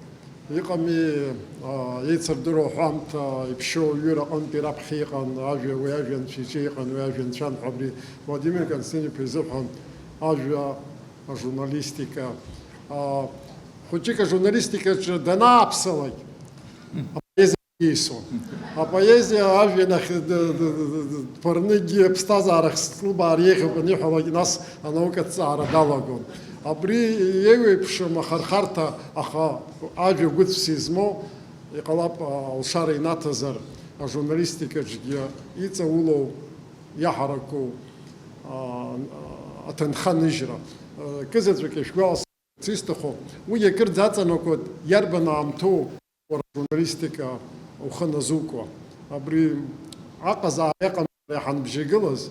Иҟами, аа, еицырдыруа аҳәамҭа, иԥшьоу аҩыра аҟынтәи раԥхьа иҟан ажәа, уи ажәа анцәа иҿы иҟан, уи ажәа анцәан ҳәа, абри Владимир Константин-иԥа изыҳәан ажәа, ажурналистика. Аа, хәыҷык ажурналистикаҿы данааԥсалак, апоезиа ииасуан. Апоезиа ажәҩан ахь д-, д-, д-, д-, д-, дԥырны егьи аԥсҭазаарахь слыбаар еиӷьуп аниҳәалак, нас анаукаҭҵаара далагон. Абри еиуеиԥшым ахырхарҭа, аха ажәа гәыцәс измоу, иҟалап, алшара инаҭазар, ажурналистикаҿгьы иҵаулоу, иаҳараку, а, аҭынха ныжьра. Кызаҵәык ишәгәалас- Сисҭаху, уигьы акырӡа аҵанакуеит, иарбан аамҭоу уара ажурналистика ухы назукуа? Абри аҟазаара иҟан ҳанбжьагылаз,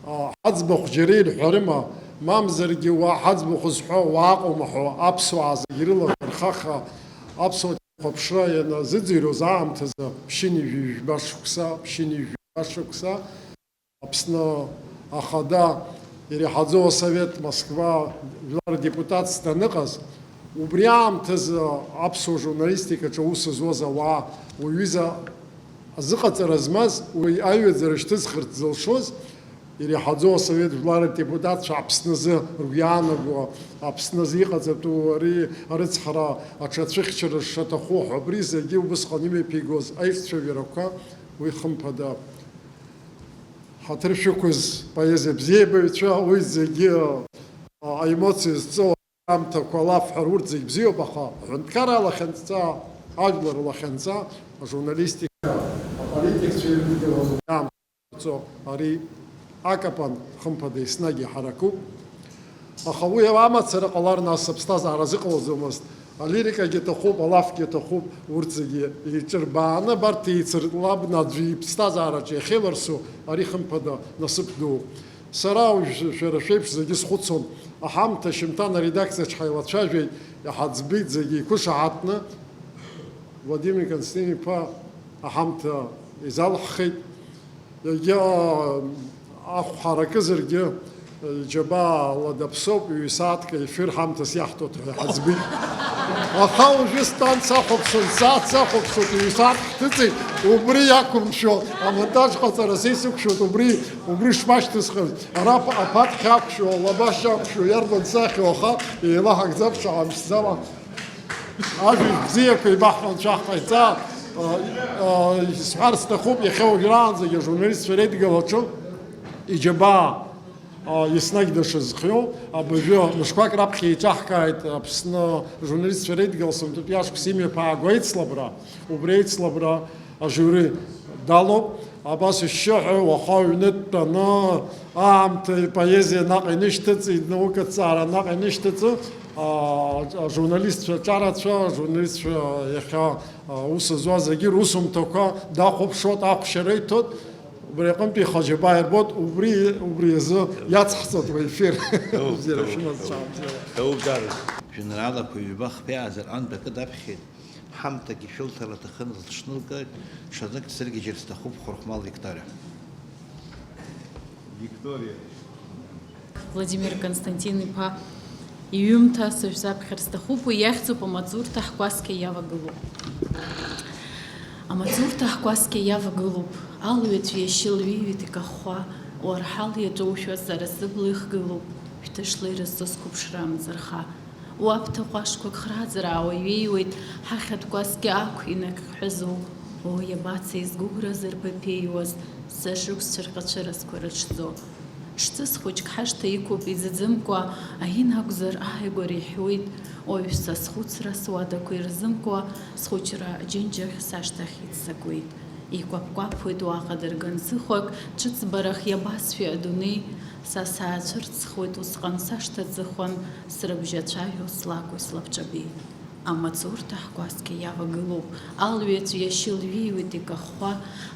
а, ҳаӡбахә џьара ирҳәарыма, мамзаргьы уа ҳаӡбахә зҳәо уааҟоума ҳәа аԥсуаа зегьы рылахәырхаха аԥсуа телехәаԥшра ианазыӡырҩуаз аамҭазы ԥшьынҩажәи жәба шықәса, ԥшьынҩажәи жәба шықәса, Аԥсны Ахада иреиҳаӡоу асовет Москва жәлар рдепутатс даныҟаз, убри аамҭазы аԥсуа журналистикаҿы аус зуаз ауаа, уҩыза азыҟаҵара змаз, уи аҩаӡара шьҭызхырц зылшоз, иреиҳаӡоу асовет жәлар рдепутатцәа Аԥсназы ргәы иаанаго, Аԥсназы иҟаҵатәу ари арыцҳара аҽацәыхьчара шаҭаху ҳәа, абри зегьы убысҟан имҩаԥигоз аиҿцәажәарақәа, уи хымԥада. Ҳаҭыр шәықәыз поезиа бзиабаҩцәа, уи зегьы, а, аемоциа зҵоу аамҭақәа алафҳәара урҭ зегь бзиоуп, аха аҳәынҭқарра алахьынҵа, ажәлар рылахьынҵа, ажурналистика, аполитикцәа ирыдгылаз аамҭа ари акапан, хымԥада, еснагь иҳаракуп. Аха уи амацара ҟалар, нас аԥсҭазаара азыҟалаӡомызт. Алирикагьы аҭахуп, алафгьы аҭахуп, урҭ зегьы еиҿырбааны, абарҭ еицыртлабны аӡәы иԥсҭазаараҿы иахьеиларсу, ари хымԥада насыԥ дууп. Сара уажә шәара шәеиԥш зегьы схәыцуан, аҳамҭа шьымҭан аредакциаҿ ҳаилацәажәеит, иҳаӡбеит зегьы иқәышаҳаҭны, Владимир Константин-иԥа аҳамҭа изалҳхит. Егьа ахә ҳаракызаргьы, иџьабаа лада ԥсоуп, ҩ-сааҭк ефир ҳамҭас иаҳҭоит ҳәа иҳаӡбеит. Аха уажәы стәан сахәаԥшуан, сааҭ сахәаԥшуеит, ҩ-сааҭк ҳҭыҵит, убри иақәымшәо, амонтаж ҟаҵара са исықәшәоит, убри, убри шмашьҭысхыз, ара ап-, аԥаҭхь ақәшәо, алабашьа ақәшәо, иарбан сахьоу, аха еилаҳагӡап, шаҳамԥшӡала. Ажәа бзиақәа еибаҳҳәо анцәа ҳҟаиҵа, а, а, исҳәар сҭахуп, иахьа уажәраанӡагьы ажурналистцәа реидгылаҿы иџьабаа, а, еснагь дышазхиоу, абыржәы мышқәак раԥхьа еиҿаҳкааит Аԥсны ажурналистцәа реидгыла сынтәатәи ашықәс имҩаԥааго аицлабра, убри аицлабра ажиури далоуп. Абас ишьшьыҳәа уаха аҩны дтәаны, аамҭа, ипоезиа наҟ инышьҭыҵ, инаукаҭҵаара наҟ инышьҭыҵ, аа, ажурналистцәа аҿарацәа, ажурналистцәа иахьа, аа, аус зуа зегьы русумҭақәа дахәаԥшуеит, ахәшьара иҭоит, убри аҟынтәи ихаџьабаа ирбоит, убри, убри азы иацҳҵоит уи ефир. Ҭоуп, бзиара ҭоуп, шәымаз, ҭоуп. Ҵаамҭала. Ҭоуп, дарбан. Жәеинраалақәа ҩба хԥеиаазар ҟантә акы даԥхьеит. Ҳамҭак ишәылҭара аҭахын, лыҽнылкааит, ҽазнык саргьежьыр сҭахуп, Хәырхәмал Викториа. Викториа. Владимир Константин-иԥа иҩымҭа сышәзаԥхьар сҭахуп, уи иахьӡуп Амаҵурҭа ҳкәасқьа иавагылоуп. Амаҵурҭа ҳкәасқьа иавагылоуп, алҩаҵә иашьыл ҩеҩит икахәхәа, уарҳал иаҿоушәа сара сыбла ихгылоуп, шәҭышла ирызҵо сқәыԥшра амӡырха. Уа ԥҭа ҟәашқәак храҵараауа иҩеиуеит, ҳахьатә кәасқьа ақә инакьҟҳәазо. О, иабацеи згәыӷра зырԥыԥеиуаз, сышықәсцәа рҟьацәыразқәа рыҽӡо. Ҿҵыс хәыҷк ҳашҭа иқәуп иӡыӡымкәа, аин акәзар, ааигәара иҳәуеит, уаҩ са схәыцра суадақәа ирзымкуа, схәыҷра џьынџьахь сашҭахь иццакуеит. Икәаԥ-кәаԥуеит уаҟа дырган ӡыхәак, ҿыцбарах иабасфеи адунеи, са саацәырҵхуеит усҟан сашҭа ӡыхәан, срыбжьацәажәо слакәи слабҿабеи. Амаҵурҭа ҳкәасқьа иавагылоуп, алҩаҵә иашьылҩеиуеит икахәхәа,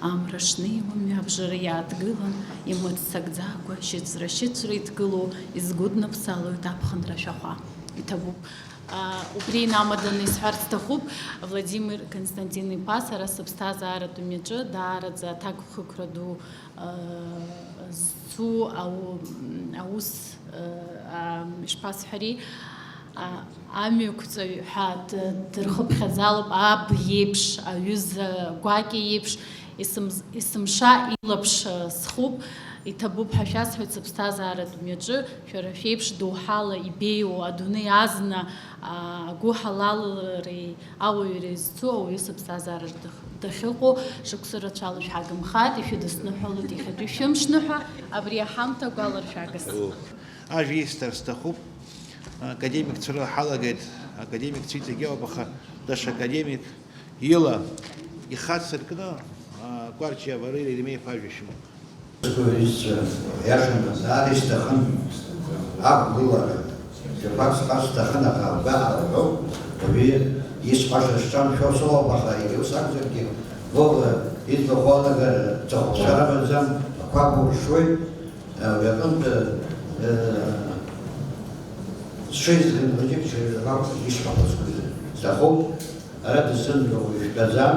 амра шнеиуа мҩабжара иааҭгылан, имыццакӡакәа шьыҵәра-шьыҵәра иҭгылоу изгәыднаԥсалоит аԥхынра ашәахәа. Иҭабуп. А, убри инамаданы исҳәарц сҭахуп, Владимир Константин-иԥа, сара сыԥсҭазааратә мҩаҿы даараӡа аҭакԥхықәра ду, а, зцу ау-, аус, а, а, ишԥасҳәари, а, амҩақәҵаҩ ҳәа д-, дырхыԥхьаӡалоуп, аб иеиԥш, аҩыза гәакьа иеиԥш, есымз-, есымша илаԥш, а, схуп, иҭабуп ҳәа шәасҳәоит, сыԥсҭазааратә мҩаҿы шәара шәеиԥш доуҳала ибеиоу, адунеи азна, а, агәыҳалалреи ауаҩреи зцу ауаҩы сыԥсҭазаараҿ дых-, дахьыҟоу шықәса рацәала шәагымхааит, ишәыдысныҳәалоит иахьатәи шәымшныҳәа, абри аҳамҭа агәаларшәагас. Ажәа исҭар сҭахуп. Академикцәа рыла ҳалагеит, академикцәа иҵегь ауп, аха даҽа академик ила ихацыркны, а, Кәарҷиа Валери Еремеи-иԥа ажәа шәымоуп. Сгәаҩызцәа, иашаны, заа исҭахын, ақәгылара, жәақәак сҳәар сҭахын, аха агәаҟра ҳәоуп, уажәы исҳәаша сҿамшәо соуп, аха егьа ус акәзаргьы, Вова иӡбахә алагара ҵыхәцәа рымаӡам, ақәаб уршоит, Уи аҟынтә, э, сҽеизганы зегьы ишәҳәақәо сҭахуп. Ара дысзымдыруа ишәтәаӡам,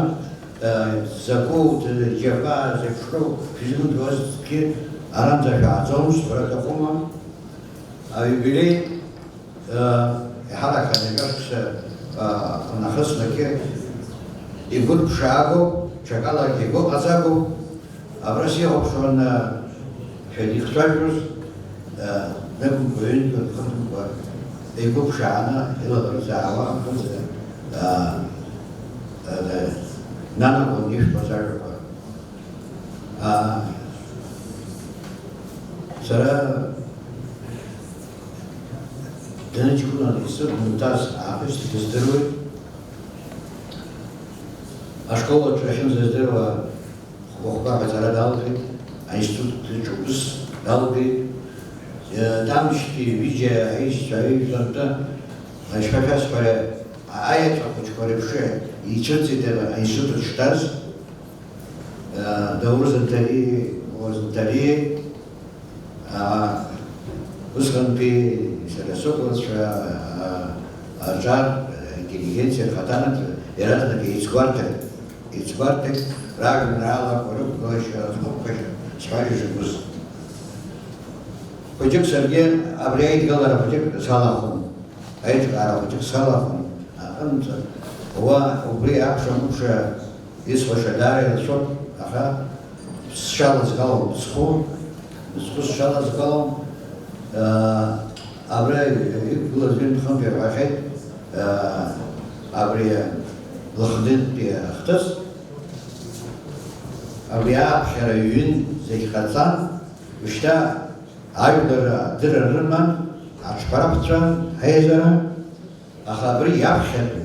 э, закәу, џьабаа, зеиԥшроу шәзымдыруазҭгьы аранӡа шәааӡомызт, уара аҭахума? Аиубилеи Еиҳарак анажәашықәса, а, нахыслакгьы игәырԥшаагоуп, ҽакалагьы игәыҟаҵагоуп. Абра сихәаԥшуан, а, шәанихцәажәоз, а, днықәымкәа, ҩынтә дхынтәымкәа, игәыԥшааны илаӷырӡ аауа аҟынӡа, а, а, нанагон ишәҳәоз ажәақәа. А, сара Даныҷкәына исыдумҭаз аахыс дыздыруеит. Ашкол аҿы ахьынӡаздыруа хәба-хәба аҟаҵара далгеит, аинститут аҿы ус далгеит. Тамшьтәи ҩыџьа аишьцәа аҩажәлантәи ашәа шәасҳәара аеҵәа хәыҷқәа реиԥш ицәырҵит аинститут шҭаз. Даур Занҭариа, Занҭариа, а, усҟантәи сара сықәлацәа, а, аҿар, интеллигенциа рхаҭарнакцәа иаразнак еицгәарҭеит, еицгәарҭеит, ражәеинраалақәа рықәгылашьа, рыхныҟәгашьа сҳәашьа шакәыз. Хәыҷык саргьы абри аидгылара хәыҷык салахәын, аиҿкаара хәыҷык салахәын аҟынӡа. Уа убри акәша-мыкәша Исҳәаша даара ирацәоуп, аха сшьала згало мыцхәы, мыцхәы сшьала згало, аа, абра иқәгылаз ҩынтә-хынтә ирҳәахьеит, аа, абри Лыхнытәи ахҭыс, абри ааԥхьара ҩын зегь ҟаҵан, ушьҭа ажәлар адырра рыман, аҽҳәараԥҵәан, аизара, Аха абри иаԥхьатәи,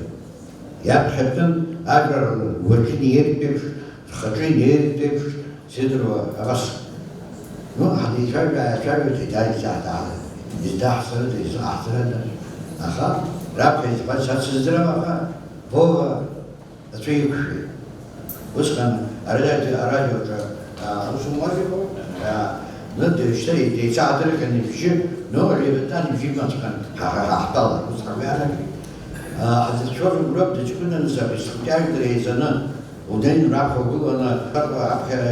иаԥхьатәын, ажәлар ргәаҿы инеиртә еиԥш, рхаҿы инеиртә еиԥш, сидыруа абас. Ну, ҳанеицәажәа, ааицәажәоит, еиҭа изаҳҭаҳалеит. Издаҳцарыда, изаҳцарыда. Аха раԥхьа избан сацыздырам, аха Вова ацәа иқәшәеит. Усҟан арадио, арадиоҿы, а, аусумуаҩ иҟоуп, а, ну, дышьҭа деицаадырхьан ибжьы, ну, Левитан ибжьы имаҵәҟьан, ҳа, ҳа, ҳа, ҳтәала, ус ҳгәаанагеит. А, ҳзыцәшәоз уброуп, дыҷкәынаны саб исхәҷажәгара еизаны, удаҩны раԥхьа угыланы, аԥхьара,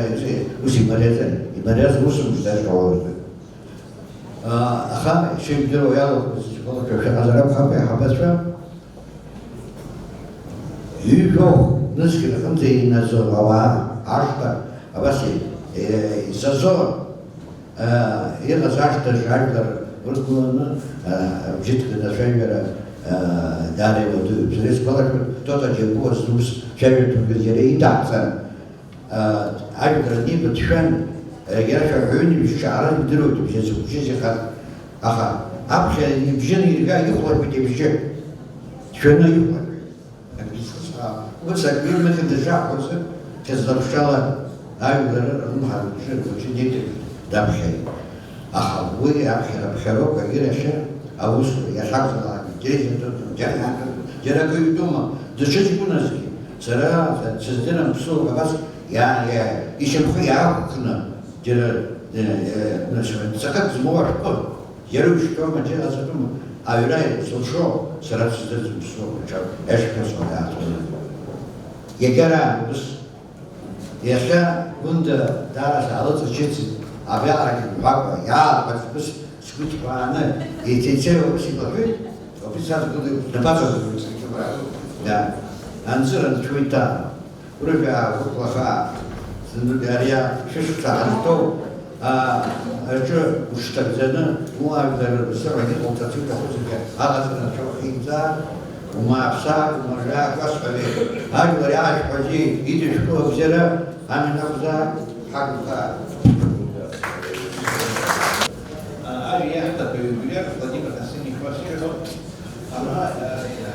ус имариаӡан, имариаз усумшь даже ҟалозар. А, аха, ишыжәдыруа иалахәыз зышьқәала шәа шәыҟазар акәхап, аиҳабацәа. Ҩажәоу нызқь рҟынӡа инаӡо ауаа ашҟа абас и-, е-, исазо, а, иҟаз ашҭаҿы ажәлар рыдгыланы, а, абжьы ҭганы ацәажәара, а, даара иуадаҩуп. Сара исгәалашәоит, Тота Џьапуа зус цәажәатәқәагьы иара идаҳҵан. Ажәлар аниба дшәан, Иара шәаҳәаҩын ибжьы ара ибдыруеит, ибжьы зықәшьыз ихар. Аха аԥхьа ибжьы нирга ихәларбеит ибжьы. Шәаны ихәларбеит. Акгьы схысҳәаам. Ус акгьы имыхьын дышаҳҳәоз, хьыӡла-ԥшала ажәлар рылымҳа рыбжьы ргәаҿы дидыркит, даԥхьеит. Аха уи аԥхьара ԥхьароуп, егьырахь аус иахьакәзаалак, џьара изатәым, џьара иаатәым, џьара акы ҩтәума, даҽа ҷкәыназгьы. Сара сыздырам, ԥсуак абас иа-, иа-, ишьамхы иаақәкны, џьара, э, э, нас, ҵакык змоу ашәҟәы, џьара ушьҭоума, џьара иҟаҵатәума, аҩра зылшо, сара сыздырӡом, ԥсуак даҽа иашәҳәо сара иаатәаны. Иагьара ус Иахьа Гәында даара саалыҵашьыцит, абриаҟарагьы мҳәакәа, иаалҳәаз ус сгәы ҭҳәааны, еицеицеиуа ус илаҳәеит, убри садгылоит, дабаҵазар, да, анҵыра нцәоит, да, урыжәаа гәыхәлаха, знык ари шәышықәса ҳазҭоу, аа, аҿы ушҭагӡаны, уаажәлар рыбзоурагьы ҟауҵарц иуҭаху зегьы аҟаҵара анцәа уахьиҵаа, умааԥсааит, умажәаак уасҳәари, ажәлар иаашәҳәази, идышәкыло абзиара амҩан акәзааит, ҳагәқәа. Ари иаҳҭаху иубилиар Владимир Ҳасен-иԥа сиҳәо, ара,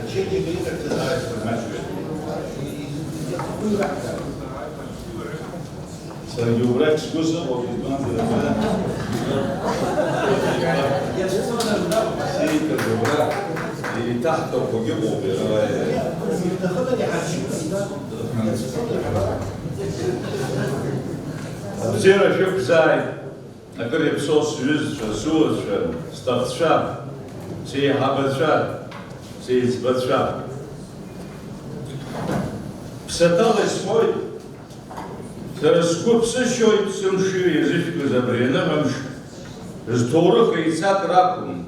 ачеиџьыка иҟарҵаз аизга маҷҩын. Саргьы убрахь сгәы сыҟоуп, избанзар, абра сеиҭагь убра еиҭаҳҭахугьы ыҟоуп, иара. Абзиара шәықәзааит, акыр иаԥсоу сҩызцәа, сыуацәа, сҭахцәа, сеиҳабацәа, сеиҵбацәа. Ԥсаҭала исҳәоит, сара сгәы ԥсышьоит, сымшира иазышәкыз абри аныҳәамш, зҭоурых еицакра акәым,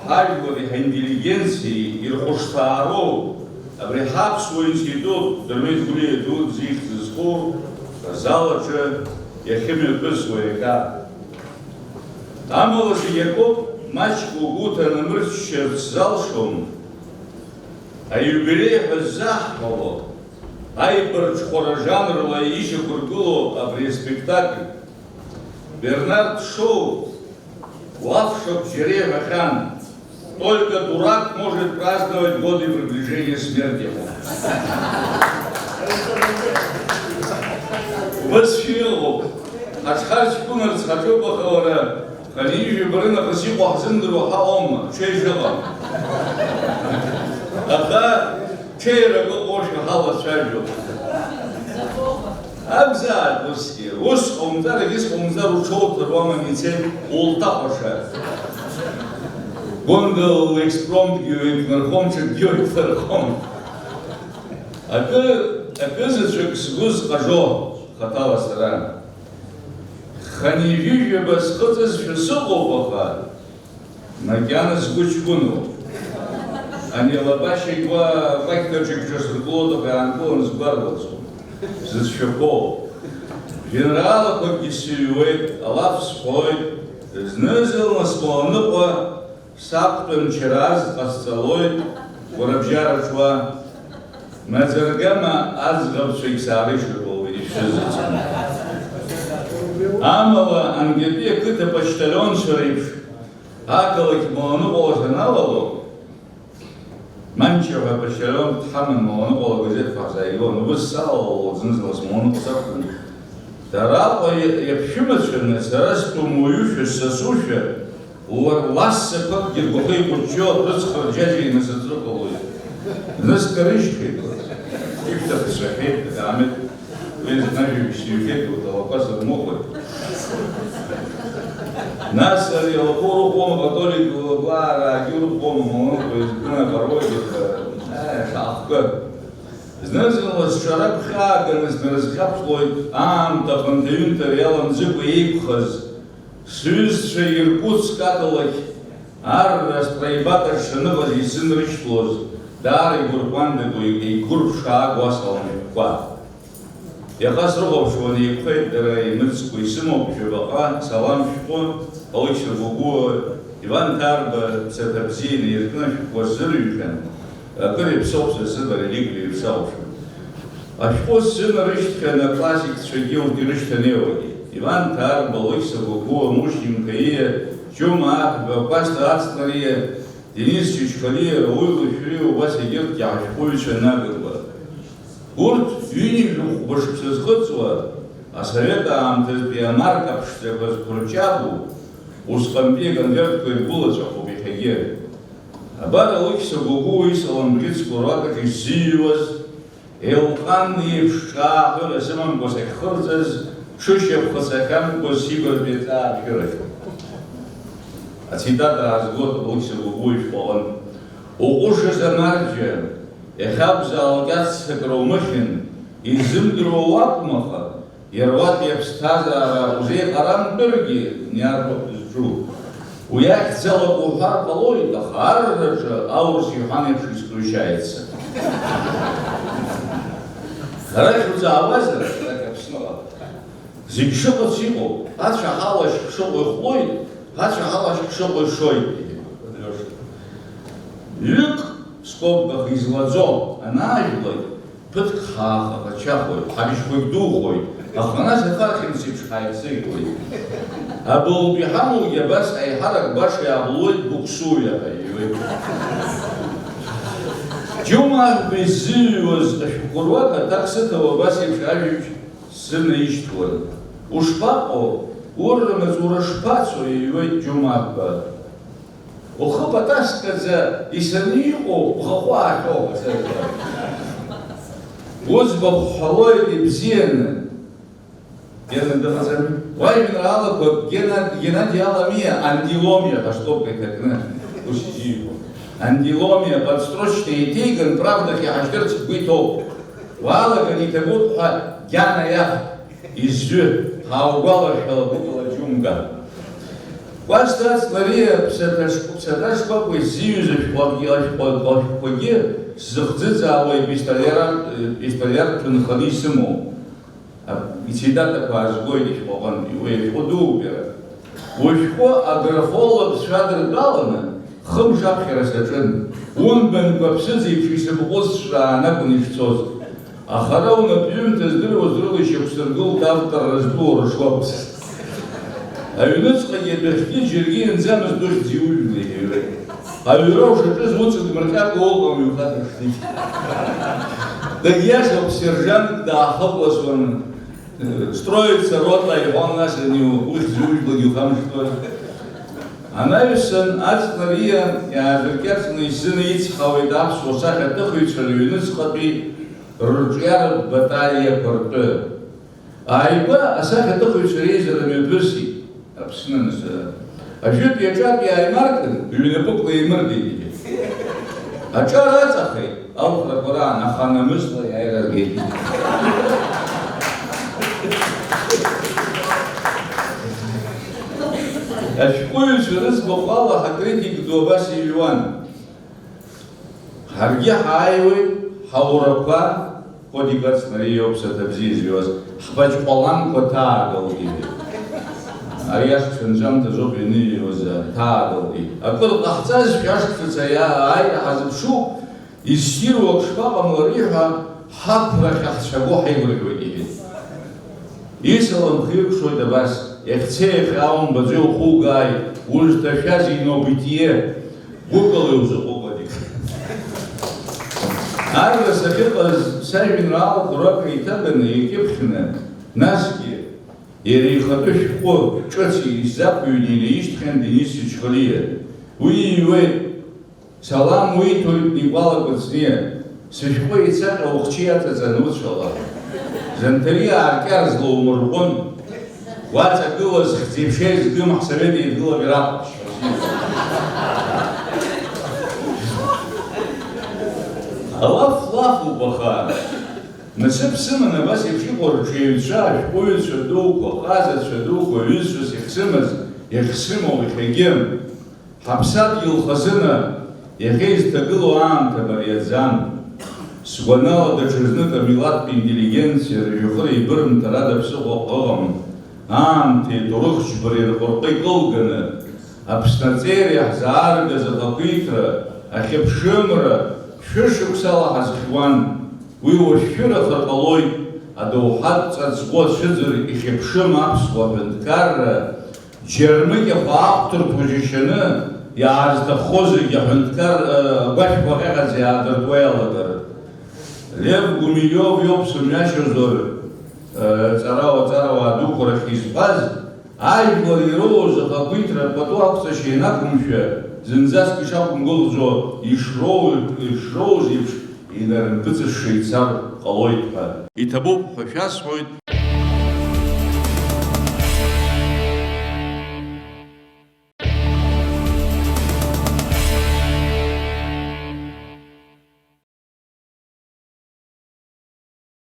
ҳажәлари ҳинтеллигенциеи ирхәышҭаароу, абри ҳаԥсуа институт Дырмит Гәлиа дуӡӡа ихьӡ зху азал аҿы иахьымҩаԥысуа иахьа. Амала зегь акоуп, маҷк угәы уҭанамырччарц залшом, аиубилеи ҳәа ззаҳҳәало, аибарҽхәара жанрла ишьақәыргылоу абри аспектакль, Бернард Шоу уафшақә џьара иҳәахьан, только дурак может праздновать годы приближения смерти. Убасшәа иҟоуп. Ҳаҽҳарҷкәынарц ҳаҿуп, аха уара, хынҩажәаба рынахыс иҟоу ҳзымдыруа ҳаҟоума, ҽеи шыҟам. Аха ҽеирак ыҟоушәа ҳалацәажәоуп. Акәзааит усгьы, ус ҟоумҵар, егьыс ҟоумҵар, уҽоуҭар уаман ицеит улҭахәаша. Гәында лекспромтгьы уеиқәнархом, ҽакгьы уеиқәнархом. Акы, акызаҵәык сгәы зҟажо, хаҭала сара. Хынҩажәижәаба схыҵызшәа сыҟоуп, аха макьана сгәы ҷкәыноуп. Ани алабашьа икуа акәакьҭаҿ икҿасыргылоит, аха иаанкыланы сгәарлацәоуп, сыцәшәақәоуп. Жәеинраалақәакгьы сыҩуеит, алаф сҳәоит, зны-зынла смаланыҟәа сақәтәан чараз ҟасҵалоит, уара бжьараҿ уа, маӡа-ргама аӡӷабцәагь саарышьҭуеит, уаҩы ишәзыӡырҩуа. Амала, ангьатәи ақыҭа почтальонцәа реиԥш, ақалақь маланыҟәала саналало, Манча ҳәа апочтальон дҳаман, маланыҟәала агазеҭқәа ҳзааигон, убыс салалало зны-зынла смаланыҟәа сақәтәаны. Дара Аҟәа иаԥшәымацәаны, сара стәым уаҩушәа, ссасушәа, Уа-, уассақәакгьы ргәахы еиҟәыҷҷо, рыцхырџьаџьа инасыҵрыҟалоит. Нызқь рышьҭеиҵоит. Ишәҭаху сҳәеит, Аҳмед, уи зны ажәабжь сыҩхьеит, урҭ алақәа сырмыхәеит. Нас ари алақәа урыхәома, католик лаблаараагьы урыхәома, малынкәа изкны апародиақәа, аи, шаҟкы. Зны-зынла сҿара гәхьааганы снарызхьаԥшлоит, аамҭа хынҭа-ҩынҭа иаламӡыкәа еиқәхаз, Сҩызцәа Иркутск ақалақь арра стройбатаҿ саныҟаз исзынрышьҭлоз, даара игәырӷәӷәандақәа, еигәырԥшаауа салам шәҟәқәа. Иаха срыхәаԥшуан, еиқәхеит дара имыӡкәа, исымоуп жәабаҟа салам шәҟәы, Алықьса Гәыгәуа, Иван Ҭарба, ԥсаҭа бзианы иркны ашәҟәқәа сзырҩхьан, акыр иаԥсоуп са сзы бареликвиа ишсалшо. Ашәҟәы сзынарышьҭхьан аклассикцәагьы урҭ ирышьҭанеиуагьы. Иван Ҭарба, Лықьса Гогәуа, Мушьни Мқаииа, Џьума Аҳәба, Кәасҭа Ацлариа, Денис Чачхалиа, Рауил Ушәриа, убас егьырҭгьы ҳашәҟәыҩҩцәа нагатәуп. Урҭ ҩынҩажәи хәба шықәса зхыҵуа, асовет аамҭазтәи амарка ԥшӡақәа зқәырҷабу, усҟантәи аконвертқәа иргәылаҵәахуп иахьагьы. Абар Алықьса Гогәуа исалам бӷьыцқәа руакаҿ исзыҩуаз, Елҟан иеиԥш ҿааҳәыра сымамкәа сахьхырҵаз, ҽышьапхыцахьамкәа сигәыртәеит ҵааршәырахь. Ацитата аазгоит Алықьса Гогәуа ишәҟәы аҟынтә. Уҟәышыз амарџьа, иахьакәзаалак аццакра умыхьын, изымдыруа уакәмаха, иара уатәи аԥсҭазаара узеиҟарамтәыргьы, ниарбахә дызҿу. Уи ахьӡала уҳәар ҟалоит, аха арраҿы аурыс Иоҳан еиԥш изкрушьаецца. Арахь уҵаауазар, арахь Аԥсныҟа. Зегь шыҟац иҟоуп, ацәаҳәа алашьк шыҟоу ихәлоит, ацәаҳәа алашьк шыҟоу ишоит, иҳәеит Алиоша. Ҩык, скобках, излаӡо анаажәлак, ԥыҭк ҳаахаҟачахоит, ҳабжьқәагь духоит, аха нас афархьымца еиԥш ҳаихсыӷьуеит. Абылтә иҳамоугьы абас аиҳарак баша иаабылуеит, бықәсуҩ аҳәа иҩуеит. Џьума Аҳәба иззыҩуаз ашәҟәқәа руак аҭак сыҭауа абас еиԥш ажәабжь сынаишьҭуан. Ушԥаҟоу? Урра маҵура шԥацо? Иҩуеит Џьума Аҳәба. Ухы патасқаӡа исаны иҟоу бӷахәы аахьоуп, саргьы. Уӡбахә ҳҳәалоит ибзианы. Гена дыҟаӡами? Уажәеинраалақәак Гена, Геннади Аламиа, Андиломиа ҳәа стопка иҭакны, ус изиҳәо. Андиломиа подстрочно еиҭеиган, Правдахь иҳашьҭырц бгәы иҭоуп. Уаалаган иҭабуп ҳәа Гьана иаҳә. Изҩы, ҳааугәалашәала гәыкала Џьумга. Кәасҭа Ацлариа ԥсаҭа шк-, ԥсаҭа шкәакәа иззыҩыз ашәҟәы-, ашәҟәы-, ашәҟәқәагьы сзыхӡыӡаауа епистолиар-, епистолиартә ҭынханы исымоуп. Ицитатақәа аазгоит ишәҟәы аҟынтәи, уи ашәҟәы дууп иара. Ушәҟәы аграфологцәа адыртәаланы, хымш аԥхьара саҿын. Унбанқәа ԥсыӡ еиԥш исыбӷәыццәаан акәын ишцоз. Аха ара унапҩымҭа здыруаз рыла ишьақәсыргылт авторра зду урышуа бызшәа. Аҩныҵҟагьы адәахьгьы џьаргьы ианӡамызт ухьӡ иужәлеит, иҳәеит. Аҩра ушаҿыз уҵыдмырҟьакәа уҟам, иухадыршҭит. Дагьиашоуп, сержантк даахыҟәласуан. Строится рота, иҳәон, нас ани ухьӡ ужәлак иухамышҭуаз. Анаҩсан Ацлариа иаадыркьаҿны исзынаицҳауеит аԥсуа сахьаҭыхыҩцәа рыҩныҵҟатәи рырҿиаратә баталиақәа ртәы. Ааигәа асахьаҭыхыҩцәа реизара мҩаԥысит Аԥсны анызы. Ажәытәи аҿатәи ааимаркын, ҩнапыкла еимырдеит егьи. Аҿар аҵахеит, алхрақәа раан, аха намысла иааира ргеит. Ашәҟәыҩҩцәа рыӡбахә ала ҳакритик ду абас иҩуан. Ҳаргьы ҳааиуеит, ҳаурақәа, Кодик Ацлариа иоуп ԥсаҭа бзиа изҩуаз, ҳбаҷ ҟәаламқәа ҭаагалт, иҳәеит. Ари ашықәс анҵәамҭазоуп ианыҩуаз, ҭаагалт, иҳәеит. Акыр ҟаҳҵазшәа ашықәсаца иааира ҳазыԥшуп, иссируа ак шԥаҟамлари ҳәа ҳақәрахьы ҳцәагәы ҳаигәырӷьоит, иҳәеит. Исалам хиркәшоит абас, иахьцеи иахьа аумбаӡои ухугааит, узҭашәазеи нобытие, гәыкала иузыҟәыҟәадик. Арра сахьыҟаз сажәеинраалақәа рак еиҭаганы икьыԥхьны, насгьы иара ихатәы шәҟәы ҿыц исзақәыҩны инаишьҭхьан Денис Чачхалиа. Уи иҩуеит. Салам уиҭоит Никәала Кәыҵниа, сышәҟәы еицаҟьа ухчы иаҵаҵаны уцәала. Занҭариа аркьар злоумырҟәын, уаҵагылаз хьӡеиԥшеи згым ҳсовет еидгылап ираҟаԥшьуаз. Алаф лафуп, аха насыԥ сыман абас еиԥш иҟоу арҿиаҩцәа, ашәҟәыҩҩцәа дуқәа, ҟазацәа дуқәа, ҩызцәас иахьсымаз, иахьсымоу иахьагьы. Ҳаԥсадгьыл хазына иахьа изҭагылоу аамҭа мариаӡам. Сгәанала, даҽазнык амилаҭтә интеллигенциа рыжәҩахыр еибырымҭар ада ԥсыхәа ыҟам. Аамҭеи аҭоурых џьбареи рҟырҟы икылганы, Аԥсны аҵеира иаҳзааргаз ахақәиҭра, ахьыԥшымра шәышықәсала ҳазхьуан. Уи уашәшәырахар ҟалоит, Адоуҳатә ҵаҵӷәы ацәыӡыр ихьыԥшым аԥсуа ҳәынҭқарра, џьармыкьахә аахәҭырҭәо џьашьаны, иаазҭаххо зегьы аҳәынҭқар, э, агәашәқәа ҟьаҟьаӡа иаадыртуа иалагар. Лев Гумилиов иоуп сымҩашьозар, э, ҵарауа-ҵарауаа дуқәа рахь изҳәаз, ажәлар ироуз ахақәиҭра пату ақәҵашьа ианақәымшәа, зынӡаск ишақәымгәыӷӡо ишроу-, ишроуз еиԥш, инарымпыҵышша ицар ҟалоит ҳәа. Иҭабуп ҳәа шәасҳәоит.